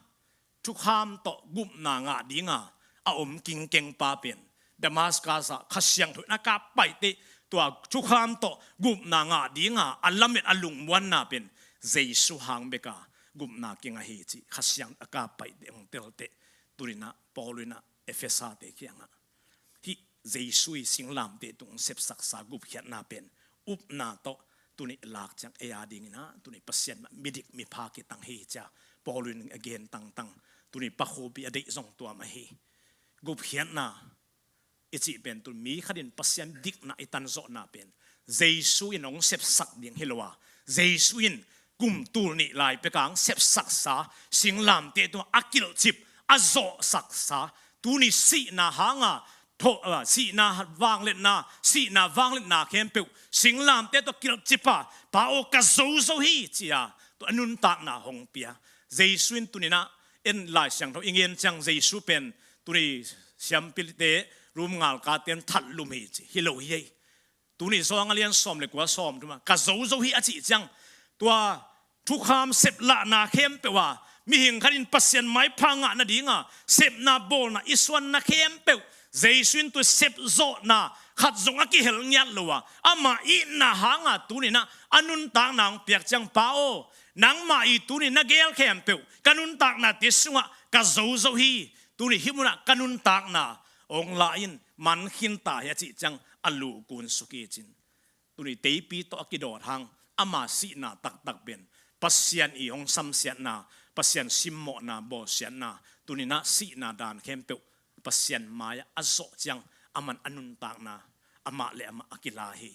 thukham tawh gupna ngah dinga a om kingkengpa pen Damascus ah Kha Siangtho in a kap paih teh, tua thukham tawh gupna ngah dinga a lamet a lungmuanna pen Jesu hang beka gupna kingah hi cih Kha Siang a kap paih teh hong tel teh, tuni-in ah Paul in ah Efesa-te kiangah hih Jesu i singlamteh tung sepsaksa gupkhiatna pen upna tawh tuni lak ciang ei a dingin ah tuni Pasian mah midik mipha kitang hi ci-a Paul in a gen tangtang, tuni pakhuapi a deih zong tua mah hi. Gupkhiatna i cih pen tuni mi khat in Pasian dikna i tanzawhna pen Jesu in hong sepsak ding hi lo a, Jesu in kum tul nih lai peka hong sepsaksa singlamteh tungah a kilhcip, a zawhsaksa, tuni sihna hanga thaw, ah, sihna vangliatna, sihna vangliatna khempeuh singlamteh tawh kilhcip a, Pa aw, ka zo zo hi, ci-a tua a nuntakna hong pia. Jesu in tuni-in ah, en Lai Siangtho i ngen ciang, Jesu pen tuni siampite, Rom ngalkate in thatlum hi ci, hi lo hi ei. Tuni Johan a lian sawm le kua, sawmthum ah, ka zo zo hi a cih ciang, tua thukham seplahna khempeuh a, mihing khat in Pasian maipha ngah nadinga sepna bawlna i suanna khempeuh, Jesu in tua sepzawhna khat zong a kihel ngiat lo a, ama itna hanga tuni-in ah a nuntakna hong piak ciang, Pa aw, nangmah i tuni na gel khempeuh ka nuntaknate sungah ka zo zo hi. Tuni hih munah ka nuntakna hong la in, man khin ta hi a cih ciang a lu kun suk hi cin. Tuni teipi tawh a kidawt hang, ama sihna taktak pen Pasian i hong samsiatna, Pasian simmawhna, bawlsiatna, tuni-in ah sihna dan khempeuh Pasian mai-ah a zawh ciang, aman a nuntakna amah le amah a kila hi.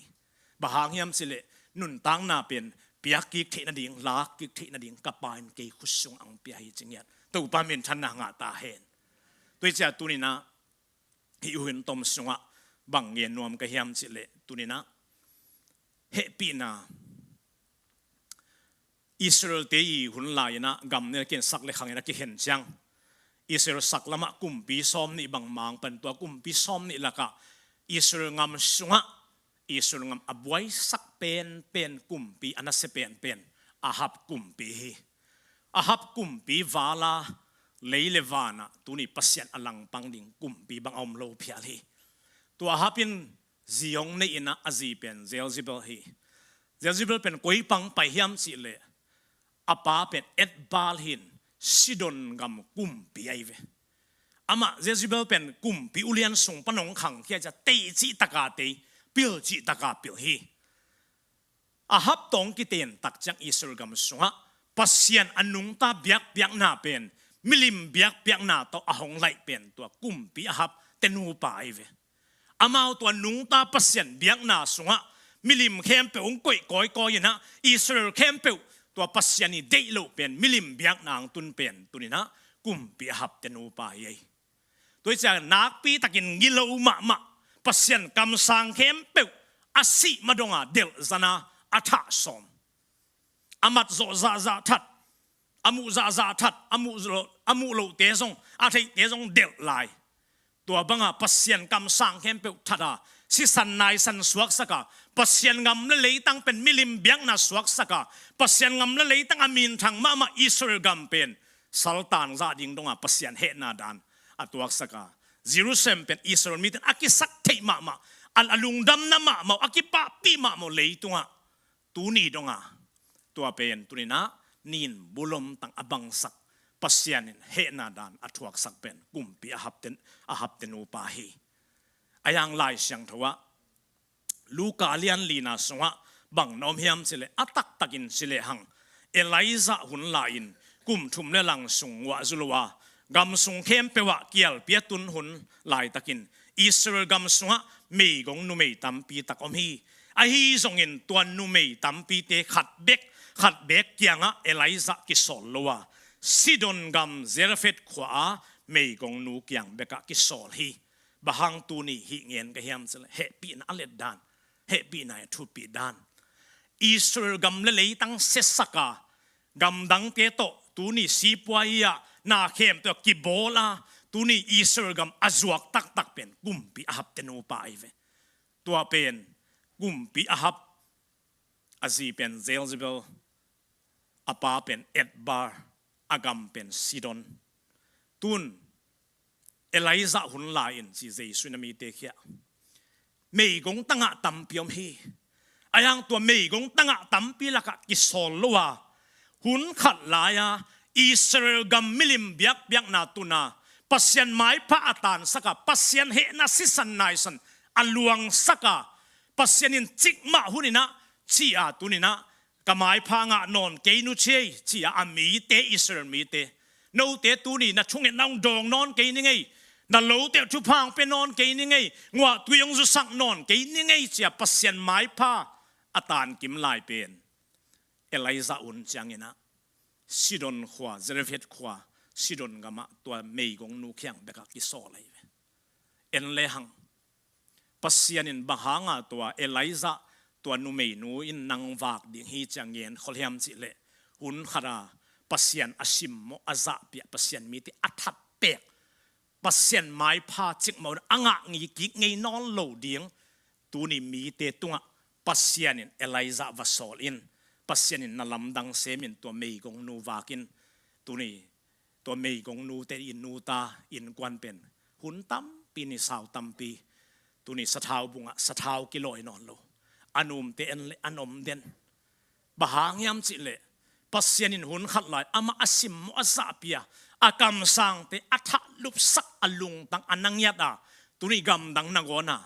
Bang hang hiam cih leh, nuntakna pen piak kik theih nading, lak kik theih nading ka Pa in kei khut sungah hong pia hi ci ngiat. Topa minthanna ngah ta hen. Tua hi ciang tuni-in ah hih hun tom sungah bang ngen nuam ka hiam cih leh, tuni-in ah hehpihna, Israel-te i hun lai-in ah gam nih a kisak le khang in a kikhen ciang, Israel sak lamah kumpi sawmnih bang mang pan, tua kumpi sawmnih lakah Israel gam sungah, Israel gam a buaisak penpen, kumpi a nasia penpen Ahab kumpi hi. Ahab kumpi val a, lei le vanah tuni Pasian a langpang ding kumpi bang a om lo phial hi. Tua Ahab in zi hong nei-in ah, a zi pen Jezebel hi. Jezebel pen koi pang pai hiam cih leh, a pa pen Ethbaal hi-in, Sidon gam kumpi ahi ve. Amah Jezebel pen kumpi ulian sung pan hong khangkhia ciang, tei cih taka tei, pil cih taka pil hi. Ahab tawh kiten tak ciang Israel gam sungah Pasian a nungta biakpiakna pen milim biakpiakna tawh a hong laih pen tua kumpi Ahab te nupa ahi ve. Amau tua nungta Pasian biakna sungah milim khempeuh hong koih kawikawi-in ah, Israel khempeuh tua Pasian i deih loh pen milim biakna hong tun pen tuni-in ah kumpi Ahab te nupa hi ei. Tua hi ciang nakpi takin gilo mahmah, Pasian kamsang khempeuh a sih ma donga delh zan a, a thah sawm. A mat zawh zahzah that, a muh zahzah that, a muh lo, a muh lohte zong, a theihte zong delh lai. Tua banga Pasian kamsang khempeuh that a, sisan naisan suaksak a, Pasian gam le leitang pen milim biakna suaksak a, Pasian gam le leitang a minthang mahmah Israel gam pen saltan zah ding donga Pasian hehna dan a tuaksak a, Jerusalem pen Israel mite in a kisak theih mahmah, a, a lungdamna mahmah, a kipahpih mahmah leitungah tuni donga tua pen tuni-in ah nin bulom tang a bangsak, Pasian in hehna dan a thuaksak pen kumpi Ahab te, Ahab te nupa hi. A yang Lai Siangtho ah, Luka a lian lina sungah bang na om hiam cih leh, a taktakin ci lehang, Elijah hun lai-in kum thum le lang sung nguah zu lo a, gam sung khempeuh ah kialpi a tun hun laitakin Israel gam sungah meigong numei tampi tak om hi. Ahi zongin tua numei tampite khat bek, khat bek kiangah Elijah kisawl lo a, Sidon gam Zarephath khua-a meigong nu kiang bekah kisawl hi. Bang hang tuni hih ngen ka hiam cih leh, hehpihna a let dan, hehpihna a thupih dan. Israel gam le leitang siasak a, gamdangte tawh tuni sipuai ah, na khempeuh ah kibawl a, tuni Israel gam a zuak taktak pen kumpi Ahab te nupa ahi ve. Tua pen kumpi Ahab, a zi pen Jezebel, a pa pen Ethbaal, a gam pen Sidon. Tun Elijah hun lai-in ci, Jesu in a mite khia, meigong tangah tampi om hi. A yang tua meigong tangah tampi lakah kisawl lo a, hun khat lai-a Israel gam milim biakpiakna tun a, Pasian maipha a tansak a, Pasian hehna sisan naisan a luangsak a, Pasian in cikmah hun in ah, ci-a tuni-in ah ka maipha ngah nawn kei nu ci ei, ci-a a mite, Israel mite, note tuni na thungetna hong dawng nawn kei ning ei, na lote thupha hong pia nawn kei ning ei, nguahtui hong zusak nawn kei ning ei, ci-a Pasian maipha a tankim lai pen Elijah hun ciangin ah Sidon khua, Zarephath khua, Sidon gamah tua meigongnu kiang bekah kisawl ahi ve. En lehang Pasian in bang hanga tua Elijah tua numeinu in nang vak ding hi ci-a ngen khol hiam cihleh, hun khata Pasian a simmawh a zahpih a, Pasian mite a thatpek, Pasian maipha cikmah a ngah ngei kik ngei nawn lo ding tuni mite tungah Pasian in Elijah va sawl in, Pasian in na lamdang semin tua meigongnu vakin tuni tua meigongnu te inn, nu ta innkuan pen hun tampi, ni sau tampi, tuni sathau bungah sathau kilawi nawn lo, a numte en le an om den. Bang hang hiam cihleh, Pasian in hun khat lai amah a simmawh a zahpih a, a kamsangte a thahlupsak, a lungtang a na ngiat a, tuni gamdang nangawn a,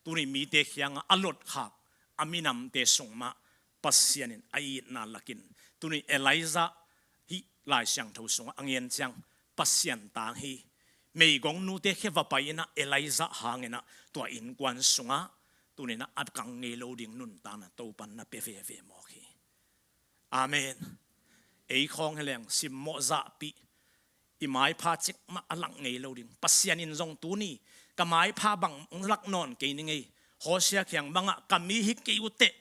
tuni mite kiangah a lotkhak a minamte sung mah Pasian in a itna lakin, tuni Elijah hih Lai Siangtho sungah a ngen ciang Pasian tang hi. Meigong nute khia va pai inah Elijah hang inah tua innkuan sungah tuni inah a kang ngei lo ding nuntakna Topan na pia veve mawk hi. Amen. Ei khawng hi leng simmawh zahpih, i maipha cikmah a lak ngei lo ding. Pasian in zong tuni ka maipha bang lak nawn kei ning ei. Hosea kiang bangah ka mi hi kei uh teh,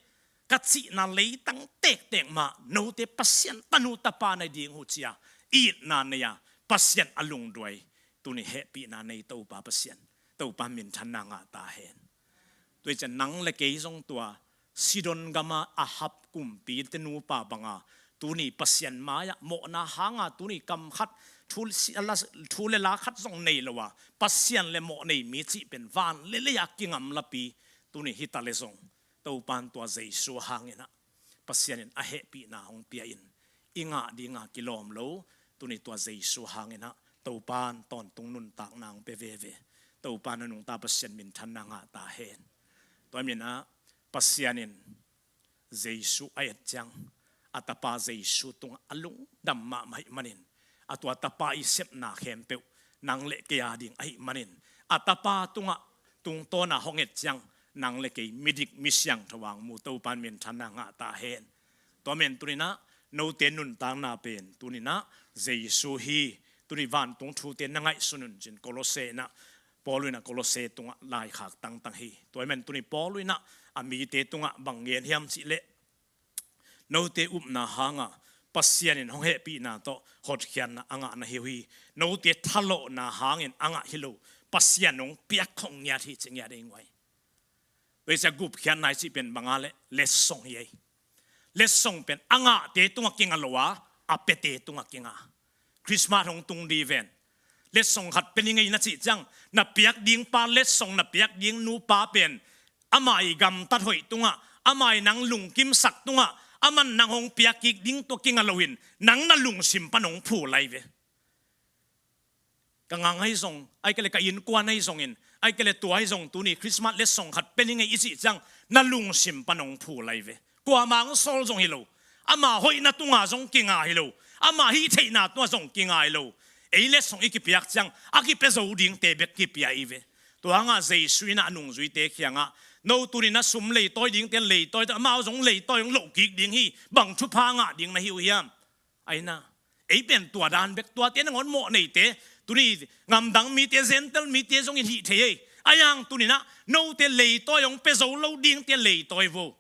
ka cihna leitang tektek mah note Pasian tanu tapa na hi ding uh ci-a itna nei-a, Pasian a lungduai, tuni hehpihna nei Topa Pasian, Topa minthanna ngah ta hen. Tua hi ciang nang le kei zong tua Sidon gama Ahab kumpite nupa banga tuni Pasian mai-ah mawhna hanga tuni kam khat thu, thu le la khat zong nei lo a, Pasian le mawh nei mi cih pen van le lei-a kingamlapi tuni hi ta le zong, Topan tua Jesu hang inah Pasian in a hehpihna hong pia in, i ngah dinga kilawm lo, tuni tua Jesu hang inah Topan tawntung nuntakna hong pia veve. Topan a nungta Pasian minthanna ngah ta hen. Tua minah Pasian in Jesu a et ciang a tapa Jesu tungah a lungdam mahmah ahih manin, a tua tapa i sepna khempeuh nang le kei a ding ahih manin, a tapa tungah tungtawna hong et ciang nang le kei midik misiangtho a hong mu, Topan minthanna ngah ta hen. Tua men tuni inah note nuntakna pen tuni inah Jesu hi. Tuni vantung thute na ngaihsun un cin Kolose inah, Paul inah Kolose tungah laikhak tangtang hi. Tua men tuni Paul inah a mite tungah bang ngen hiam cihleh, note upna hanga Pasian in hong hehpihna tawh hotkhiatna a ngah na hi uh hi. Note thalawhna hangin a ngah hi lo, Pasian hong piak hong ngiat hi ci ngiat ei nguai. Tua hi ciang gupkhiatna i cih pen banga le letsong hi ei. Letsong pen a ngahte tungah kinga lo a, a piate tungah kinga. Christmas hong tung di ven. Letsong khat pia ning ei na cih ciang, na piak ding pa letsong, na piak ding nupa pen ama i gamtat hoih tungah, ama i nang lungkimsak tungah, aman nang hong piak kik ding tua kinga loin nang na lungsim pan hong phul lai ve. Ka ngang ahi zong, ai kei le ka innkuan ahi zongin, ai kei le tua ahi zong tuni Christmas letsong khat pia ning ei i cih ciang na lungsim pan hong phul lai ve. Kuamah hong sawl zong hi lo, ama hoihna tunga zong kinga hi lo, ama hih theihna tungah zong kinga hi lo. Ei letsong i kipiak ciang a kipia zo dingte bek kipia i ve. Tua hangah Jesu inah a nungzuite kiangah, no tuni inah sum leitawi dingte leitawi, amau zong leitawi hong loh kik ding hi, bang thupha ngah ding na hi uh hiam? Aina, ei pen tua dan bek, tuate nangawn mawh neite, tuni gamdang mite, Gentile mite zongin hih thei ei. Ahi hang tuni inah note leitawi hong pia zo lo dingte leitawi vo.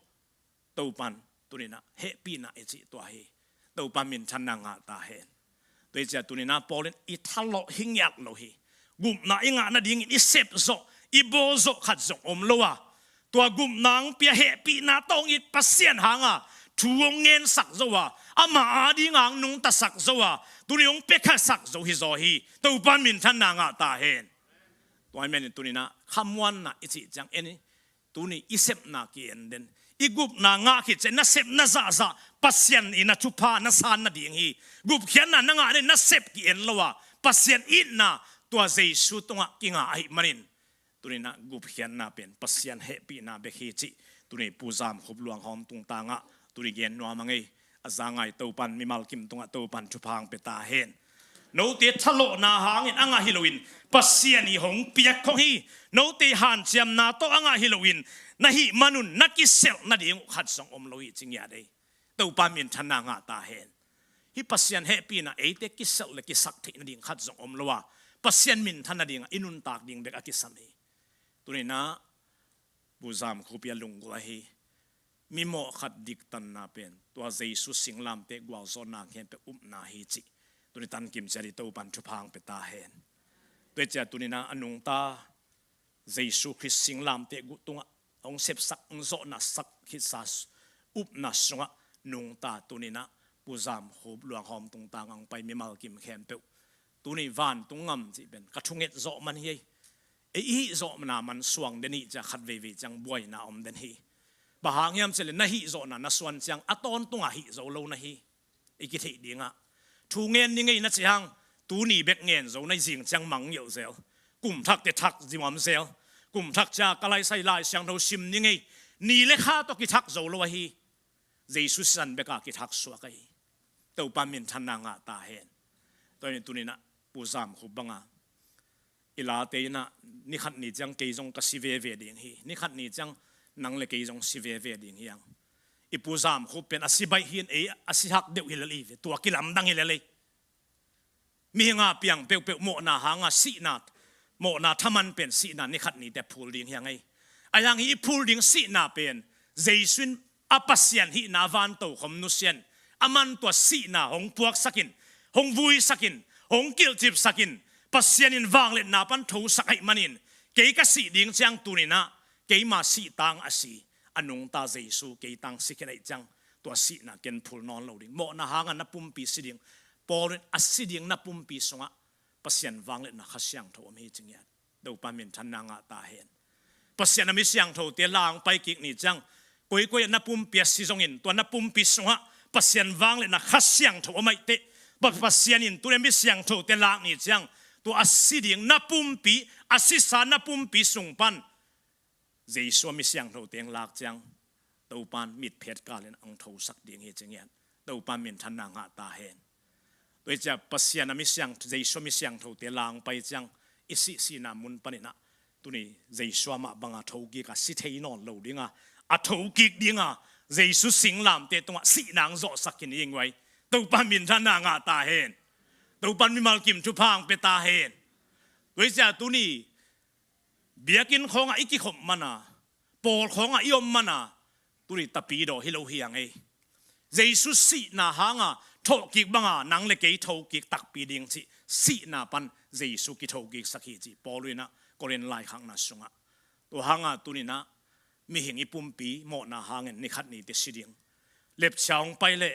Topan tuni inah hehpihna i cih tua hi. Topan minthanna ngah ta hen. Tua hi ciang tuni inah Paul in i thalawh hi ngiat lo hi. Gupna i ngah nadingin i sep zawh, i bawl zawh khat zong om lo a, tua gupna hong pia hehpihna tawh hong it Pasian hanga thu hong ngensak zo a, ama adinga hong nungtasak zo a, tuni hong piakhasak zo hi zaw hi. Topan minthanna ngah ta hen. Tua hi manin tuni inah khamuanna i cih ciang en hi. Tuni i sepna ki-en den. I gupna ngah khit ciang na sepna zahzah Pasian in a thupha na san nading hi. Gupkhiatna na ngah den na sep ki-en lo a, Pasian itna tua Jesu tungah kinga ahih manin, tuni inah gupkhiatna pen Pasian hehpihna bek hi cih tuni Pu Zam Khup Luang Hawm tungtangah tuni gen nuam a ngei. A za ngai Topan mimal kim tungah Topan thupha hong pia ta hen. Note thalawhna hangin a ngah hi loin Pasian i hong piak khong hi. Note hanciamna tawh a ngah hi loin na hih manun na kiselh nading uh khat zong om lo hi ci ngiat ei. Topa minthanna ngah ta hen. Hih Pasian hehpihna eite kiselh le kisak theih nading khat zong om lo a, Pasian minthan nadingah i nuntak ding bek a kisam hi. Tuninah Pu Zam Khup i a lunggulh ahi mimawh khat diktanna pen tua Jesu singlamteh gualzawhna khempeuh upna hi cih tuni tankim ciat i Topan thupha hong pia ta hen. Tua ciah tuninah a nungta Jesu Khrist singlamteh guh tungah hong sepsak, hong zawhna sak khitsa upna sungah nungta tuninah Pu Zam Khup luanghawm tungtang hong pai mimal kim khempeuh tuni vantung ngam cih pen ka thunget zawh man hi ei. Ei i hih zawhna man suang den hi ciah khat veivei ciang buaina om den hi. Bang hang hiam cihleh na hih zawhna na suan ciang a tawntunga hih zo lo na hi. I kitheih dingah thu ngen ni ngei na cih hang, tuni bek ngen zo na hi, zing ciang mangngilh zel. Kum thakte thak zimuam zel. Kum thak ciah ka laisai Lai Siangtho sim ni ngei. Ni le kha tawh kithak zo lo ahi. Jesu sisan beka kithak suak ahi. Topa minthanna ngah ta hen. Tua hi tuninah Pu Zam Khup banga i late inah nikhat ni ciang kei zong ka si veve ding hi. Nikhat ni ciang nang le kei zong si veve ding hi ang. I Pu Zam Khup pen a si baih hi in ei a si hak deuh hi lel hi ve. Tua kilamdang hi lel hi. Mihing a piang peuhpeuh mawhna hanga sihna, mawhna thaman pen sihna nikhat nite phul ding hi ang ei. A hiang hi i phul ding sihna pen Jesu in a Pasian hihna van tokhom nusian, aman tua sihna hong puaksakin, hong vuisakin, hong kilhcipsakin, Pasian in vangliatna pan thosak ahih manin kei ka sih ding ciang tuninah keima sihtang a si, a nungta Jesu kei tang si khin ahih ciang tua sihna ken phul nawn lo ding. Mawhna hanga na pumpi si ding. Paul in a si ding na pumpi sungah Pasian vangliatna Kha Siangtho om hi ci ngiat. Topa minthanna ngah ta hen. Pasian a mi siangthote la hong pai kik ni ciang, koikoi ah na pumpi a si zongin tua na pumpi sungah Pasian vangliatna Kha Siangtho om ahih teh, Pa- Pasian in tuni a mi siangthote lak ni ciang, tua a si ding na pumpi, a sisa na pumpi sung pan Jesu a mi siangthote hong lak ciang, Topan mitphet kalin hong thosak ding hi ci ngiat. Topan minthanna ngah ta hen. Tua hi ciah Pasian a mi siang, Jesu a mi siangthote la hong pai ciang i sih sihna mun paninah tuni Jesu amah banga thokik a si thei nawn lo dinga, a thokik dinga Jesu singlamteh tungah sihna hong zawhsak khin hi ing uai. Topan minthanna ngah ta hen. Topan mimal kim thupha hong pia ta hen. Tua hi ciah tuni biakinn khawngah i kikhop mana, pawl khawngah i om mana, tuni tapidaw hi lo hi ang ei. Jesu sihna hanga thawhkik banga nang le kei thokik takpi ding cih sihna pan Jesu kithokiksak hi cih Paul inah Korin laikhakna sungah. Tua hanga tuninah mihing i pumpi mawhna hangin nikhat nite si ding. Lepchia hong pai leh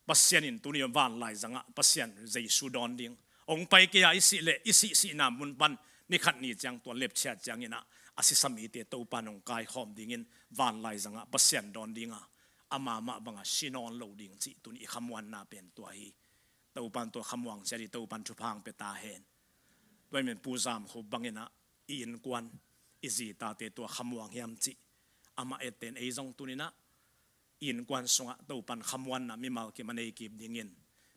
Pasian in tuni vanlaizangah Pasian Jesu dawn ding. Hong pai kei a i sih leh i sih sihna mun pan nikhat ni ciang tua lepchia cianginah a sisa mite Topan hong kaikhawm dingin vanlaizangah Pasian dawn dinga ama mah banga si nawn lo ding cih tuni i khamuanna pen tua hi. Topan tua khamuang ciat i Topan thupha hong pia ta hen. Tua hi men Pu Zam Khup banginah i innkuan i zitate tua khamuang hiam cih amah etten ei zong tuninah i innkuan sungah Topan khamuanna mimal kim a nei kip dingin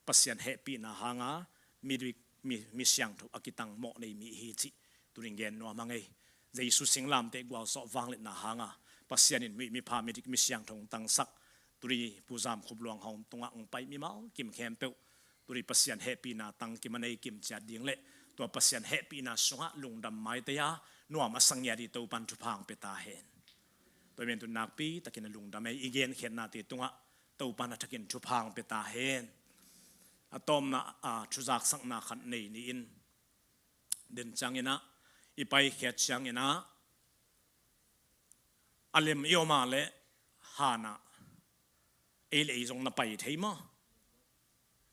Pasian hehpihna hanga mi, mi, mi siangtho a kitang mawh nei mi hi cih tunin gen nuam a ngei. Jesu singlamteh gualzawh vangliatna hanga Pasian in mi, mipha midik mi siangtho hong tangsak tuni Pu Zam Khup luanghawm tungah hong pai mimal kim khempeuh tuni Pasian hehpihna tangkim a nei kim ciat ding le tua Pasian hehpihna sungah lungdam maitei a nuam a sangiat i Topan thupha hong pia ta hen. Tua hi men tun nakpi takin a lungdam ei i genkhiatnate tungah Topan a thakin thupha hong pia ta hen. A tawpna a thuzaksakna khat nei ni in den cianginah i paikhiat cianginah a lem i om a le hanah ei le ei zong na pai thei maw?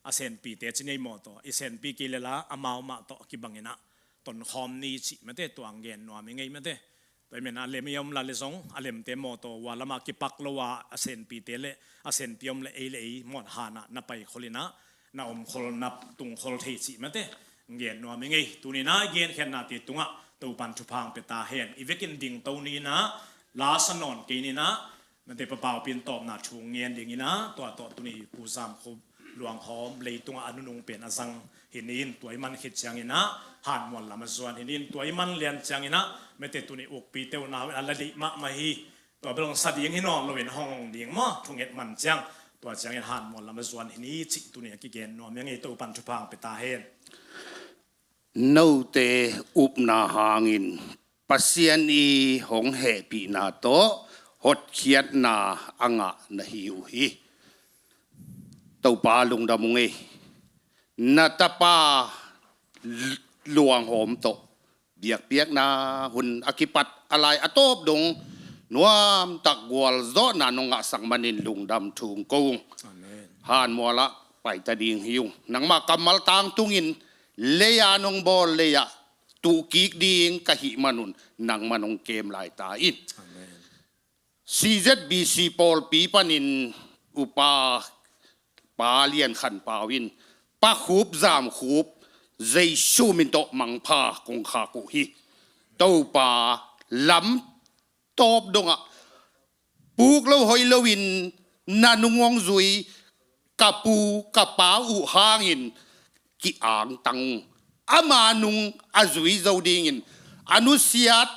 A senpite ci nei maw tawh i senpi kei le la amau mah tawh kibanginah tonkhawm ni cih mate tua ngen nuam i ngei mate. Tua hi men a lem i om la le zong a lemte maw tawh ua lamah kipak lo a a senpite le a senpi om le ei le ei mawh hanah na pai kholinah na om khol na tung khol thei cih mate ngen nuam i ngei. Tuninah i genkhiatnate tungah Topan thupha hong pia ta hen. I vekin dingto ninah la sa nawn kei ninah mate papaupin tawpna thu ngen dinginah tua tawh tuni Pu Zam Khup luanghawm leitungah a nunung pen a zang hi ni in tua i man khit cianginah hanmual lam a zuan hi ni in tua i man lian cianginah mate tuni ukpite uh nau in a la deih mahmah hi. Tua bel hong sa ding hi nawn loin hong hong ding maw thunget man ciang Tua ciangin Hanmual lam a zuan hi ni cih tuni a kigen nuam hi ing ei. Topan thupha hong pia ta hen. Note upna hangin Pasian i hong hehpihna tawh hotkhiatna a ngah na hi uh hi. Topa lungdam ung ei. Na tapa luanghawm tawh biakpiakna hun a kipat a lai a tawp dong nuamtak gualzawhna nong ngahsak manin lungdam thu ko ung. Amen. Hanmual ah paita ding hi ung. Nangmah kammal tangtungin lei-a nong bawl lei-ah tuhkik ding ka hih manun nangmah nong kem lai ta in. Amen. C Z B C pawlpi panin upa Pa Lian Khan Pau in Pa Khup Zam Khup Jesu min tawh mangpha kong khak uh hi. Topa lam tawp dongah puk lo hoih loin na nung hong zui ka pu ka pa uh hangin ki-angtang ung. Ama nung a zui zo dingin a nusiat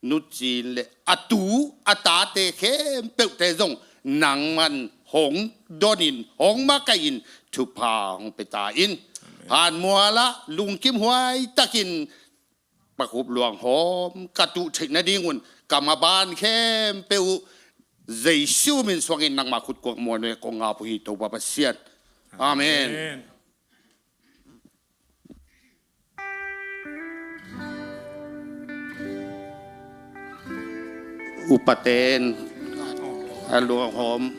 Nu Cin le a tu a tate khempeuhte zong nangman hong donin hong makaihin thupha hong pia ta in. Amen. Hanmual ah lungkim huai takin Pa Khup luanghawm ka tuh theih nadingun ka maban khempeuh uh Jesu min suangin nangmah khutkuak mual nuai kong ngap uh hi Topa Pasian. Amen. Amen. Upaten a luanghawm.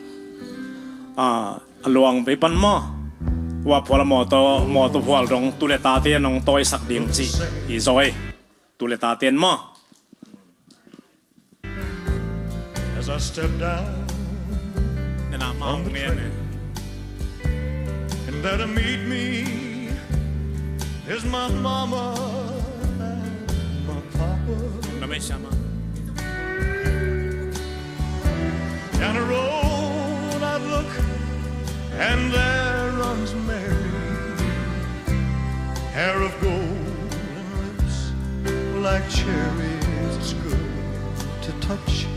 A, a luang vei pan maw. Ua phual a mawtaw, mawtaw phual dong tu le tate nong tawisak ding cih i zawi. Tu le taten maw. As I step down and there to meet me is my mama and my papa. Down the road I look and there runs Mary, hair of gold and lips like cherries. It's good to touch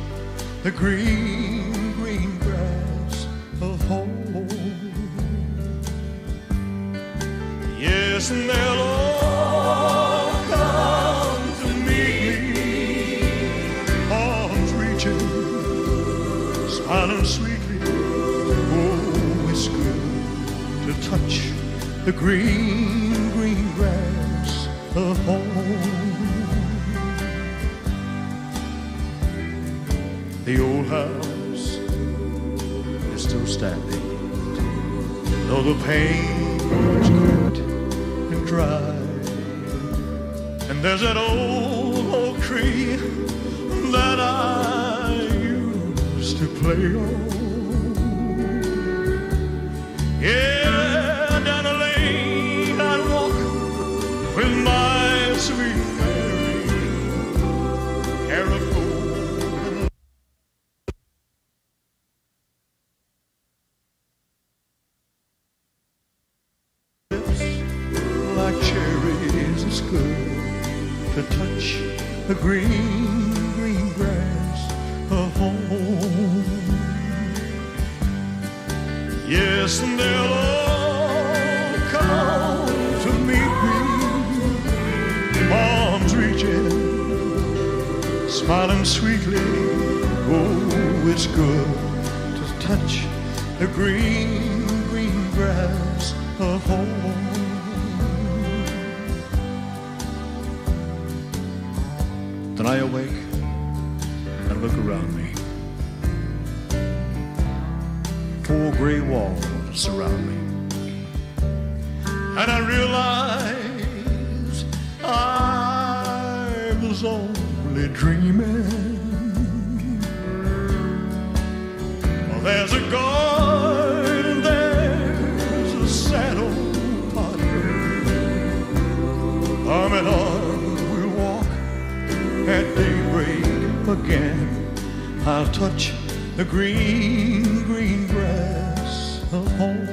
the green, green grass of home. Yes, and they'll all come to meet me, arms reaching, smiling sweetly. Oh, it's good to touch the green, green grass of home. The old house is still standing, though the paint is cracked and dry. And there's that old oak tree that I used to play on. Yeah, down the lane I'd walk with my sweet Mary, hair of gold and lips like cherries. It's good to touch the green, green grass of home. Yes, and they'll all come to meet me, arms reaching, smiling sweetly. Oh, it's good to touch the green, green grass of home. Then I awake and look around me. Four gray walls surround me. And I realize I was only dreaming. There's a garden, there's a sad old pottery. Come and on we'll walk at daybreak again. I'll touch the green, green grass of home.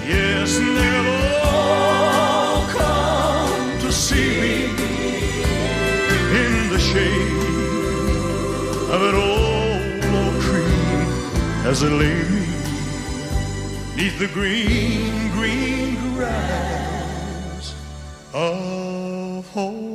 Yes, and they'll all come to see me in the shade of an old oak tree. As I lay me neath the green, green grass of hope.